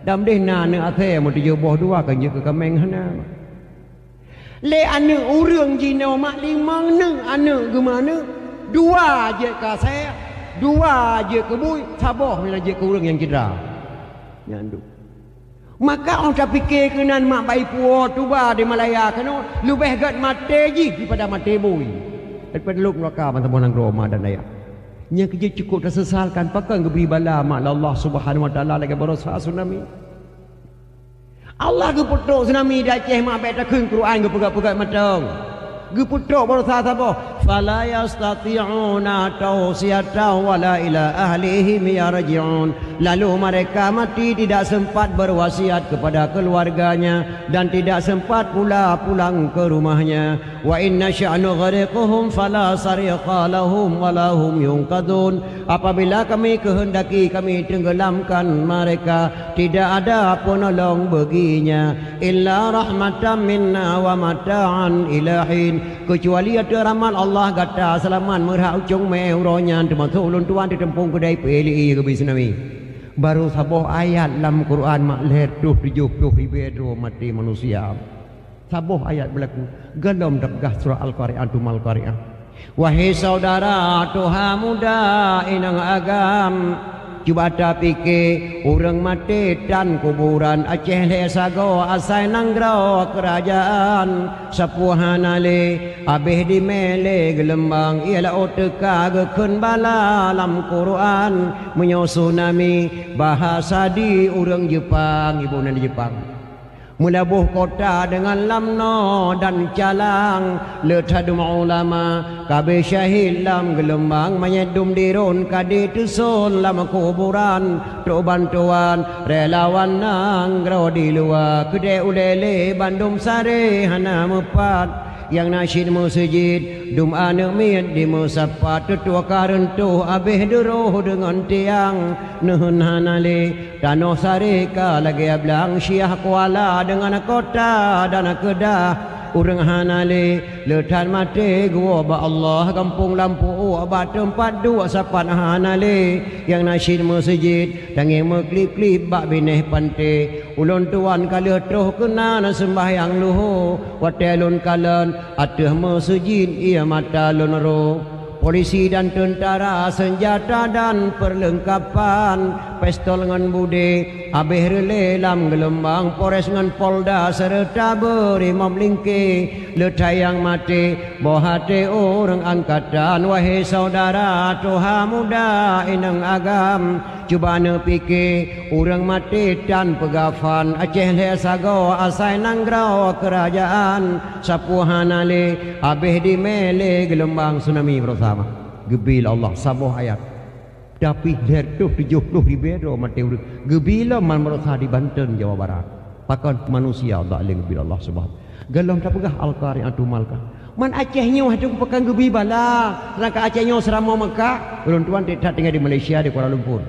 Dan meudeh na aneuk asèe meutujoh boh dua kan jeuet keu kaméng hana. Lé aneuk ureueng jinoe mak limong neuk aneuk geumeuaneuk, dua jeuet keu asèe, dua jeuet keu bui, saboh meunan jeuet keu ureueng nyang cedera. Nyan tu. Maka 'oh tapike keunan mak bai puwoe tuba di Malaya keunoe, leubeh gèt maté jih daripada maté bui. Daripada lôn meuraka ban saboh nanggroe mak dan ayah. Nyang keujeuet cukôp taseusalkan pakon geubri bala mak lé Allah Subhanahu wa Taala lagèe barosa tsunami. Allah geupeutrok tsunami di Aceh mak bèk takheun Quran geupeugah-peugah mantong. Geupeutrok barosa saboh, "Fala yastati'una tawsiyatan wala ila ahlihim yarji'un." Lalu mereka mati tidak sempat berwasiat kepada keluarganya dan tidak sempat pula pulang ke rumahnya. "Wa in nasya' nughriqhum fala sarikha lahum wala hum yunqadhun." Apabila Kami keuheundaki, Kami teunggelamkan mereka, tidak ada penolong baginya. "Illa rahmatan minna wa mata'an ila hin." Keucuali ateueh rahmat Allah gata seulamat meurhah u cong mé uroe nyan, teumasok ulôn tuan teutumpông keudai peuék lé ié geubri tsunami. Barô saboh ayat lam Quran mak lhèe reutôh tujoh ploh ribèe droe maté manusia. Saboh ayat beulaku, gohlom tapeugah surah Al-Qari'ah, tsumma Al-Qari'ah. Wahé syedara tuha muda inong agam, cuba tapike, ureueng maté tan kuburan, Aceh lhèe sagoe asai nanggroe keurajeuen, sapeue hana lé, abéh dimé lé geulumbang, ié laôt teuka geukheun bala lam Quran, meunyoe tsunami, bahasa di ureueng Jeupang, ibu nan di Jeupang. Meulaboh kota deungon lam noe dan calang, le that dum ulama ka abéh syahid lam geulumbang, manyét dum diron ka diteuson lam kuburan. Trok bantuan relawan nanggroe di luwa, keudéh ulèe lé bandum saré hana meupat. Nyang na cit meuseujid, dum aneuk miet dimeusapat, teutoe ka reuntoh abéh duroh deungon tiang, neuheun hana lé. Tanoh saré ka lagèe blang, Syiah Kuala deungon kota dan keudah, ureueng hana lé. Le that maté geuwoe bak Allah, gampông lam pu'uek bak teumpat duek sapat hana lé. Nyang na cit meuseujid, tangieng meuklip-klip bak binéh panté. Ulôn tuan ka lheueh troh keunan seumbahyang luho, watèe lôn kalon ateueh meuseujid ié mata lôn ro. Polisi dan teuntara, seunjata dan peurleungkapan, pistol ngon budé, abéh reulée lam geulumbang, Polres ngon Polda seureuta beurimòb lingké. Le that nyang maté, boh até ureuëng angkatan, wahé syedara tuha muda inong agam. Cuba neupike, ureuëng maté tan peugafan, Aceh lhée sagoe asai nanggroe keurajeuen, sapeue hana lé, abéh dimé lé geulumbang tsunami beurosama. Geubri lé Allah saboh ayat. Tapi lhée reutôh tujoh ploh ribée droe maté ureuëng geubri lom man beurosah di Banten, Jawa Barat. Pakon manusia zalim geubri lé Allah Subhanahu. Gohlom tapeugah Al-Qari'atu mal qari'ah. Man Aceh nyoe hana pakon geubri bala, seudangkan Aceh nyoe seuramoe Meukah. Ulôn tuan that tinggai di Malaysia, di Kuala Lumpur.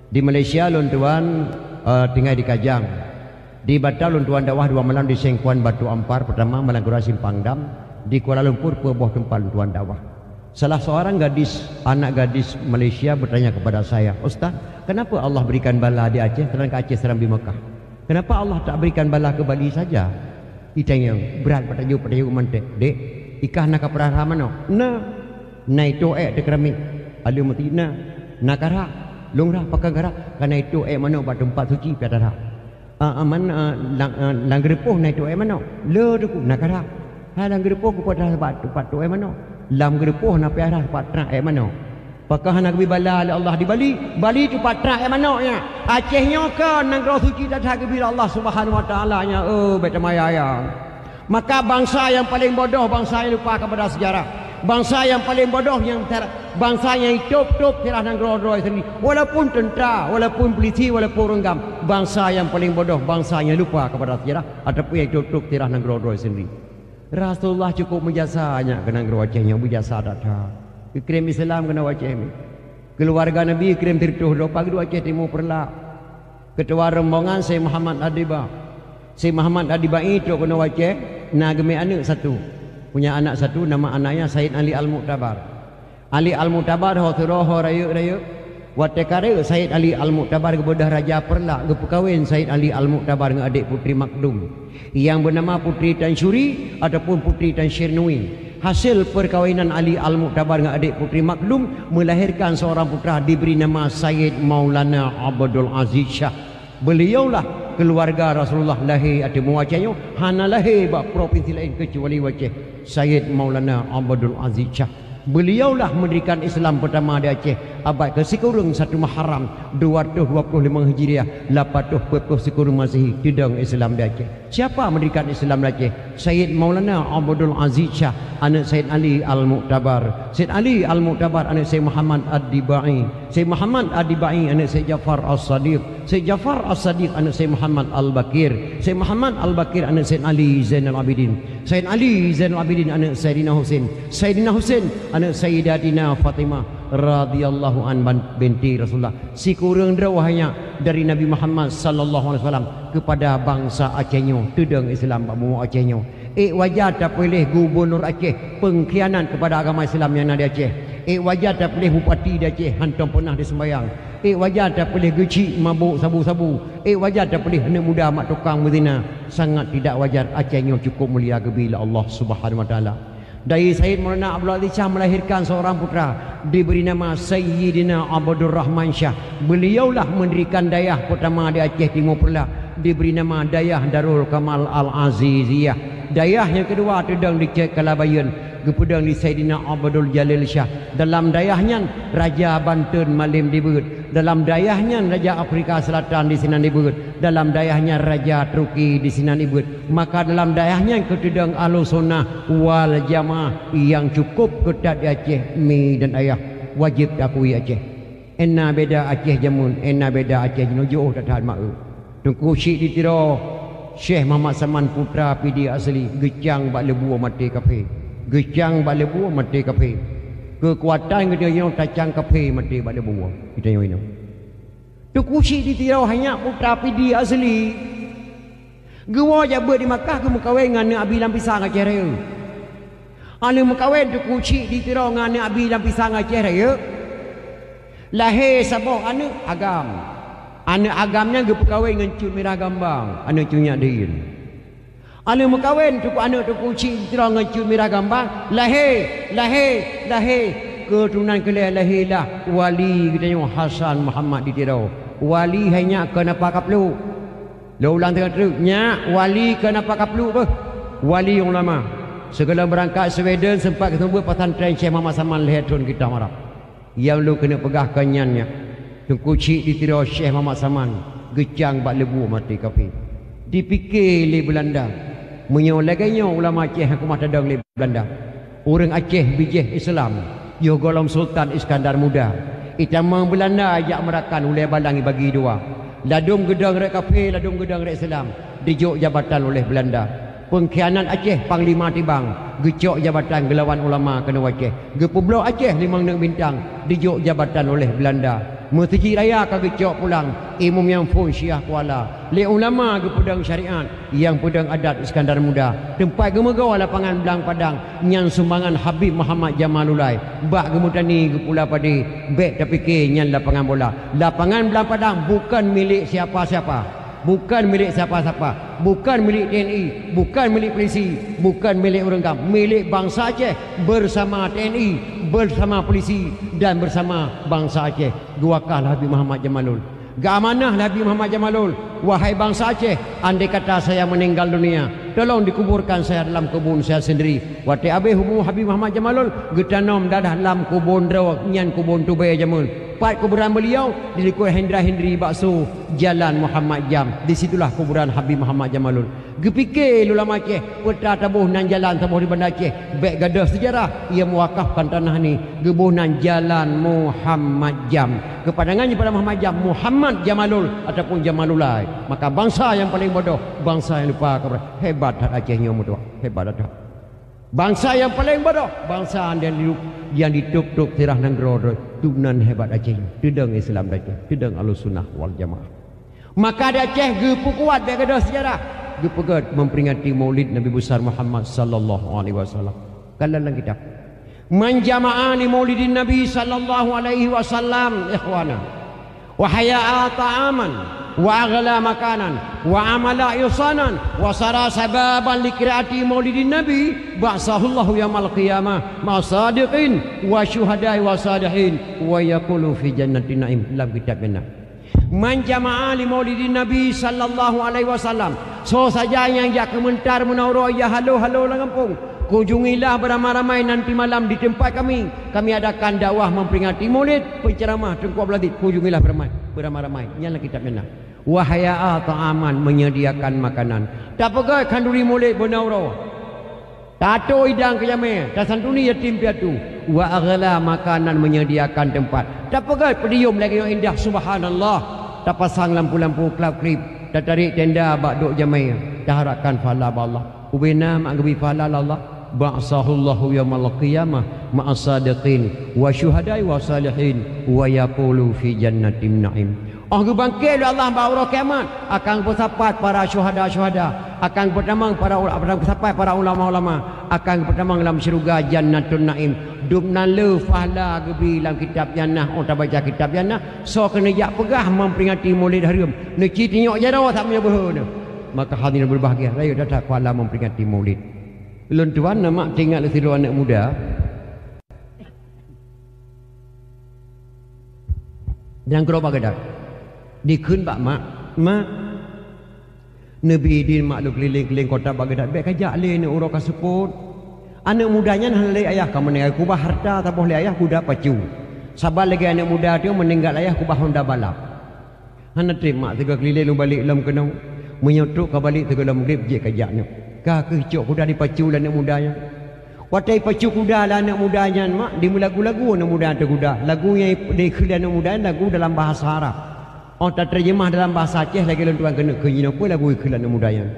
Di Malaysia ulôn tuan, eh, tinggai di Kajang. Di Batam lôn tuan dakwah dua malam, di Sengkuan, Batu Ampar, pertama Malang Kura, Simpang Dam, di Kuala Lumpur peuet boh teumpat lôn tuan dakwah. Salah seorang gadis, anak gadis Malaysia bertanya kepada saya, "Ustaz, kenapa Allah berikan bala di Aceh sedangkan Aceh seram di Mekah? Kenapa Allah tak berikan bala ke Bali saja?" Itanyong, brat patayu-patayu mantek, "Dek, ikah na kapeurah manok?" "Na." "Na itôh ék teukeuramiek?" "Aleuem meuti na." "Na karhak?" "Lôn rhah pakon karhak, ka na itôh ék manok bak teumpat suci pih ata rhah." "Ah, aman, ah, lam, ah, lam geureupoh na itôh ék manok?" "Le, Teungku, na karhak." "Hai lam geureupoh keupeue ata rhah bak teumpat tôh ék manok?" "Lam geureupoh na pih ata rhah teumpat trang ék manok." Pakon hana geubri bala lé Allah di Bali? Bali teumpat trang ék manok nyan. Aceh nyoe kon nanggroe suci that-that geubri lé Allah Subhanahu wa Taala nyan. Oh, bèk tamaya-ya. Maka bansa nyang paleng bodoh, bansa nyang lupa kepada sejarah. Bansa nyang paleng bodoh nyang ter-, bansa nyang itôp-tôp sejarah nanggroe droe sendiri. Walaupun tentara, walaupun polisi, walaupun ureueng gam, bansa nyang paleng bodoh, bansa nyang lupa kepada sejarah ataupun nyang itôp-tôp sejarah nanggroe droe sendiri. Rasulullah cukup meujasa nyak keu nanggroe Aceh nyoe, meujasa that-that. Geukirém Islam keunoe Aceh nyoe. Keuluwarga Nabi geukirém sireutôh droe, pageue Aceh Timu Peureulak. Keutua rombongan Syekh Muhammad Adiba. Syekh Muhammad Adibai trok keunoe Aceh, na geumè aneuk satu. Punya anak satu, nama anaknya Said Ali Al-Mu'tabar. Ali Al-Mu'tabar ho sidroe ho rayeuk-rayeuk. Watèe ka rayeuk Said Ali Al-Mu'tabar geubeudôh Raja Peureulak, geupeukawen Said Ali Al-Mu'tabar ngon adék Putri Makdum, nyang beunama Putri Tansyuri ataupun Putri Tansyirnui. Hasil peukawinan Ali Al-Mu'tabar ngon adék Putri Makdum meulahirkan seorang putra diberi nama Sayyid Maulana Abdul Aziz Syah. Beliaulah keuluwarga Rasulullah lahé ateueh mua Aceh nyoe, hana lahé bak propinsi laén keucuali u Aceh, Sayyid Maulana Abdul Aziz Syah. Beliaulah meundirikan Islam peutama di Aceh, abad keusikureueng satu Muharram, dua ratus dua puluh lima Hijriah, lapan ratus peuet ploh sikureueng Masehi, teudong Islam di Aceh. Siapa meundirikan Islam di Aceh? Sayyid Maulana Abdul Aziz Syah, aneuk Sayyid Ali Al-Mu'tabar. Sayyid Ali Al-Mu'tabar, aneuk Sayyid Muhammad Ad-Dibai. Sayyid Muhammad Ad-Dibai, aneuk Sayyid Ja'far As-Sadiq. Sayyid Ja'far As-Sadiq, aneuk Sayyid Muhammad Al-Baqir. Sayyid Muhammad Al-Baqir, aneuk Sayyid Ali Zainal Abidin. Sayyid Ali Zainal Abidin, aneuk Sayyidina Husain. Sayyidina Husain, aneuk Sayyidatina Fatimah radhiyallahu an ban-, binti Rasulullah. Sikureueng droe nyan dari Nabi Muhammad sallallahu alaihi wasallam kepada bansa Aceh nyoe, teudong Islam bak bumoe Aceh nyoe. Ék wajar tapiléh gubunur Aceh, pengkhianat kepada agama Islam nyang na di Aceh. Ék wajar tapiléh bupati di Aceh, hantom peunah diseumbayang. Ék wajar tapiléh geuchik mabôk sabu-sabu. Ék wajar tapiléh aneuk muda mak tukang meuzina. Sangat tidak wajar. Aceh nyoe cukup mulia geubi lé Allah Subhanahu wa Taala. Dari Sayyid Maulana Abdul Aziz Syah melahirkan seorang putra, diberi nama Sayyidina Abdul Rahman Syah. Beliaulah mendirikan dayah pertama di Aceh Timur Peureulak, diberi nama Dayah Darul Kamal Al-Aziziyah. Dayah nyang keudua teudong di Cek Kalabayeuen, geupeudong di Sayyidina Abdul Jalil Syah. Dalam dayah nyan, Raja Banten malem dibeuet. Dalam dayah nyan, Raja Afrika Selatan disinan dibeuet. Dalam dayah nyan, Raja Turki disinan dibeuet. Maka dalam dayah nyan keuteudong Ahlussunnah wal Jamaah nyang cukup keutat di Aceh, mi dan ayah. Wajéb takui Aceh. Ena beda Aceh jameun, ena beda Aceh jinoe, jiôh that-that meu'eu. Teungku Chik di Tiro, Syekh Muhammad Saman putra Pidie asli, geucang bak leubue maté kafé. Geucang bak leubue maté kafé. Keukuatan geutanyoe tacang kafé maté bak leubue. Geutanyoe inoe. Teungku Chik di Tiro hanyak putra Pidie asli. Geuwoe jak beuet di Makkah, geumeukawen ngon aneuk Abi Lam Pisang Aceh Rayeuk. Aneuk meukawen Teungku Chik di Tiro ngon aneuk Abi Lam Pisang Aceh Rayeuk. Lahé saboh aneuk agam. Aneuk agam nyan geupeukawen ngon Cut Mirah Gambang, aneuk Cut Nyak Dien. Aneuk meukawen Teungku, aneuk Teungku Chik di Tiro ngon Cut Mirah Gambang, lahé, lahé, lahé. Keuturonan keu lhèe lahé lah wali geutanyoe Hasan Muhammad di Tiro. Wali hai nyak kon apa kapluek. Lôn ulang teuk-teuk, nyak wali kon apa kapluek beuh. Wali ulama. Sigohlom beurangkat Sweden seumpat geuseumeubeuet pesantren Syekh Muhammad Saman lhèe thon kitab Arab. Nyang lôn keuneuk peugah kon nyan nyak. Teungku Chik di Tiro Syekh Muhammad Saman geucang bak leubue maté kafé. Dipike lé Beulanda, meunyoe lagèe nyoe ulama Aceh hana keumah tadong lé Beulanda. Ureueng Aceh bijéh Islam, yoh gohlom Sultan Iskandar Muda. Itamong Beulanda jak meurakan ulèe balang ibagi dua. Ladôm geudong rot kafé, ladôm geudong rot Islam, dijok jabatan oleh Beulanda. Peungkhianat Aceh, Panglima Tibang, geucok jabatan geulawan ulama keunoe Aceh. Geupeubloe Aceh, Limong Neuk Bintang, dijok jabatan oleh Beulanda. Meuseujid raya ka geucok pulang, imum nyang phon Syiah Kuala. Lé ulama geupeudong syariat, nyang peudong adat Iskandar Muda. Teumpat geumeugoe lapangan Blang Padang, nyan sumbangan Habib Muhammad Jamalulai. Bak geumeutani geupula padé, bék tapike nyan lapangan bola. Lapangan Blang Padang bukan milék siapa-siapa. Bukan milék siapa-siapa, bukan milék T N I, bukan milék polisi, bukan milék ureuëng GAM, milék bansa Aceh bersama T N I, bersama polisi dan bersama bansa Aceh. Geuwakah lé Habib Muhammad Jamalul. Geuamanah lé Habib Muhammad Jamalul, "Wahai bansa Aceh, andai kata saya meninggal dunia, tolong dikuburkan saya dalam kebun saya sendiri." Watée abéh umu Habib Muhammad Jamalul, geutanom dadah lam kubon droe, nyan kubon tubée jameun. Pat kuburan beliau? Di likot Hendra Hendri bakso Jalan Muhammad Jam. Di situlah kuburan Habib Muhammad Jamalul. Geupike lé ulama Aceh, peue ta taboh nan jalan saboh di Banda Aceh, bék gadôh seujarah, ia meuwakafkan tanah ni, geuboh nan Jalan Muhammad Jam. Keupanjangan daripada Muhammad Jam, Muhammad Jamalul ataupun Jamalulai. Maka bansa nyang paleng bodoh, bansa nyang lupa kepada. Hebat that Aceh nyoe meutuah, hebat that. Bansa nyang paleng bodoh, bansa nyang di-, nyang ditôb-tôb sirah nanggroe droe. Tunan hebat Aceh nyoe. Teudong Islam di Aceh, teudong Ahlussunnah wal Jamaah. Maka di Aceh geupeukuat bék gadôh seujarah, geupeugét memperingati Maulid Nabi Besar Muhammad sallallahu alaihi wasallam. Kalon lam kitab. "Man jama'a li Maulidin Nabi sallallahu alaihi wasallam, ikhwana, wa hayya'a ta'aman, wa aghla makanan, wa amala ihsanan, wa sara sababan li qiraati Maulidin Nabi, ba'atsahullahu yaumal qiyamah ma'a sadiqin wa syuhada'i wa salihin, wa yaqulu fi jannatin na'im." Lam kitab nyan na. "Man jama'a li Maulidin Nabi sallallahu alaihi wasallam." Soe saja nyang jak keumeuntar meunan uroe, jak halo-halo lam gampông, kunjungilah beuramai-ramai nanti malam di teumpat kami. Kami adakan dakwah memperingati Maulid, penceramah Teungku Abdul Aziz, kunjungilah beuramai, beuramai-ramai. Nyan lam kitab nyan na. "Wa hayya'a ta'aman", menyediakan makanan. Tapeugét khanduri Maulid meunan uroe. Tatô idang keu jamé, tasantuni yatim piatu. Wa aghla makanan, menyediakan tempat. Tapeugét podium lagée nyang indah, subhanallah. Tapasang lampu-lampu klab-klib, tatarék tenda bak dok jamé, taharapkan pahala bak Allah. Ubena mak geubri pahala lé Allah. Ba'atsahullahu yaumal qiyamah ma'as sadiqin wa syuhada'i wa salihin wa yaqulu fi jannatin na'im. Óh geubangkét lé Allah bak uroe kiamat, akan geupeusapat para syuhada-syuhada, akan geupeutamong para ula-, akan geupeusapat para ulama-ulama, akan geupeutamong lam syeuruga Jannatun Naim. Dum nan le pahala geubri lam kitab nyan na, óh tabaca kitab nyan na, soe keuneuk jak peugah memperingati Maulid hareuem, neuci tinyok jaroe sabe meunyoe beuhe neuh. Maka hadirin berbahagia, rayeuk that-that pahala memperingati Maulid. Lôn tuan na mak teuingat lé sidroe aneuëk muda. Nyang keudroe bak Geudat. Dikheun bak mak, "Mak, neubi idin mak lôn keuliléng-keuliléng kota bak Geudat, bék kajak lé neuh uroe ka seupôt." Aneuëk muda nyan hana lé ayah ka meuninggai, kubah hareuta saboh lé ayah guda pacu. Saban lagée aneuëk muda teuh meuninggai ayah kubah honda balap. Hana treb mak sigoe keuliléng lôn balek lom keunoe. Meunyoe trok ka balek sigoe lom greb jeuet kajak nyoe. Ka kheueh cok kuda dipacu lé aneuëk muda nyan. Watée pacu kuda lé aneuëk muda nyan mak, dimeulagu-lagu aneuëk muda nyan teuh kuda. Lagu nyang dikheun lé aneuëk muda nyan lagu dalam bahasa Arab. Óh tateujeumah dalam bahasa Aceh lagée lôn tuan keuneuk kheun jinoe peue lagu dikheun lé aneuëk muda nyan.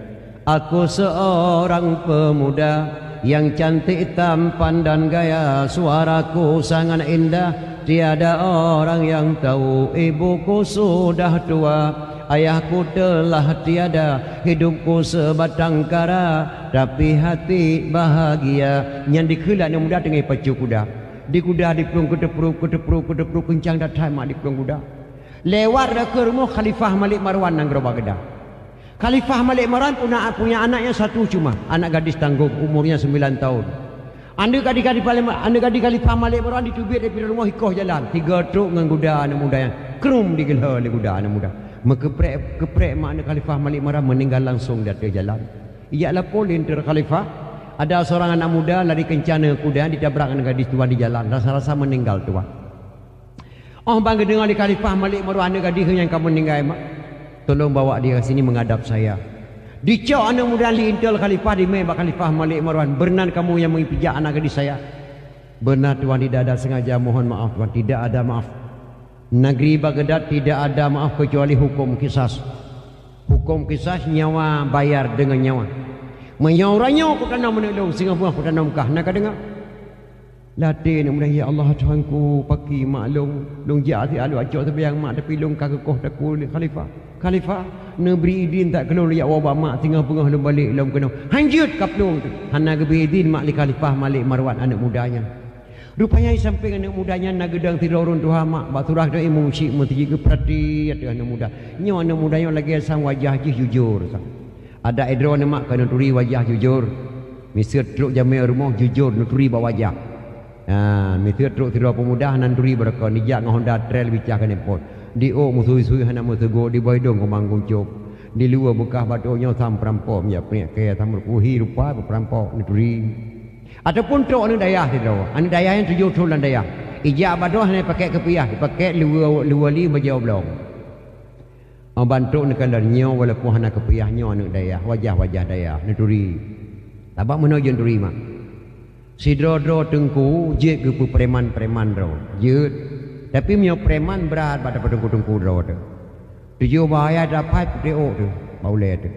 Aku seorang pemuda yang cantik tampan dan gaya, suaraku sangat indah, tiada orang yang tahu ibuku sudah tua. Ayahku telah tiada, hidupku sebatang kara, tapi hati bahagia. Nyan dikheun lé aneuëk muda teungoh pacu kuda. Di kuda diplueng keuteupruk, keuteupruk, keuteupruk, keuncang that-that mak diplueng kuda. Lewat rot keu rumoh Khalifah Malik Marwan nyang keudroe bak Geudat. Khalifah Malik Marwan puna-, punya anak nyang satu cuma, anak gadis tanggong, umurnya sembilan tahun. Aneuëk gadis Khalifah, aneuëk gadis Khalifah Malik Marwan diteubiet dari rumoh ikoh jalan, sigoe trok ngon kuda aneuëk muda nyan, krum digeulhô lé kuda aneuëk muda. Meukeuprek-keuprek mak aneuëk Khalifah Malik Marwan meuninggai langsong di ateueh jalan. Ijak lapor lé teuntara Khalifah, ada seorang anak muda lari kencang ngon kuda ditabrak aneuëk gadis tuan di jalan, rasa-rasa meuninggai tuan. Óh ban geudeungoe lé Khalifah Malik Marwan aneuëk gadis nyan ka meuninggai mak, "Tolong bawa dia ke sini menghadap saya." Dicok aneuëk muda lé intel Khalifah dimé bak Khalifah Malik Marwan, "Beurenan kamu nyang meupijak anak gadis saya?" "Benar tuan, tidak ada sengaja, mohon maaf tuan." "Tidak ada maaf. Negeri Baghdad tidak ada maaf kecuali hukum kisas. Hukum kisas nyawa bayar dengan nyawa. Meunyoe uroe nyoe kutanom aneuëk lôn, singoh beungoh kutanom kah, na kadeungoe?" Latée aneuk muda, "Ya Allah, Tuhanku, pakri mak lôn. Lôn jak siat lôn cok seumayang mak, tapi lôn ka geukoh takue lé khalifah. Khalifah, neubri idin that keu lôn jak woe bak mak, singoh beungoh lôn balek lom keunoe." Han jeuet ka plueng teuh. Hana geubri idin mak lé Khalifah Malik Marwan aneuk muda nyan. Rupanya di sampéng aneuk muda nyan na geudong sidroe ureuëng tuha mak bak surah, Imum Syik Meuseujid, geupeurati ateueh aneuk muda. Nyoe aneuk muda nyoe lagée sang wajah jih jujur sang. Adak droeneuh mak ka neuturi wajah jujur. Miseue trok jamé u rumoh jujur neuturi bak wajah. Ha, miseue trok sidroe peumuda hana neuturi bak droe, neujak ngon Honda Trail bicah keu nyan phon. Di ôk meusui-sui hana meuseugot, di bawah idong keumang guncong. Di luwa beukah batok nyoe sang peurampok, meujak peuneuk kée sang meurukuhi rupa peurampok neuturi. Ataupun trok aneuk dayah sidroe, aneuk dayah nyang tujoh thon lam dayah. Ijak bak droe hana pakèk kupiah, pakèk luwa, luwa li bajèe oblong. Ban trok neukalon nyoe, walaupun hana kupiah, nyoe aneuk dayah, wajah-wajah dayah, neuturi. Sabab meunoe jeuet neuturi mak. Sidroe-droe teungku jeuet geupeupreman-preman droe, jeuet. Tapi meunyoe preman brat bak teungku-teungku droe teuh. Tujoh bah ayah dapat putéh ôk teuh, bak ulée teuh.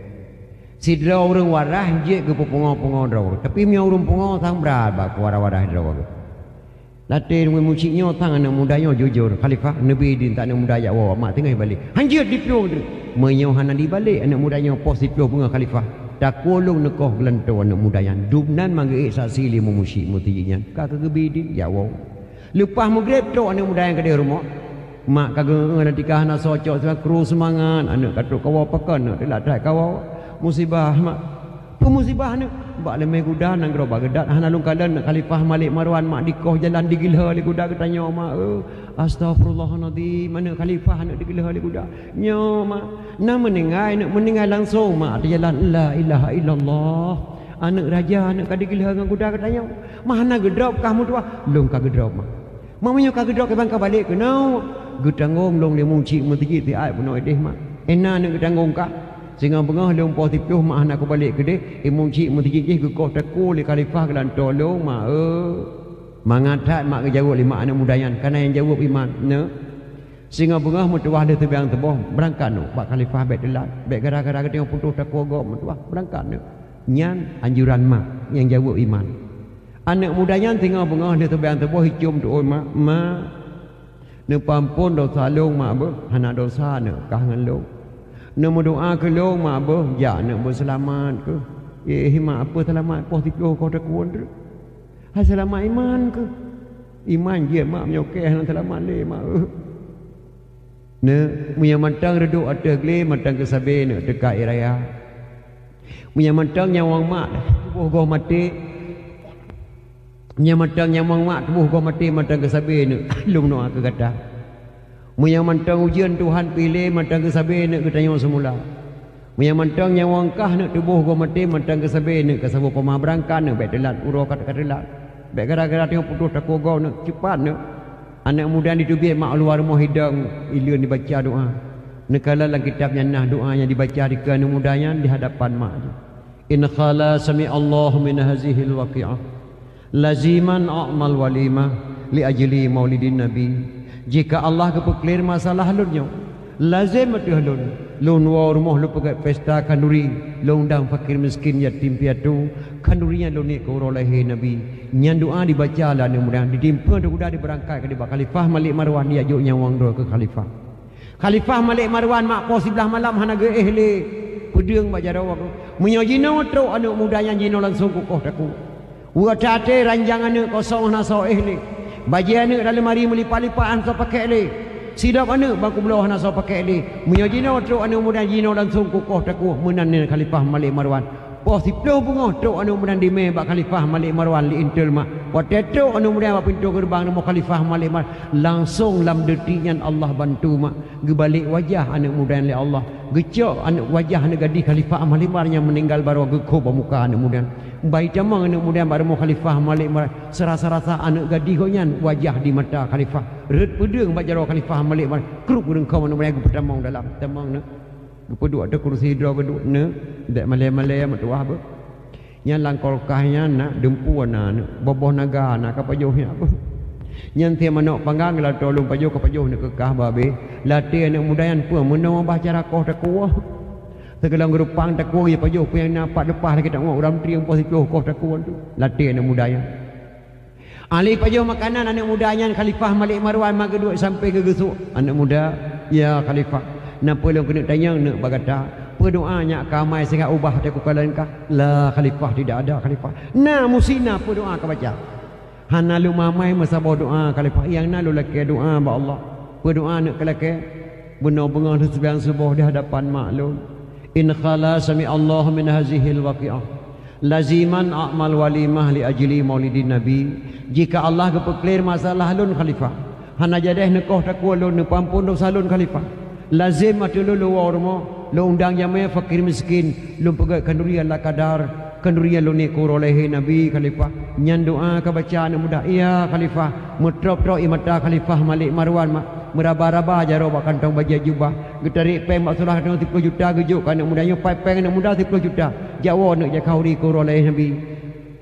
Sidroe ureuëng wadah jeuet geupeupungo-pungo droe, tapi meunyoe ureuëng pungo sang brat bak keu wadah-wadah droe. Latée Imum Syik nyoe sang aneuk muda nyoe jujur, "Khalifah, neubri idin that aneuk muda jak woe mak, teungoh balek." Han jeuet, diplueng teuh. Meunyoe hana dibalek aneuk muda nyoe poh siplôh beungoh Khalifah, takue lôn neukoh geulantoe aneuk muda nyan. Dumnan manggeue saksi lé Imum Syik Meuseujid nyan. Ka keuh geubri idin jak woe. Leupah meugreb trok aneuk muda nyan keudeh rumoh. Mak ka geu-, geu-, geuh tika hana soe cok, seumangat kru seumangat, aneuk ka trok kawoe pakon, aneuk teulat that kawoe. Musibah mak. Peue musibah aneuk? Bak leumeh guda nanggroe bak geudat hana lôn kalon aneuk Khalifah Malik Marwan mak dikoh jalan digeulheu lé guda geutanyoe mak, eh. Astaghfirullahalazim, aneuk Khalifah aneuk digeulheu lé guda. Nyoe mak, na meuninggai, aneuk meuninggai langsong mak ateueh jalan, la ilaha illallah. Aneuk raja aneuk ka digeulheu ngon guda geutanyoe. Mak hana geudrop kah meutuwah, lôn ka geudrop mak. Mak meunyoe ka geudrop kiban ka balek keunoe, geutanggong lôn lé Imum Syik Meuseujid siat bunoe ideh mak. Ena aneuk geutanggong kah. Singoh beungoh lôn poh siplôh mak hana kubalek keudeh, Imum Syik Meuseujid jih geukoh takue lé Khalifah geulantoe lôn mak, eh. Mangat that mak geujaweueb lé mak aneuk muda nyan, kana nyang jaweueb iman, neuk. Singoh beungoh meutuwah lheueh seumayang suboh, beurangkat neuk bak Khalifah, bék teulat, bék gara-gara geutanyoe putôh takue gob meutuwah, beurangkat neuk. Nyan anjuran mak nyang jaweueb iman. Aneuk muda nyan singoh beungoh lheueh seumayang suboh icôm teuôn mak, "Mak, neupeuampôn desya lôn mak beuh, hana desya neuk kah ngon lôn. Neumeudoá keu lôn mak beuh, jak neuk beuseulamat keuh." Eh mak, peue seulamat poh siplôh koh takue treuk? Hai seulamat iman keuh. Iman jeuet mak, meunyoe kèe hana seulamat lé mak, eh. Neuk, meunyoe mantong reudôk ateueh glé, mantong keusabe neuk teuka ie raya. Meunyoe mantong nyawöng mak tuboh goh maté, meunyoe mantong nyawöng mak tuboh goh maté, mantong keusabe neuk lôn meudoá keu gata. Meunyoe mantong ujeuen Tuhan piléh, mantong keusabe neuk geutanyoe seumula. Meunyoe mantong nyawöng kah neuk tuboh goh maté, mantong keusabe neuk keu saboh poma beurangkat neuk, bék teulat uroe ka, ka teulat. Bék gara-gara tanyoe putôh takue gob neuk, ceupat neuk. Aneuk muda diteubiet mak u luwa rumoh idong, ileuen dibaca doá. Neukalon lam kitab nyan na doá nyang dibaca dikeue aneuk muda nyan di hadapan mak jih. In khala sami'allahu min hazihil waqi'ah laziman a'mal walimah li ajli maulidin nabi. Jika Allah geupeuklir masalah lôn nyoe, lazem ateueh lôn, lôn woe rumoh lôn peugét pesta khanduri, lôn undang fakir miskin, yatim piatu, khanduri nyan lôn niet keu uroe lahé Nabi. Nyan doá dibaca lé aneuk muda, ditimpeue di guda dibeurangkat keu bak Khalifah Malik Marwan, dijak jok nyawöng droe keu Khalifah. Khalifah Malik Marwan mak poh siblaih malam hana geuéh lé peudeueng bak jaroe. Meunyoe jinoe trok aneuk muda nyan jinoe langsong kukoh takue. Uroe that até ranjang aneuk kosong hana soe éh lé. Bajée aneuk dalam leumari meulipat-lipat hana soe pakèk lé. Sidop aneuk bangku bloe hana soe pakèk lé. Meunyoe jinoe trok aneuk muda jinoe langsong kukoh takue, meunan nyan Khalifah Malik Marwan. Poh siplôh beungoh trok aneuk muda dimé bak Khalifah Malik Marwan li intel mak. Watèe trok aneuk muda bak pintoe geureubang rumoh Khalifah Malik Marwan, langsong lam detik nyan Allah bantu mak. Geubalek wajah aneuk muda nyan lé Allah. Geucok aneuk wajah aneuk gadih Khalifah Malik Marwan nyang meuninggai baroe geukoh bak muka aneuk muda nyan. Bai tamong aneuk muda nyan bak rumoh Khalifah Malik Marwan, seurasa-rasa aneuk gadih gobnyan wajah di mata Khalifah. Rhot peudeueng bak jaroe Khalifah Malik Marwan, krup geureungkông aneuk muda nyan geupeutamong dalam. Tamong neuk. Geupeuduek ateueh kursi droe geuduek neuk, bék malèe-malèe meutuwah beuh. Nyan lam kulkas nyan na deumpu na neuk, boh-boh naga na ka pajoh nyan beuh. Nyan sie manok panggang lam tolong pajoh ka pajoh neuk keu kah babeh. Latèe aneuk muda nyan peue meunoe bah cara koh takue. Sigohlom geureupang takue, ya pajoh peue nyang na pat leupah lagèe tangoh ureueng trieng poh siplôh koh takue tu. Latèe aneuk muda nyan. Alih pajoh makanan aneuëk muda nyan, Khalifah Malik Marwan, mak geuduek sampoe geugeusok. Aneuëk muda, "Ya Khalifah, na peue lôn keuneuk tanyong neuk bak gata? Peue doá nyak ka amai singgah ubah teukukalan kah?" "La Khalifah, tidak ada Khalifah." "Na musi na peue doá ka baca?" "Hana lôn mamai meusaboh doá Khalifah, nyang na lôn lakée doá bak Allah." "Peue doá neuk ka lakée?" "Bunoe beungoh lheueh seumayang suboh di hadapan mak lôn, in khala sami Allahu min hazihil waqiah, laziman a'mal walimah li ajli maulidin Nabi." "Jika Allah geupeuklir masalah lôn Khalifah, hana jadeh neukoh takue lôn, neupeuampon dosa lôn Khalifah, lazem ateueh lôn lôn woe rumoh, lôn undang jamé fakir miskin, lôn peugét khanduri ala kadar, khanduri nyang lôn niet keu uroe lahé Nabi Khalifah." Nyan doá ka baca aneuëk muda. "Ya Khalifah." Meutrôp-trôp ie mata Khalifah Malik Marwan ma-, meuraba-raba jaroe bak kantong bajée jubah, geutarék péng bak sulah kantong siploh juta geujok keu aneuëk muda nyoe, pat péng aneuëk muda siploh juta. "Jak woe aneuëk jak khanduri keu uroe lahé Nabi.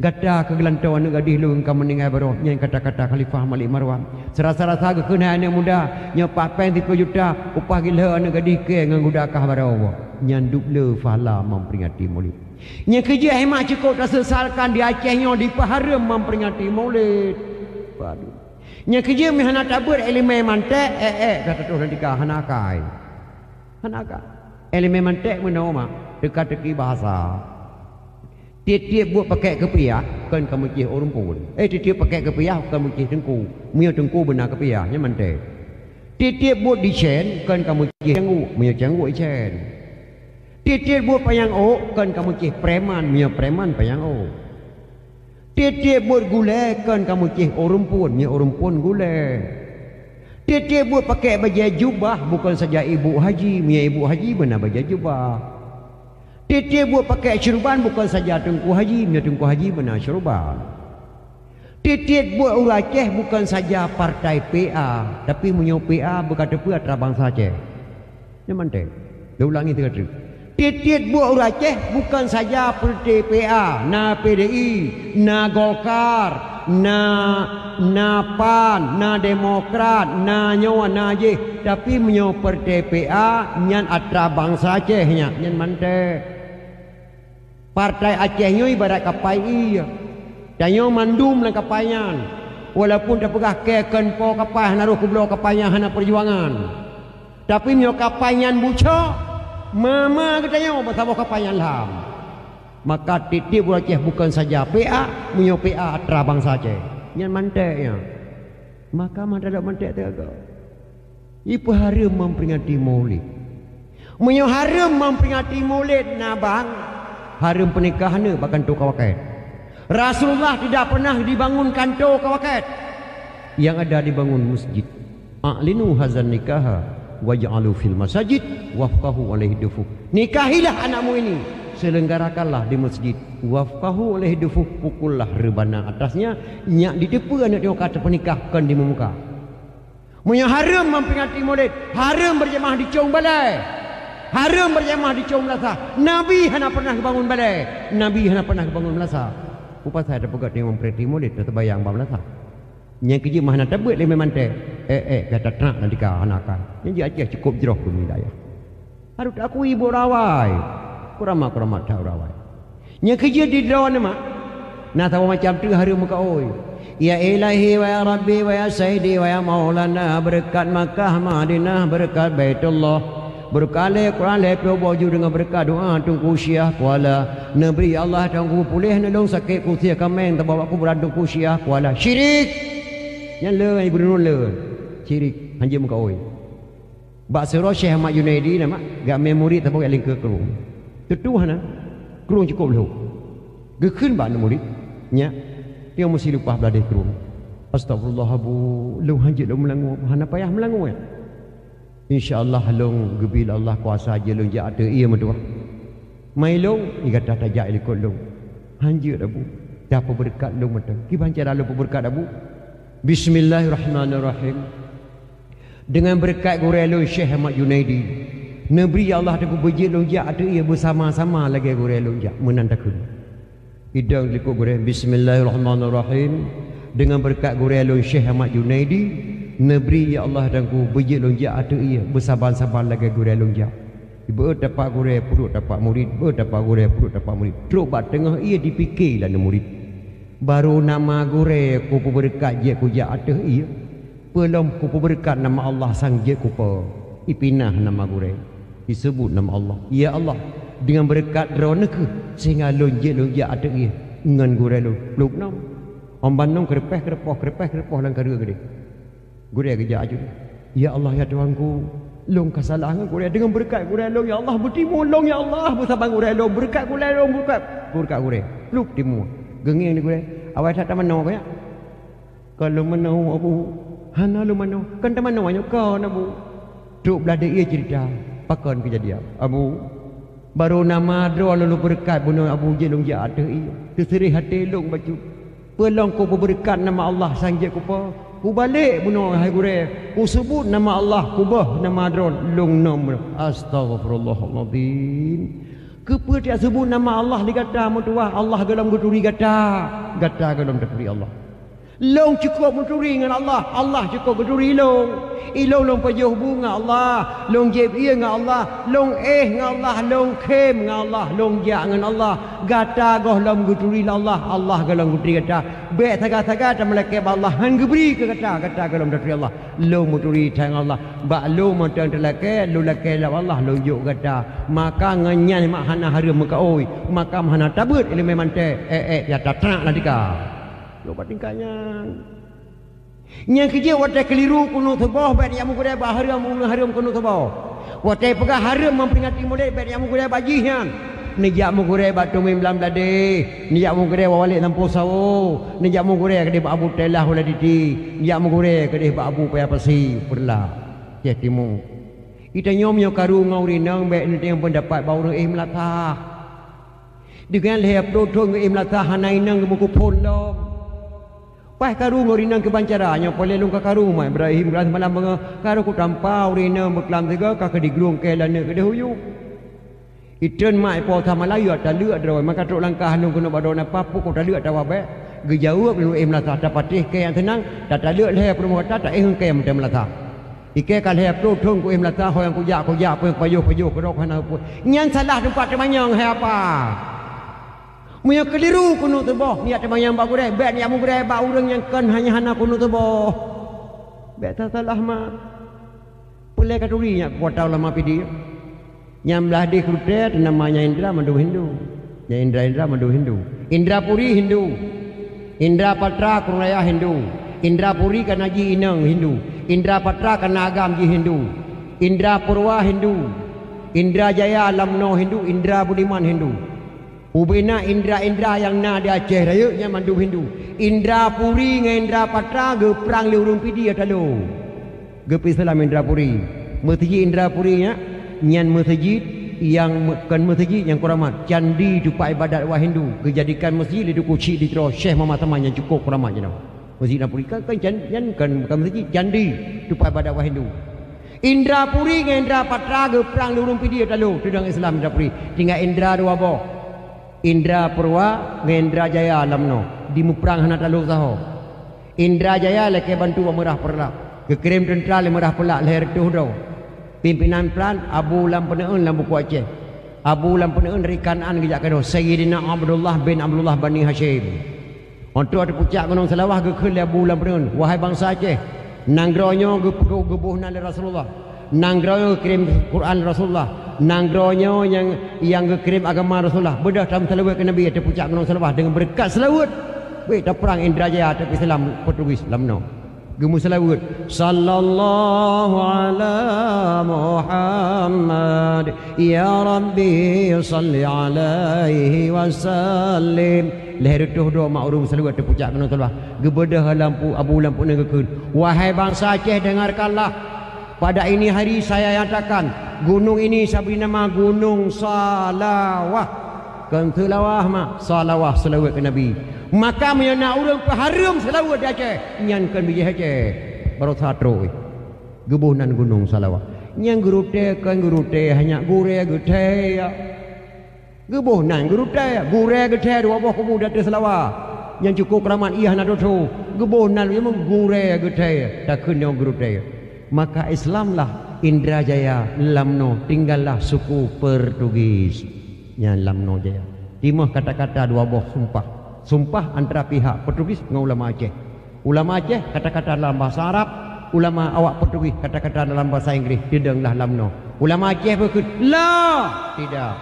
Gata ka geulantoe aneuëk gadih lôn ka meuninggai baroe." Nyan kata-kata Khalifah Malik Marwan. Seurasa-rasa geukheun hai aneuëk muda, nyoe pat péng siploh juta, upah geuh lheueh aneuëk gadih kée ngon guda kah baroe. Nyan dub le pahala memperingati Maulid. Nyang keujeuet hai mak cukôp taseusalkan di Aceh nyoe dipeuhareuem memperingati Maulid. Waduh. Nyang keujeuet meuhana tabeuet iéleumé manték, ék-ék ka tatuh lam tika, hana akai. Hana akai. Iéleumé manték meunoe mak, teuka-teuki bahasa. Tieb-tieb buet pakét keupiah, kon ka meucéh ureuëng phon. Eh, tieb-tieb pakét keupiah, kon meucéh teungku. Meunyoe teungku beuna keupiah, nyan manték. Tieb-tieb buet dicén, kon ka meucéh cangguek, meunyoe cangguek icén. Tieb-tieb buet panyang ôk, kon ka meucéh preman, meunyoe preman panyang ôk. Tieb-tieb buet gulée, kon ka meucéh ureuëng phon, meunyoe ureuëng phon gulée. Tieb-tieb buet pakét bajée jubah, bukon saja ibu haji, meunyoe ibu haji beuna bajée jubah. Tieb-tieb buet pakét syeuruban, bukon saja teungku haji, meunyoe teungku haji beuna syeuruban. Tieb-tieb buet ureuëng Aceh bukon saja partai P A, tapi meunyoe P A beuka teupeue atra bansa Aceh. Nyan manték. Lôn ulangi sigoe treuk. Tieb-tieb buet ureuëng Aceh bukon saja partai P A, na P D I, na Golkar, na, na PAN, na Demokrat, na nyoe, na jih. Tapi meunyoe partai P A, nyan atra bansa Aceh nyan, nyan manték. Partai Aceh nyoe ibarat kapai ié. Tanyoe mandum lam kapai nyan. Walaupun tapeugah kée kon po kapai hana roh keubloe kapai nyan hana peujuangan. Tapi meunyoe kapai nyan bucok, ma-ma geutanyoe bak saboh kapai nyan lham. Maka tieb-tieb ureuëng Aceh bukon saja P A, meunyoe P A atra bansa Aceh. Nyan manték nyan. Maka mata dak manték teuga. Ipeuhareuem memperingati Maulid. Meunyoe hareuem memperingati Maulid na bang, hareuem peunikah aneuëk bak kantô ka wakét. Rasulullah tidak pernah dibangun kantô ka wakét. Yang ada dibangun masjid. "A'linu hazan nikaha waj'alu fil masajid wafqahu alaihi dufu." Nikahilah anakmu ini, selenggarakanlah di masjid. Wafqahu alaihi dufu, pukullah rebana atasnya, nyak diteupeue aneuëk nyoe ka teupeunikah kon di meumuka. Meunyoe hareuem memperingati Maulid, hareuem berjamaah di cong balai. Hareuem berjamaah di cong meulasah. Nabi hana pernah geubangun balai. Nabi hana pernah geubangun meulasah. Peue pasai tapeugah teungoh memperingati Maulid, teubayang bak meulasah. Nyang keujeuet mah hana tabeuet lé manték. Ék-ék gata trak lam tika hana akai. Nyang jih Aceh cukôp jroh keu wilayah. Harôh taakui buet rawai. Kuramat-kuramat that rawai. Nyang keujeuet di droeneuh mak. Na saboh macam teuk hareuem meukaôi. Ya Ilahi wa ya Rabbi wa ya Sayyidi wa ya Maulana, beureukat Makkah Madinah, beureukat Baitullah, beureukat lhée Quran lhée ploh boh ju deungon beureukat doá Teungku Syiah Kuala. Neubri ya Allah Teungku puléh neulông sakét kusie kaméng teubawa kuburan Teungku Syiah Kuala. Syirik! Nyan le geureunun le. Syirik, hanjeuet meukaôi. Bak sidroe Syekh Ahmad Junaidi na mak, geumé murit saboh jak lingkeu krueng. Teutu hana, krueng cukôp lhok. Geukheun bak aneuk murit, "Nyak, tiong meusi leupah bladeh krueng." "Astagfirullah Abu, lôn hanjeuet lôn meulangue." "Hana payah meulangue. Insya Allah lôn geubri lé Allah kuasa jih lôn jak ateueh ié meutuah." "Mai lôn," gata tajak likot lôn. "Hanjeuet Abu, tapeubeureukat lôn mantong." "Kiban cara lôn peubeureukat Abu?" "Bismillahirrahmanirrahim. Deungon beureukat gurée lôn Syekh Ahmad Junaidi, neubri ya Allah Teungku beujeuet lôn jak ateueh ié beusama-sama lagée gurée lôn jak." Meunan takheun. Idong likot gurée, "Bismillahirrahmanirrahim. Deungon beureukat gurée lôn Syekh Ahmad Junaidi, neubri ya Allah Teungku beujeuet lôn jak ateueh ié beusaban-saban lagée gurée lôn jak." Beuet tapak gurée, peuduek tapak murit, beuet tapak gurée, peuduek tapak murit. Trok bak teungoh ié dipike lé aneuk murit. Barô nama gurée kupeubeureukat jeuet kujak ateueh ié. Peulom kupeubeureukat nama Allah sang jeuet kupo. Ipinah nama gurée. Iseubut nama Allah. Ya Allah, deungon beureukat Droeneuh kheueh sehingga lôn jeuet lôn jak ateueh ié ngon gurée lôn. Plup nom. Óh ban nyoe keureupeh-keureupôh, keureupeh-keureupôh lam kareue geudeh. Gurée geujak aju. "Ya Allah, ya Tuhanku, lôn ka salah ngon gurée. Deungon beureukat gurée lôn, ya Allah, beutimu lôn, ya Allah, beusaban gurée lôn, beureukat gurée lôn, beureukat, beureukat gurée." Plup timu. Geungieng di gurée. "Awai that tamanoe kah nyak?" "Kon lôn manoe, Abu. Hana lôn manoe. Kon tamanoe nyoe kon, Abu." Trok blah di ié ceurita. Pakon keujadian? "Abu, barô nama droe lôn beureukat bunoe Abu jeuet lôn jak ateueh ié. Teuseureh até lôn bacut. Peulom kupeubeureukat nama Allah sang jeuet kupo. Kubalek bunoe hai gurée, kuseubut nama Allah, kubôh nama droe lôn nom." Astaghfirullahalazim. Keupeue tiak seubut nama Allah di gata meutuwah, Allah gohlom geuturi gata, gata gohlom taturi Allah. Lôn cukôp meuturi ngon Allah, Allah cukôp geuturi lôn. Ilôn lôn pajoh bu ngon Allah, lôn jieb ié ngon Allah, lôn éh ngon Allah, lôn khém ngon Allah, lôn jak ngon Allah. Gata gohlom geuturi lé Allah, Allah gohlom geuturi gata. Bék sagai-sagai tameulakée bak Allah, han geubri keu gata, gata gohlom taturi Allah. Lôn meuturi that ngon Allah. Bak lôn mantong talakée, lôn lakée lom Allah, lôn jok gata. Maka ngon nyan mak hana hareuem meukaôi, maka hana tabeuet ileumé mantée, ék-ék ya tatrak lam tika. Lôn bak tingkat nyan. Nyang keujeuet watée keuliru keuneuk seuboh, bék neujak meugurée bak hareuem, ureuëng hareuem keuneuk seuboh. Watée peugah hareuem memperingati Maulid, bék neujak meugurée bak jih nyan. Neujak meugurée bak Tumin Blang Bladeh, neujak meugurée bak Walek Lampôh Sawo, neujak meugurée keudeh bak Abu Tailah Uladiti, neujak meugurée keudeh bak Abu Paya Pasi Peureulak, Aceh Timu. Geutanyoe meunyoe karu ngon ureuëng inong, bék neuteueng peundapat bak ureuëng éh meulasah. Deungon lhée ploh thon geuéh meulasah hana inong geumeukuphon lom. Paih karu ngon ureuëng inong kiban cara, nyoe peureulée lôn ka karu, mak Ibrahim geura seumalam beungoh, karu kutampa ureuëng inong beuklam sigoe ka keu diglueng kée laneuk keudeh u yup. Itreun mak ipo sa malayu taleuek droe, maka trok langkah lôn keunoe bak droeneuh, papu ku taleuek tawa bék. Geujaweueb lôn éh meulasah, tapatéh kée nyang seunang, tataleuek lhée peurumoh gata, taéh ngon kée mantong meulasah. Ikée ka lhée ploh thon ku éh meulasah, ho nyang kujak, kujak, peue nyang kupajoh, pajoh, keudroe hana peue. Nyan salah teumpat teumanyong, hai apa? Meunyoe keuliru keuneuk seuboh, neujak teumanyong bak gurée, bék neujak meugurée bak ureuëng nyang kon hanya hana keuneuk seuboh. Bék salah-salah mak. Peulée ka turi nyak kuatau lama pidi. Nyang blah deh keurutée teunama Nyang Indra mandum Hindu. Nyang Indra-Indra mandum Hindu. Indra Puri Hindu. Indra Patra Krueng Raya Hindu. Indra Puri kana jih inong Hindu. Indra Patra kana agam jih Hindu. Indra Purwa Hindu. Indra Jaya Lamno Hindu. Indra Budiman Hindu. Ubena indra-indra nyang na di Aceh Rayeuk nyan mandum Hindu. Indra Puri ngon Indra Patra geuprang lé ureuëng Pidie talo. Geupeuislam Indra Puri. Meuseujid Indra Puri nyan, nyan meuseujid nyang me-, kon meuseujid nyang kuramat, candi teumpat iébadat wa Hindu, geujadikan meuseujid lé Teungku Chik di Tiro Syekh Muhammad Saman nyang cukôp kuramat jinoe. Meuseujid Indra Puri kan, kan can-, nyan kan bukan meuseujid, candi teumpat iébadat wa Hindu. Indra Puri ngon Indra Patra geuprang lé ureuëng Pidie talo, teudong Islam Indra Puri. Tinggai indra dua boh. Indra Purwa ngon Indra Jaya Lamno, di muprang hana talo saho. Indra Jaya lakée bantu bak Meurah Peureulak, geukirém teuntra lé Meurah Peureulak lhée reutôh droe. Pimpinan pran Abu Lam Peuneuen lam buku Aceh. Abu Lam Peuneuen dari Kanaan geujak keudroe, Sayyidina Abdullah bin Abdullah Bani Hasyim. Óh trôk di pucak Gunong Seulawah geukheun lé Abu Lam Peuneuen, "Wahai bansa Aceh, nanggroe nyoe geupeugah geuboh nan lé Rasulullah. Nanggroe nyoe geukirém Quran Rasulullah. Nanggroe nyoe nyang, nyang geukirém agama Rasulullah. Beudôh tameuseulaweuet keu Nabi ateueh pucak Gunong Seulawah deungon beureukat seulaweuet. Bék taprang Indra Jaya ateueh Islam Portugis lam noe." Geumeuseulaweuet, "Sallallahu ala Muhammad, ya Rabbi salli alaihi wasallim." Lhée reutôh droe mak ureuëng meuseulaweuet ateueh pucak Gunong Seulawah. Geubeudôh lam pu-, Abu Lam Peuneuen geukheun, "Wahai bansa Aceh, dengarkanlah. Pada ini hari saya nyatakan, gunung ini saya beri nama Gunong Salawah." Kon Seulawah mak, Salawah, seulaweuet keu Nabi. Maka meunyoe na ureuëng peuhareuem seulaweuet di Aceh, nyan kon bijéh Aceh. Baroesa trok, eh. Geuboh nan Gunong Salawah. Nyang geurutée kon geurutée, hanya gurée geuthée, ya. Geuboh nan geurutée, gurée geuthée dua boh kubu di ateueh Seulawah. Nyang cukôp keuramat, ié hana tho-tho. Geuboh nan limong gurée geuthée, takheun nyoe geurutée. Maka Islamlah Indra Jaya lam noe, tinggallah suku Portugis. Nyan lam noe Jaya. Timoh kata-kata dua boh sumpah. Sumpah antara pihak Portugis ngon ulama Aceh. Ulama Aceh kata-kata dalam bahasa Arab, ulama awak Portugis kata-kata dalam bahasa Inggris, didong lah lamno. Ulama Aceh beukheun, "La, tidak."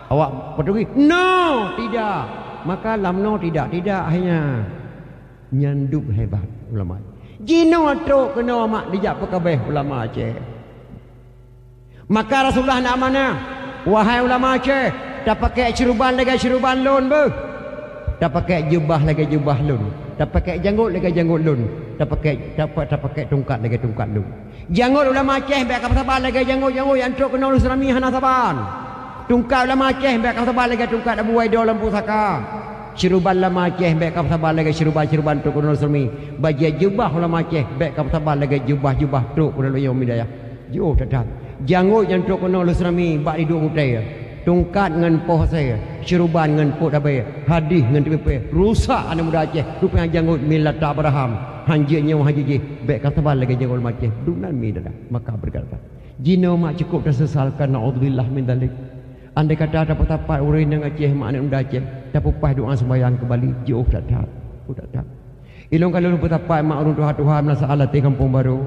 Awak Portugis, "No, tidak." Maka lamno tidak, tidak, akhirnya nyan dub hebat ulama. Jinoe trok keunoe mak dijak peukabeh ulama Aceh. Maka Rasulullah na amanah, "Wahai ulama Aceh, tapakek syeuruban lagée syeuruban lôn beuh. Tapakek jeubah lagée jeubah lôn. Tapakek janggot lagée janggot lôn. Tapakek, tapa-, tapakek tungkat lagée tungkat lôn." Janggot ulama Aceh bék ka saban lagée janggot-janggot nyang trok keunoe lôn seurami hana saban. Tungkat ulama Aceh bék ka saban lagée tungkat Abu Waido lam pusaka. Syeuruban ulama Aceh bék ka saban lagée syeuruban-syeuruban trok keunoe lôn seurami. Bajée jeubah ulama Aceh bék ka saban lagée jeubah-jeubah trok keunoe lôn yom hidayah. Jiôh that-that. Janggot nyang trok keunoe lôn seurami bak diduek gutée, tungkat ngon poh asée, syeuruban ngon pot abée, hadih ngon teumipée, rusak aneuëk muda Aceh, rupanya janggot milat Abraham, hanjeuet nyoe hanjeuet jih, bék ka saban lagée janggot ulama Aceh, dunan mi dadah, maka beureukat that. Jinoe mak cukôp taseusal ka naudzubillah min dzalik. Andai kata tapeusapat ureuëng nyang Aceh mak aneuëk muda Aceh, tapeupaih doá sumbayang keubali, jiôh that-that, jiôh that-that. Ilôn ka lôn peusapat mak ureuëng tuha-tuha meunasah latée gampông barô.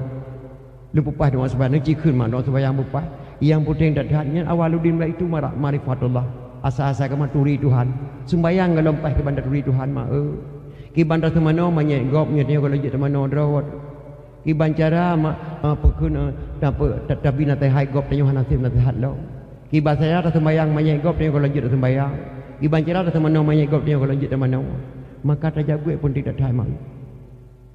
Lôn peupaih doá sumbayang, nyoe cikheun mak doá sumbayang peupaih. Nyang peunteng that-that nyan awaludin bak itu mara-, marifatullah. Asa-asa kamoe turi Tuhan. Sumbayang golom paih kiban taturi Tuhan mak, eu. Kiban taseumanoe manyét gob nyoe tanyoe golom jeuet tamanoe droe. Kiban cara mak, eh, peukheun, eh, tape-, ta-, tabi naseuhat gob tanyoe hana sép naseuhat lom. Kiban cara tasumbayang manyét gob tanyoe golom jeuet tasumbayang. Kiban cara taseumanoe manyét gob tanyoe golom jeuet tamanoe. Maka tajak buet peunteng that-that mak.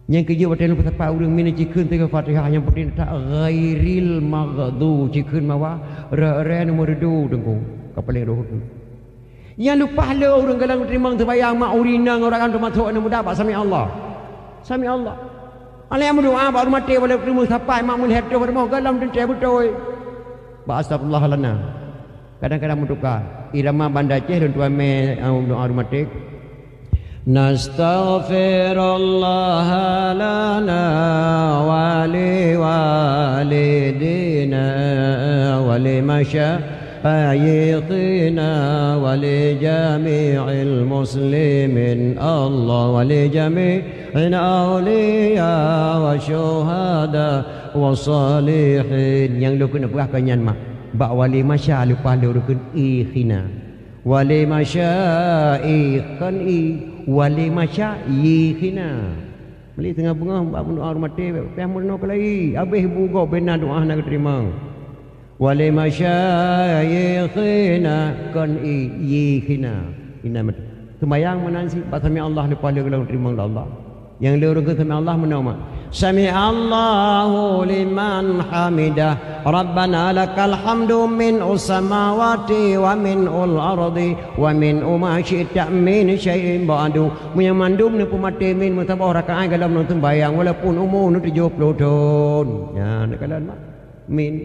Nyang keujeuet watée lôn peusapat ureuëng mineue cikheun sigoe Fatihah nyang peunteng that ghairil maghdu cikheun mawa re-re neumeureudu teungku ka paleng roh keu. Nyang leupah le ureuëng galak teurimong seubayang mak ureuëng inong ureuëng agam teumasok aneuëk muda bak sami Allah. Sami Allah. Alai meudoá bak ureuëng maté walai teurimong sapat mak meulhée troh rumoh galak teuntée beutôi. Bak astagfirullah lana. Kadang-kadang meutuka. Irama Banda Aceh lôn tuan mé, eh, doa aromatik. Nastaghfirullah lana wa li walidina wa li masyayikhina wa li jami'il muslimin Allah wa li jami'il auliya wa syuhada wa salihin. Nyang lôn keuneuk peugah keu nyan mak. Bak wali masya leupah lôn rukun ikhina. Wali masya i kon i. Wali masya ikhina. Meli teungoh beungoh bak meudoa rumaté pih meurunoe keulai. Abéh bu gob bena doa hana geuteurimong. Wali masya ikhina kon i ikhina. Ina mat-, seumayang meunan si bak sami Allah leupah lé geulong teurimong lé Allah. Nyang lé ureuëng kheun sami Allah meunoe mak. Sami Allahu liman hamidah. Rabbana lakal hamdu min usamawati wa min ul ardi wa min uma syi'ta min syai'in ba'du. Meunyoe mandum neupeumaté min meusaboh rakaat galom nonton bayang walaupun umu nu tujoh ploh thon. Nyan neukalon mak. Min.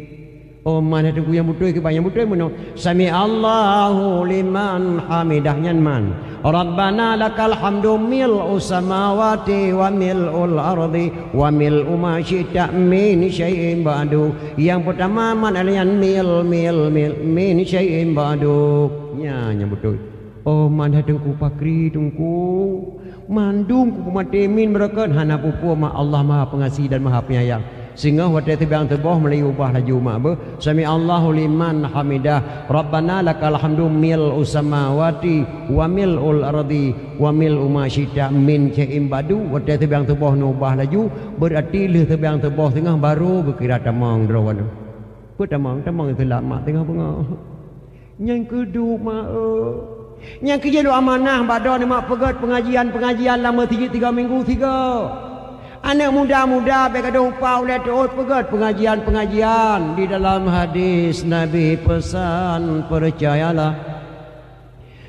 Oh man hati ku nyang beutôi keu nyang beutôi meunoe. Sami Allahu liman hamidah nyan man. Rabbana lakal hamdu mil usamawati wa mil ul ardi wa mil uma syi'ta min syai'in ba'du. Yang pertama man alian mil mil mil min syai'in ba'du. Nya nyang beutôi. Oh man hai teungku pakri teungku. Mandum kupeumaté min beureukat hana peue-peue mak Allah Maha Pengasih dan Maha Penyayang. Singoh watée teubiang teuboh meulayu ubah laju mak beuh. Sami Allahu liman hamidah. Rabbana lakal hamdu mil usamawati wa mil ul ardi wa mil uma syi'ta min syai'in ba'du. Watée teubiang teuboh nu ubah laju, berarti lheueh teubiang teuboh singoh baru geukira tamong droe. Peue tamong, tamong seulat mak teungoh beungoh. Nyang keuduek ma-, eu. Nyang keujeuet lôn amanah bak droeneuh mak peugét peungajian-peungajian lam meuseujid tiga minggu sigoe. Aneuëk muda-muda bék gadôh upa ulée teuôt peugét peungajian-peungajian di dalam hadis Nabi peusan, percayalah.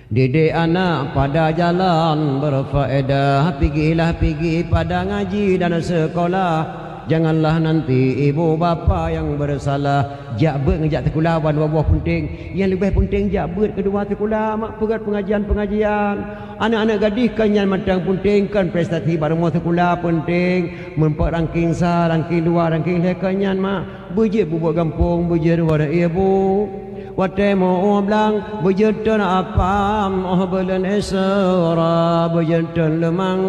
Didik anak pada jalan berfaedah, pigilah pigi pada ngaji dan sekolah. Janganlah nanti ibu bapa yang bersalah. Jak beuet ngon jak sikula ban dua boh peunteng. Nyang leubeh peunteng jak beuet keudua sikula mak peugét peungajian-peungajian. Aneuëk-aneuëk gadih kon nyan mantong peunteng, kon prestasi bak rumoh sikula peunteng. Meupat ranking sa, ranking dua, ranking lhée kon nyan mak. Beujeuet bubuet gampông, beujeuet dua ié bu. Watée meu-ueh blang beujeuet thon apam, óh buleuen Isra beujeuet thon leumang,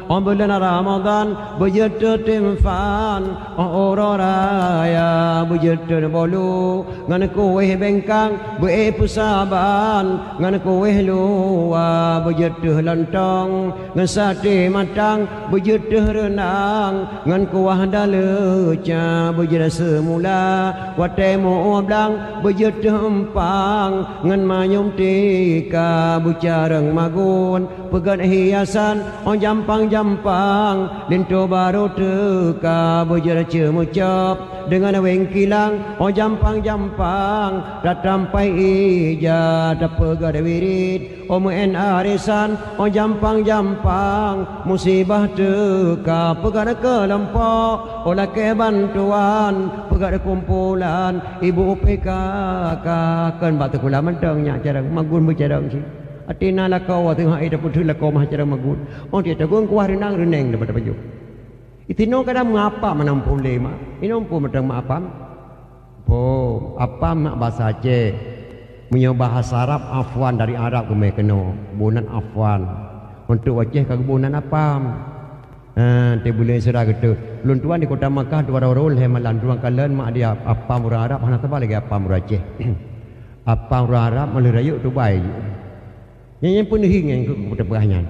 óh buleuen Ramadhan beujeuet thon timphan, óh uroe raya beujeuet thon bolu, ngon kueh bengkang beu-ék peusaban, ngon kueh luwa beujeuet thon lontong, ngon saté matang beujeuet thon reunang, ngon kuah daleuca beujeuet seumula, watée meu-ueh blang beujeuet thon empang, ngon manyum tika beucarông magun, peugét hiasan óh jampang-jampang, linto barô teuka beujeuet ceumeucôb, deungon wéng kilang óh jampang-jampang, tatampai ija tapeugét wirit, óh meu'én arisan óh jampang-jampang, musibah teuka peugét keulompok, óh lakée bantuan peugét kumpulan, ibu P K K kon bak teukulah mantong nyak carông magun beucarông cit. Até na lakoe teungoh hai tapeuteuk lakoe mah carông magun. Óh tiep tagun kuah reunang reuneng dapat tapajoh. Itinoe kadang meuapam meunan phon lé mak. Inoe phon mantong meuapam. Phon, apam mak basa Aceh. Meunyoe bahasa Arab afwan dari Arab geumé keunoe. Bunan afwan. Untuk Aceh ka geubunan apam. Ha, teuh buleuen sira geuteuk. Lôn tuan di kota Makkah dua roh lhée malam tuan kalon mak dia apam ureuëng Arab hana teuba lagée apam ureuëng Aceh. Apam ureuëng Arab malah rayeuk tubai. Nyan nyang peunuhi nyan keu peuteupeue nyan.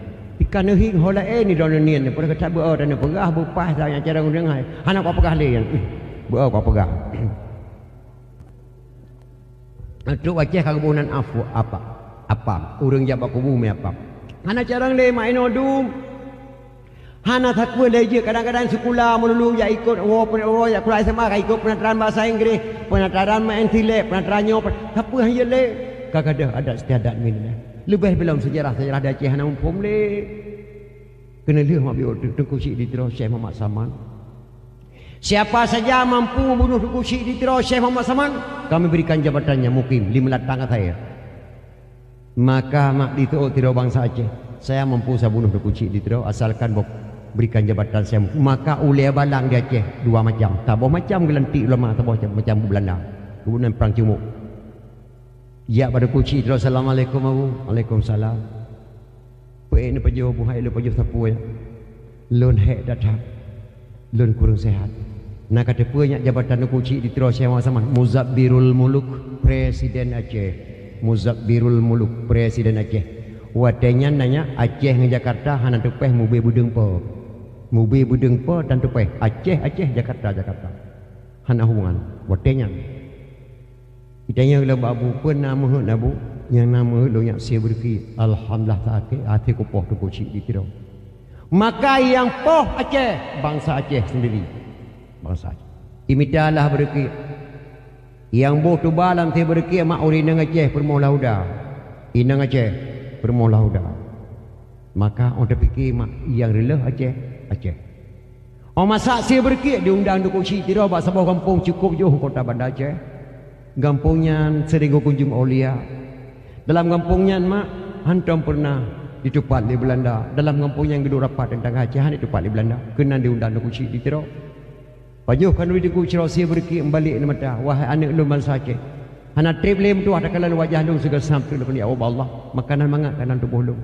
Ikan neuhi ho laén ni droeneuh nyan, peue keutat beu-o taneuh peugah beupaih sa nyang carông ureuëng hai. Hana kupeugah lé nyan. Beu-o kupeugah. Trok Aceh ka geuboh nan afu apa? Apam. Ureuëng jak bak kubu mi apam. Hana carông lé mak inoe dum. Hana sapeue lé jeuet kadang-kadang sikula meululu jak ikot woe peunatraran jak sikula S M A ka ikot peunatraran bahasa Inggris, peunatraran main silek, peunatraran nyoe, sapeue han jeuet lé. Ka gadôh adat istiadat minah. Leubeh bilom sejarah-sejarah di Aceh hana muphom lé. Keuneulheueh mak biôh Teungku Chik di Tiro Syekh Muhammad Saman. Siapa saja mampu membunuh Teungku Chik di Tiro Syekh Muhammad Saman, kami berikan jabatannya mukim lima latang asai. Maka mak di Tiro bangsa Aceh, saya mampu saya bunuh Teungku Chik di Tiro asalkan bok berikan jabatan saya. Maka ulée balang di Aceh dua macam, saboh macam geulantik ulama, saboh macam Belanda. Kemudian perang cumuk. Jak bak Teungku Chik di Tiro, "Assalamualaikum Abu." "Waalaikumsalam." Peuék neupajoh buhai lôn pajoh sapeue. Lôn hék that-that. Lôn kureueng seuhat. Na ka teupeue nyak jabatan Teungku Chik di Tiro Syekh Muhammad Saman, Muzabbirul Muluk, Presiden Aceh. Muzabbirul Muluk, Presiden Aceh. Watée nyan na nyak Aceh ngon Jakarta hana teupéh mubé beudeueng po. Mubé beudeueng po tan teupéh. Aceh, Aceh, Jakarta, Jakarta. Hana hubungan. Watée nyan. Itanyong lé bak Abu, "Peue na meuheuet Abu?" "Nyang na meuheuet lôn nyak sie beureuki." Alhamdulillah, até kupoh Teungku Chik di Tiro. Maka nyang poh Aceh, bangsa Aceh sendiri. Bangsa Aceh. Imita lah beureuki. Nyang boh tuba lam sie beureuki mak ureuëng inong Aceh peurumoh Lahuda. Inong Aceh peurumoh Lahuda. Maka ong teupike mak nyang reuloh Aceh, Aceh. Ong masak sie beureuki diundang Teungku Chik di Tiro bak saboh gampông cukôp jiôh kota Banda Aceh. Gampông nyan seuring geukunjong aulia. Dalam gampông nyan mak hantom peureunah ditupat lé Beulanda. Dalam gampông nyan geuduek rapat teuntang Aceh hana ditupat lé Beulanda. Keunan diundang Teungku Chik di Tiro. Pajoh khanuri Teungku Chik di Tiro sie beureuki meubalek ngon mata, "Wahai aneuëk lôn bansa Aceh, hana treb lé meutuah takalon wajah lôn sigoe sam treuk lôn keuneuk jak woe bak Allah. Makanan mangat ka lam tuboh lôn."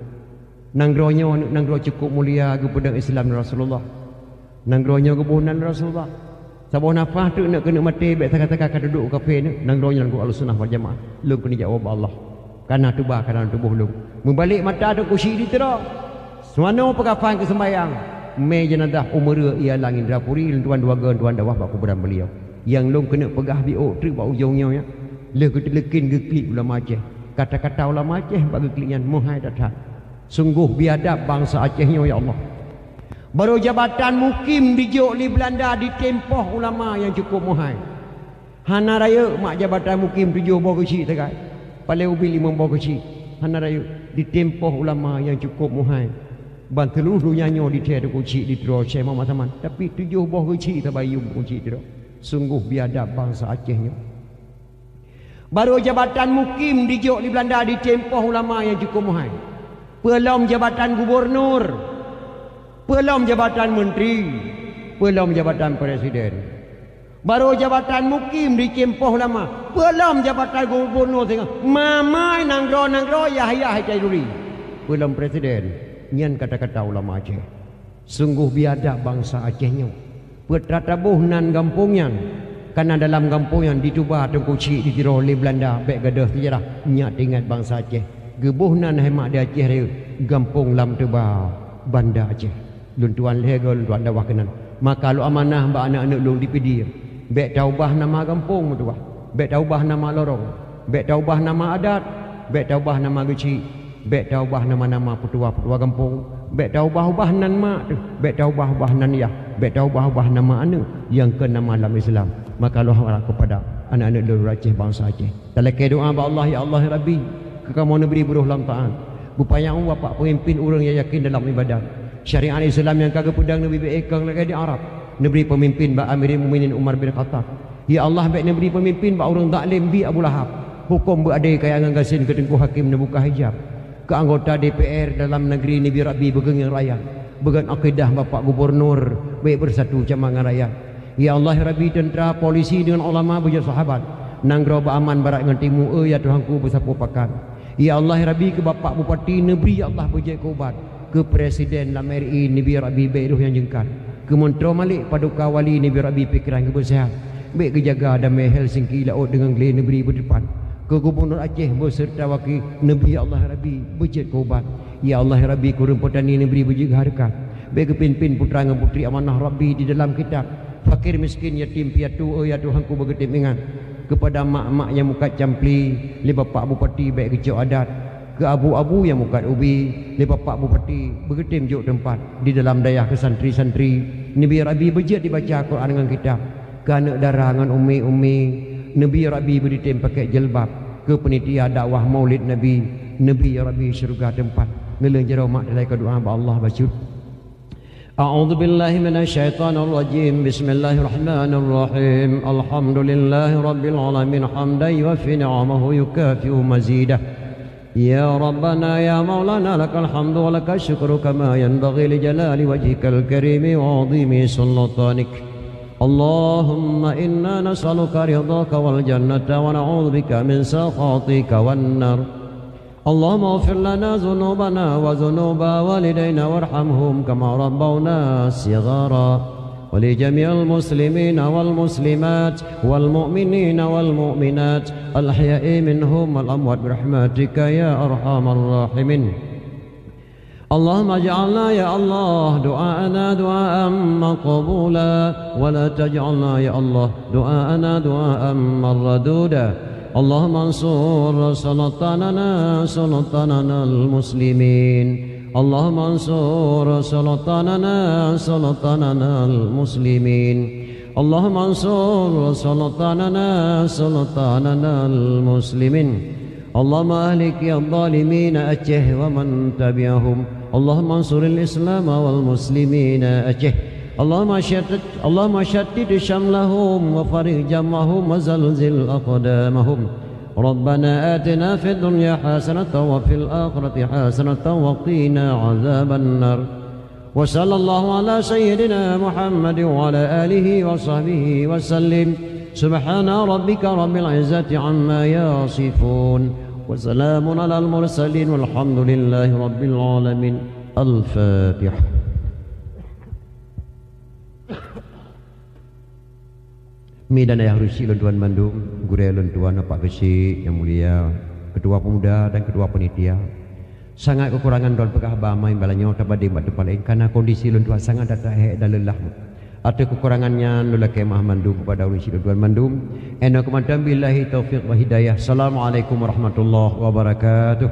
Nanggroe nyoe aneuëk nanggroe cukôp mulia geupeudong Islam lé Rasulullah. Nanggroe nyoe geuboh nan lé Rasulullah. Saboh nafah teuk neuk keuneuk maté bék saka-saka ka duduek u kafé neuk. Nanggroe nyoe nanggroe Ahlussunnah Waljamaah. Lôn keuneuk jak woe bak Allah. Kana tuba kana tuboh lôn. Meubalek mata Teungku Chik di Tiro. Seumanoe peukafan keu seumbahyang. Mé jeunazah umeureu ia lam Indrapuri lôn tuan dua goe tuan dakwah bak kuburan beliau. Nyang lôn keuneuk peugah biôh treuk bak ujong nyoe nyan. Lheueh geuteuleukin geuklik ulama Aceh. Kata-kata ulama Aceh bak geuklik nyan meuhai that-that. Sunggoh biadab bansa Aceh nyoe, ya Allah. Barô jabatan mukim dijok lé Beulanda ditimpoh ulama nyang cukôp meuhai. Hana rayeuk mak jabatan mukim tujoh boh keuchik sagai. Paléng ubit limong boh keuchik. Hana rayeuk ditimpoh ulama nyang cukôp meuhai. Ban seuluruh donya nyoe dithèe Teungku Chik di Tiro Syekh Muhammad Saman. Tapi tujoh boh keuchik sabayu Teungku Chik di Tiro. Sunggoh biadab bansa Aceh nyoe. Barô jabatan mukim dijok lé Beulanda ditimpoh ulama nyang cukôp meuhai. Peulom jabatan gubunur, peulom jabatan menteri, peulom jabatan presiden. Barô jabatan mukim di Cimpoh Lama, peulom jabatan gubunur singoh, mamai nanggroe-nanggroe yah-yah itai duri. Peulom presiden, nyan kata-kata ulama Aceh. Sunggoh biadab bansa Aceh nyoe. Peuet rata boh nan gampông nyan, kana dalam gampông nyan dituba Teungku Chik di Tiro lé Beulanda, bék gadôh seujarah, nyak teuingat bansa Aceh. Geuboh nan hai mak di Aceh Rayeuk, gampông lam tuba Banda Aceh. Lôn tuan lhèe goe lôn tuan dakwah keunan. Maka lôn amanah bak aneuk-aneuk lôn di Pidie, bék taubah nama gampông meutuwah, bék taubah nama lorong, bék taubah nama adat, bék taubah nama geuchik, bék taubah nama-nama peutuwa-peutuwa gampông, bék taubah-ubah nan mak teuh, bék taubah-ubah nan yah, bék taubah-ubah nama aneuk nyang kon nama lam Islam. Maka lôn harap keupada aneuk-aneuk lôn Aceh, bansa Aceh, talakée doá bak Allah, "Ya Allah, ya Rabbi, keu kamoe neubri beuroh lam taát, beupanyang umur bapak peumimpin ureuëng nyang yakin dalam ibadat, syariat Islam nyang ka geupeudong neubri beuékong lagée di Arab, neubri peumimpin bak Amirul Mukminin Umar bin Khattab. Ya Allah, bék neubri peumimpin bak ureuëng zalim bi Abu Lahab, huköm beuadé kaya ngon gasien keu Teungku Hakim neubuka hijab." Keu anggota D P R dalam negeri neubri Rabbi beugeungieng rakyat, beugon akidah Bapak Gubernur, bék beusatu sama ngon rakyat. Ya Allah, ya Rabbi, teuntra, polisi deungon ulama beujeuet sahabat. Nanggroe beuaman barat ngon timu, eu ya Tuhanku beusapeue pakat. Ya Allah, ya Rabbi, keu Bapak Bupati neubri, ya Allah, beujeuet keu ubat. Keu presiden lam R I neubri Rabbi bék roh nyang jeungkat. Keu meuntroe Malik Paduka Wali neubri Rabbi pikeran keu beuseuhat. Bék geujaga damé Helsinki laôt deungon glé neubri beuteupat. Keu Gubunur Aceh beuseureuta waki neubri, ya Allah Rabbi, beujeuet keu ubat. Ya Allah Rabbi, keu ureuëng peutani neubri beujeuet keu hareukat. Bék geupimpén putra ngon putri amanah Rabbi di dalam kitab. Fakir miskin, yatim piatu, eu ya Tuhanku beugeutem ingat. Keupada mak-mak nyang mukat campli lé Bapak Bupati bék geucok adat. Keu abu-abu nyang mukat ubi lé Bapak Bupati beugeutem jok teumpat di dalam dayah keu santri-santri. Neubri Rabbi beujeuet dibaca Quran ngon kitab. Keu aneuk dara ngon umi-umi, neubri Rabbi beudeutem pakèk jilbab. Keu peunitia dakwah Maulid Nabi, neubri Rabbi syeuruga teumpat. Neulheueh jaroe mak dilai keu doá bak Allah bacut. أعوذ بالله من الشيطان الرجيم. بسم الله الرحمن الرحيم. الحمد لله رب العالمين، حمدا يوافي نعمه ويكافئ مزيده. يا ربنا يا مولانا، لك الحمد ولك الشكر كما ينبغي لجلال وجهك الكريم وعظيم سلطانك. اللهم إنا نسألك رضاك والجنة ونعوذ بك من سخطك والنار. اللهم اغفر لنا ذنوبنا وذنوب والدينا وارحمهم كما ربونا صغارا. ولجميع المسلمين والمسلمات والمؤمنين والمؤمنات الأحياء منهم والأموات برحمتك يا أرحم الراحمين. اللهم اجعلنا يا الله دعاءنا دعاء مقبولا، ولا تجعلنا يا الله دعاءنا دعاء مردودا. اللهم انصر سلطاننا سلطاننا المسلمين. اللهم انصر سلطاننا سلطاننا المسلمين. اللهم انصر سلطاننا سلطاننا المسلمين. اللهم أهلك الظالمين أتيه ومن تبعهم. اللهم انصر الإسلام والمسلمين أتيه. اللهم شتت، اللهم شتت شملهم وفرق جمعهم وزلزل أقدامهم. ربنا آتنا في الدنيا حسنة وفي الآخرة حسنة وقنا عذاب النار. وصلى الله على سيدنا محمد وعلى آله وصحبه وسلم. سبحان ربك رب العزة عما يصفون. وسلام على المرسلين والحمد لله رب العالمين. الفاتحة. Mi dan ayah rusi lôn tuan mandum, gurée lôn tuan Bapak Geuchik nyang mulia, Ketua Pemuda dan Ketua Penitia. Sangat keukurangan droe peugah haba, mai bala nyoe tabadeng bak teumpat laén, karena kondisi lôn tuan sangat that-that hék dan leulah. Ateueh keukurangan nyan, lôn lakée meu'ah mandum keupada ureuëng syiek lôn tuan mandum. Inoe keumantöng, billahi taufiq wal hidayah. Assalamualaikum warahmatullahi wabarakatuh.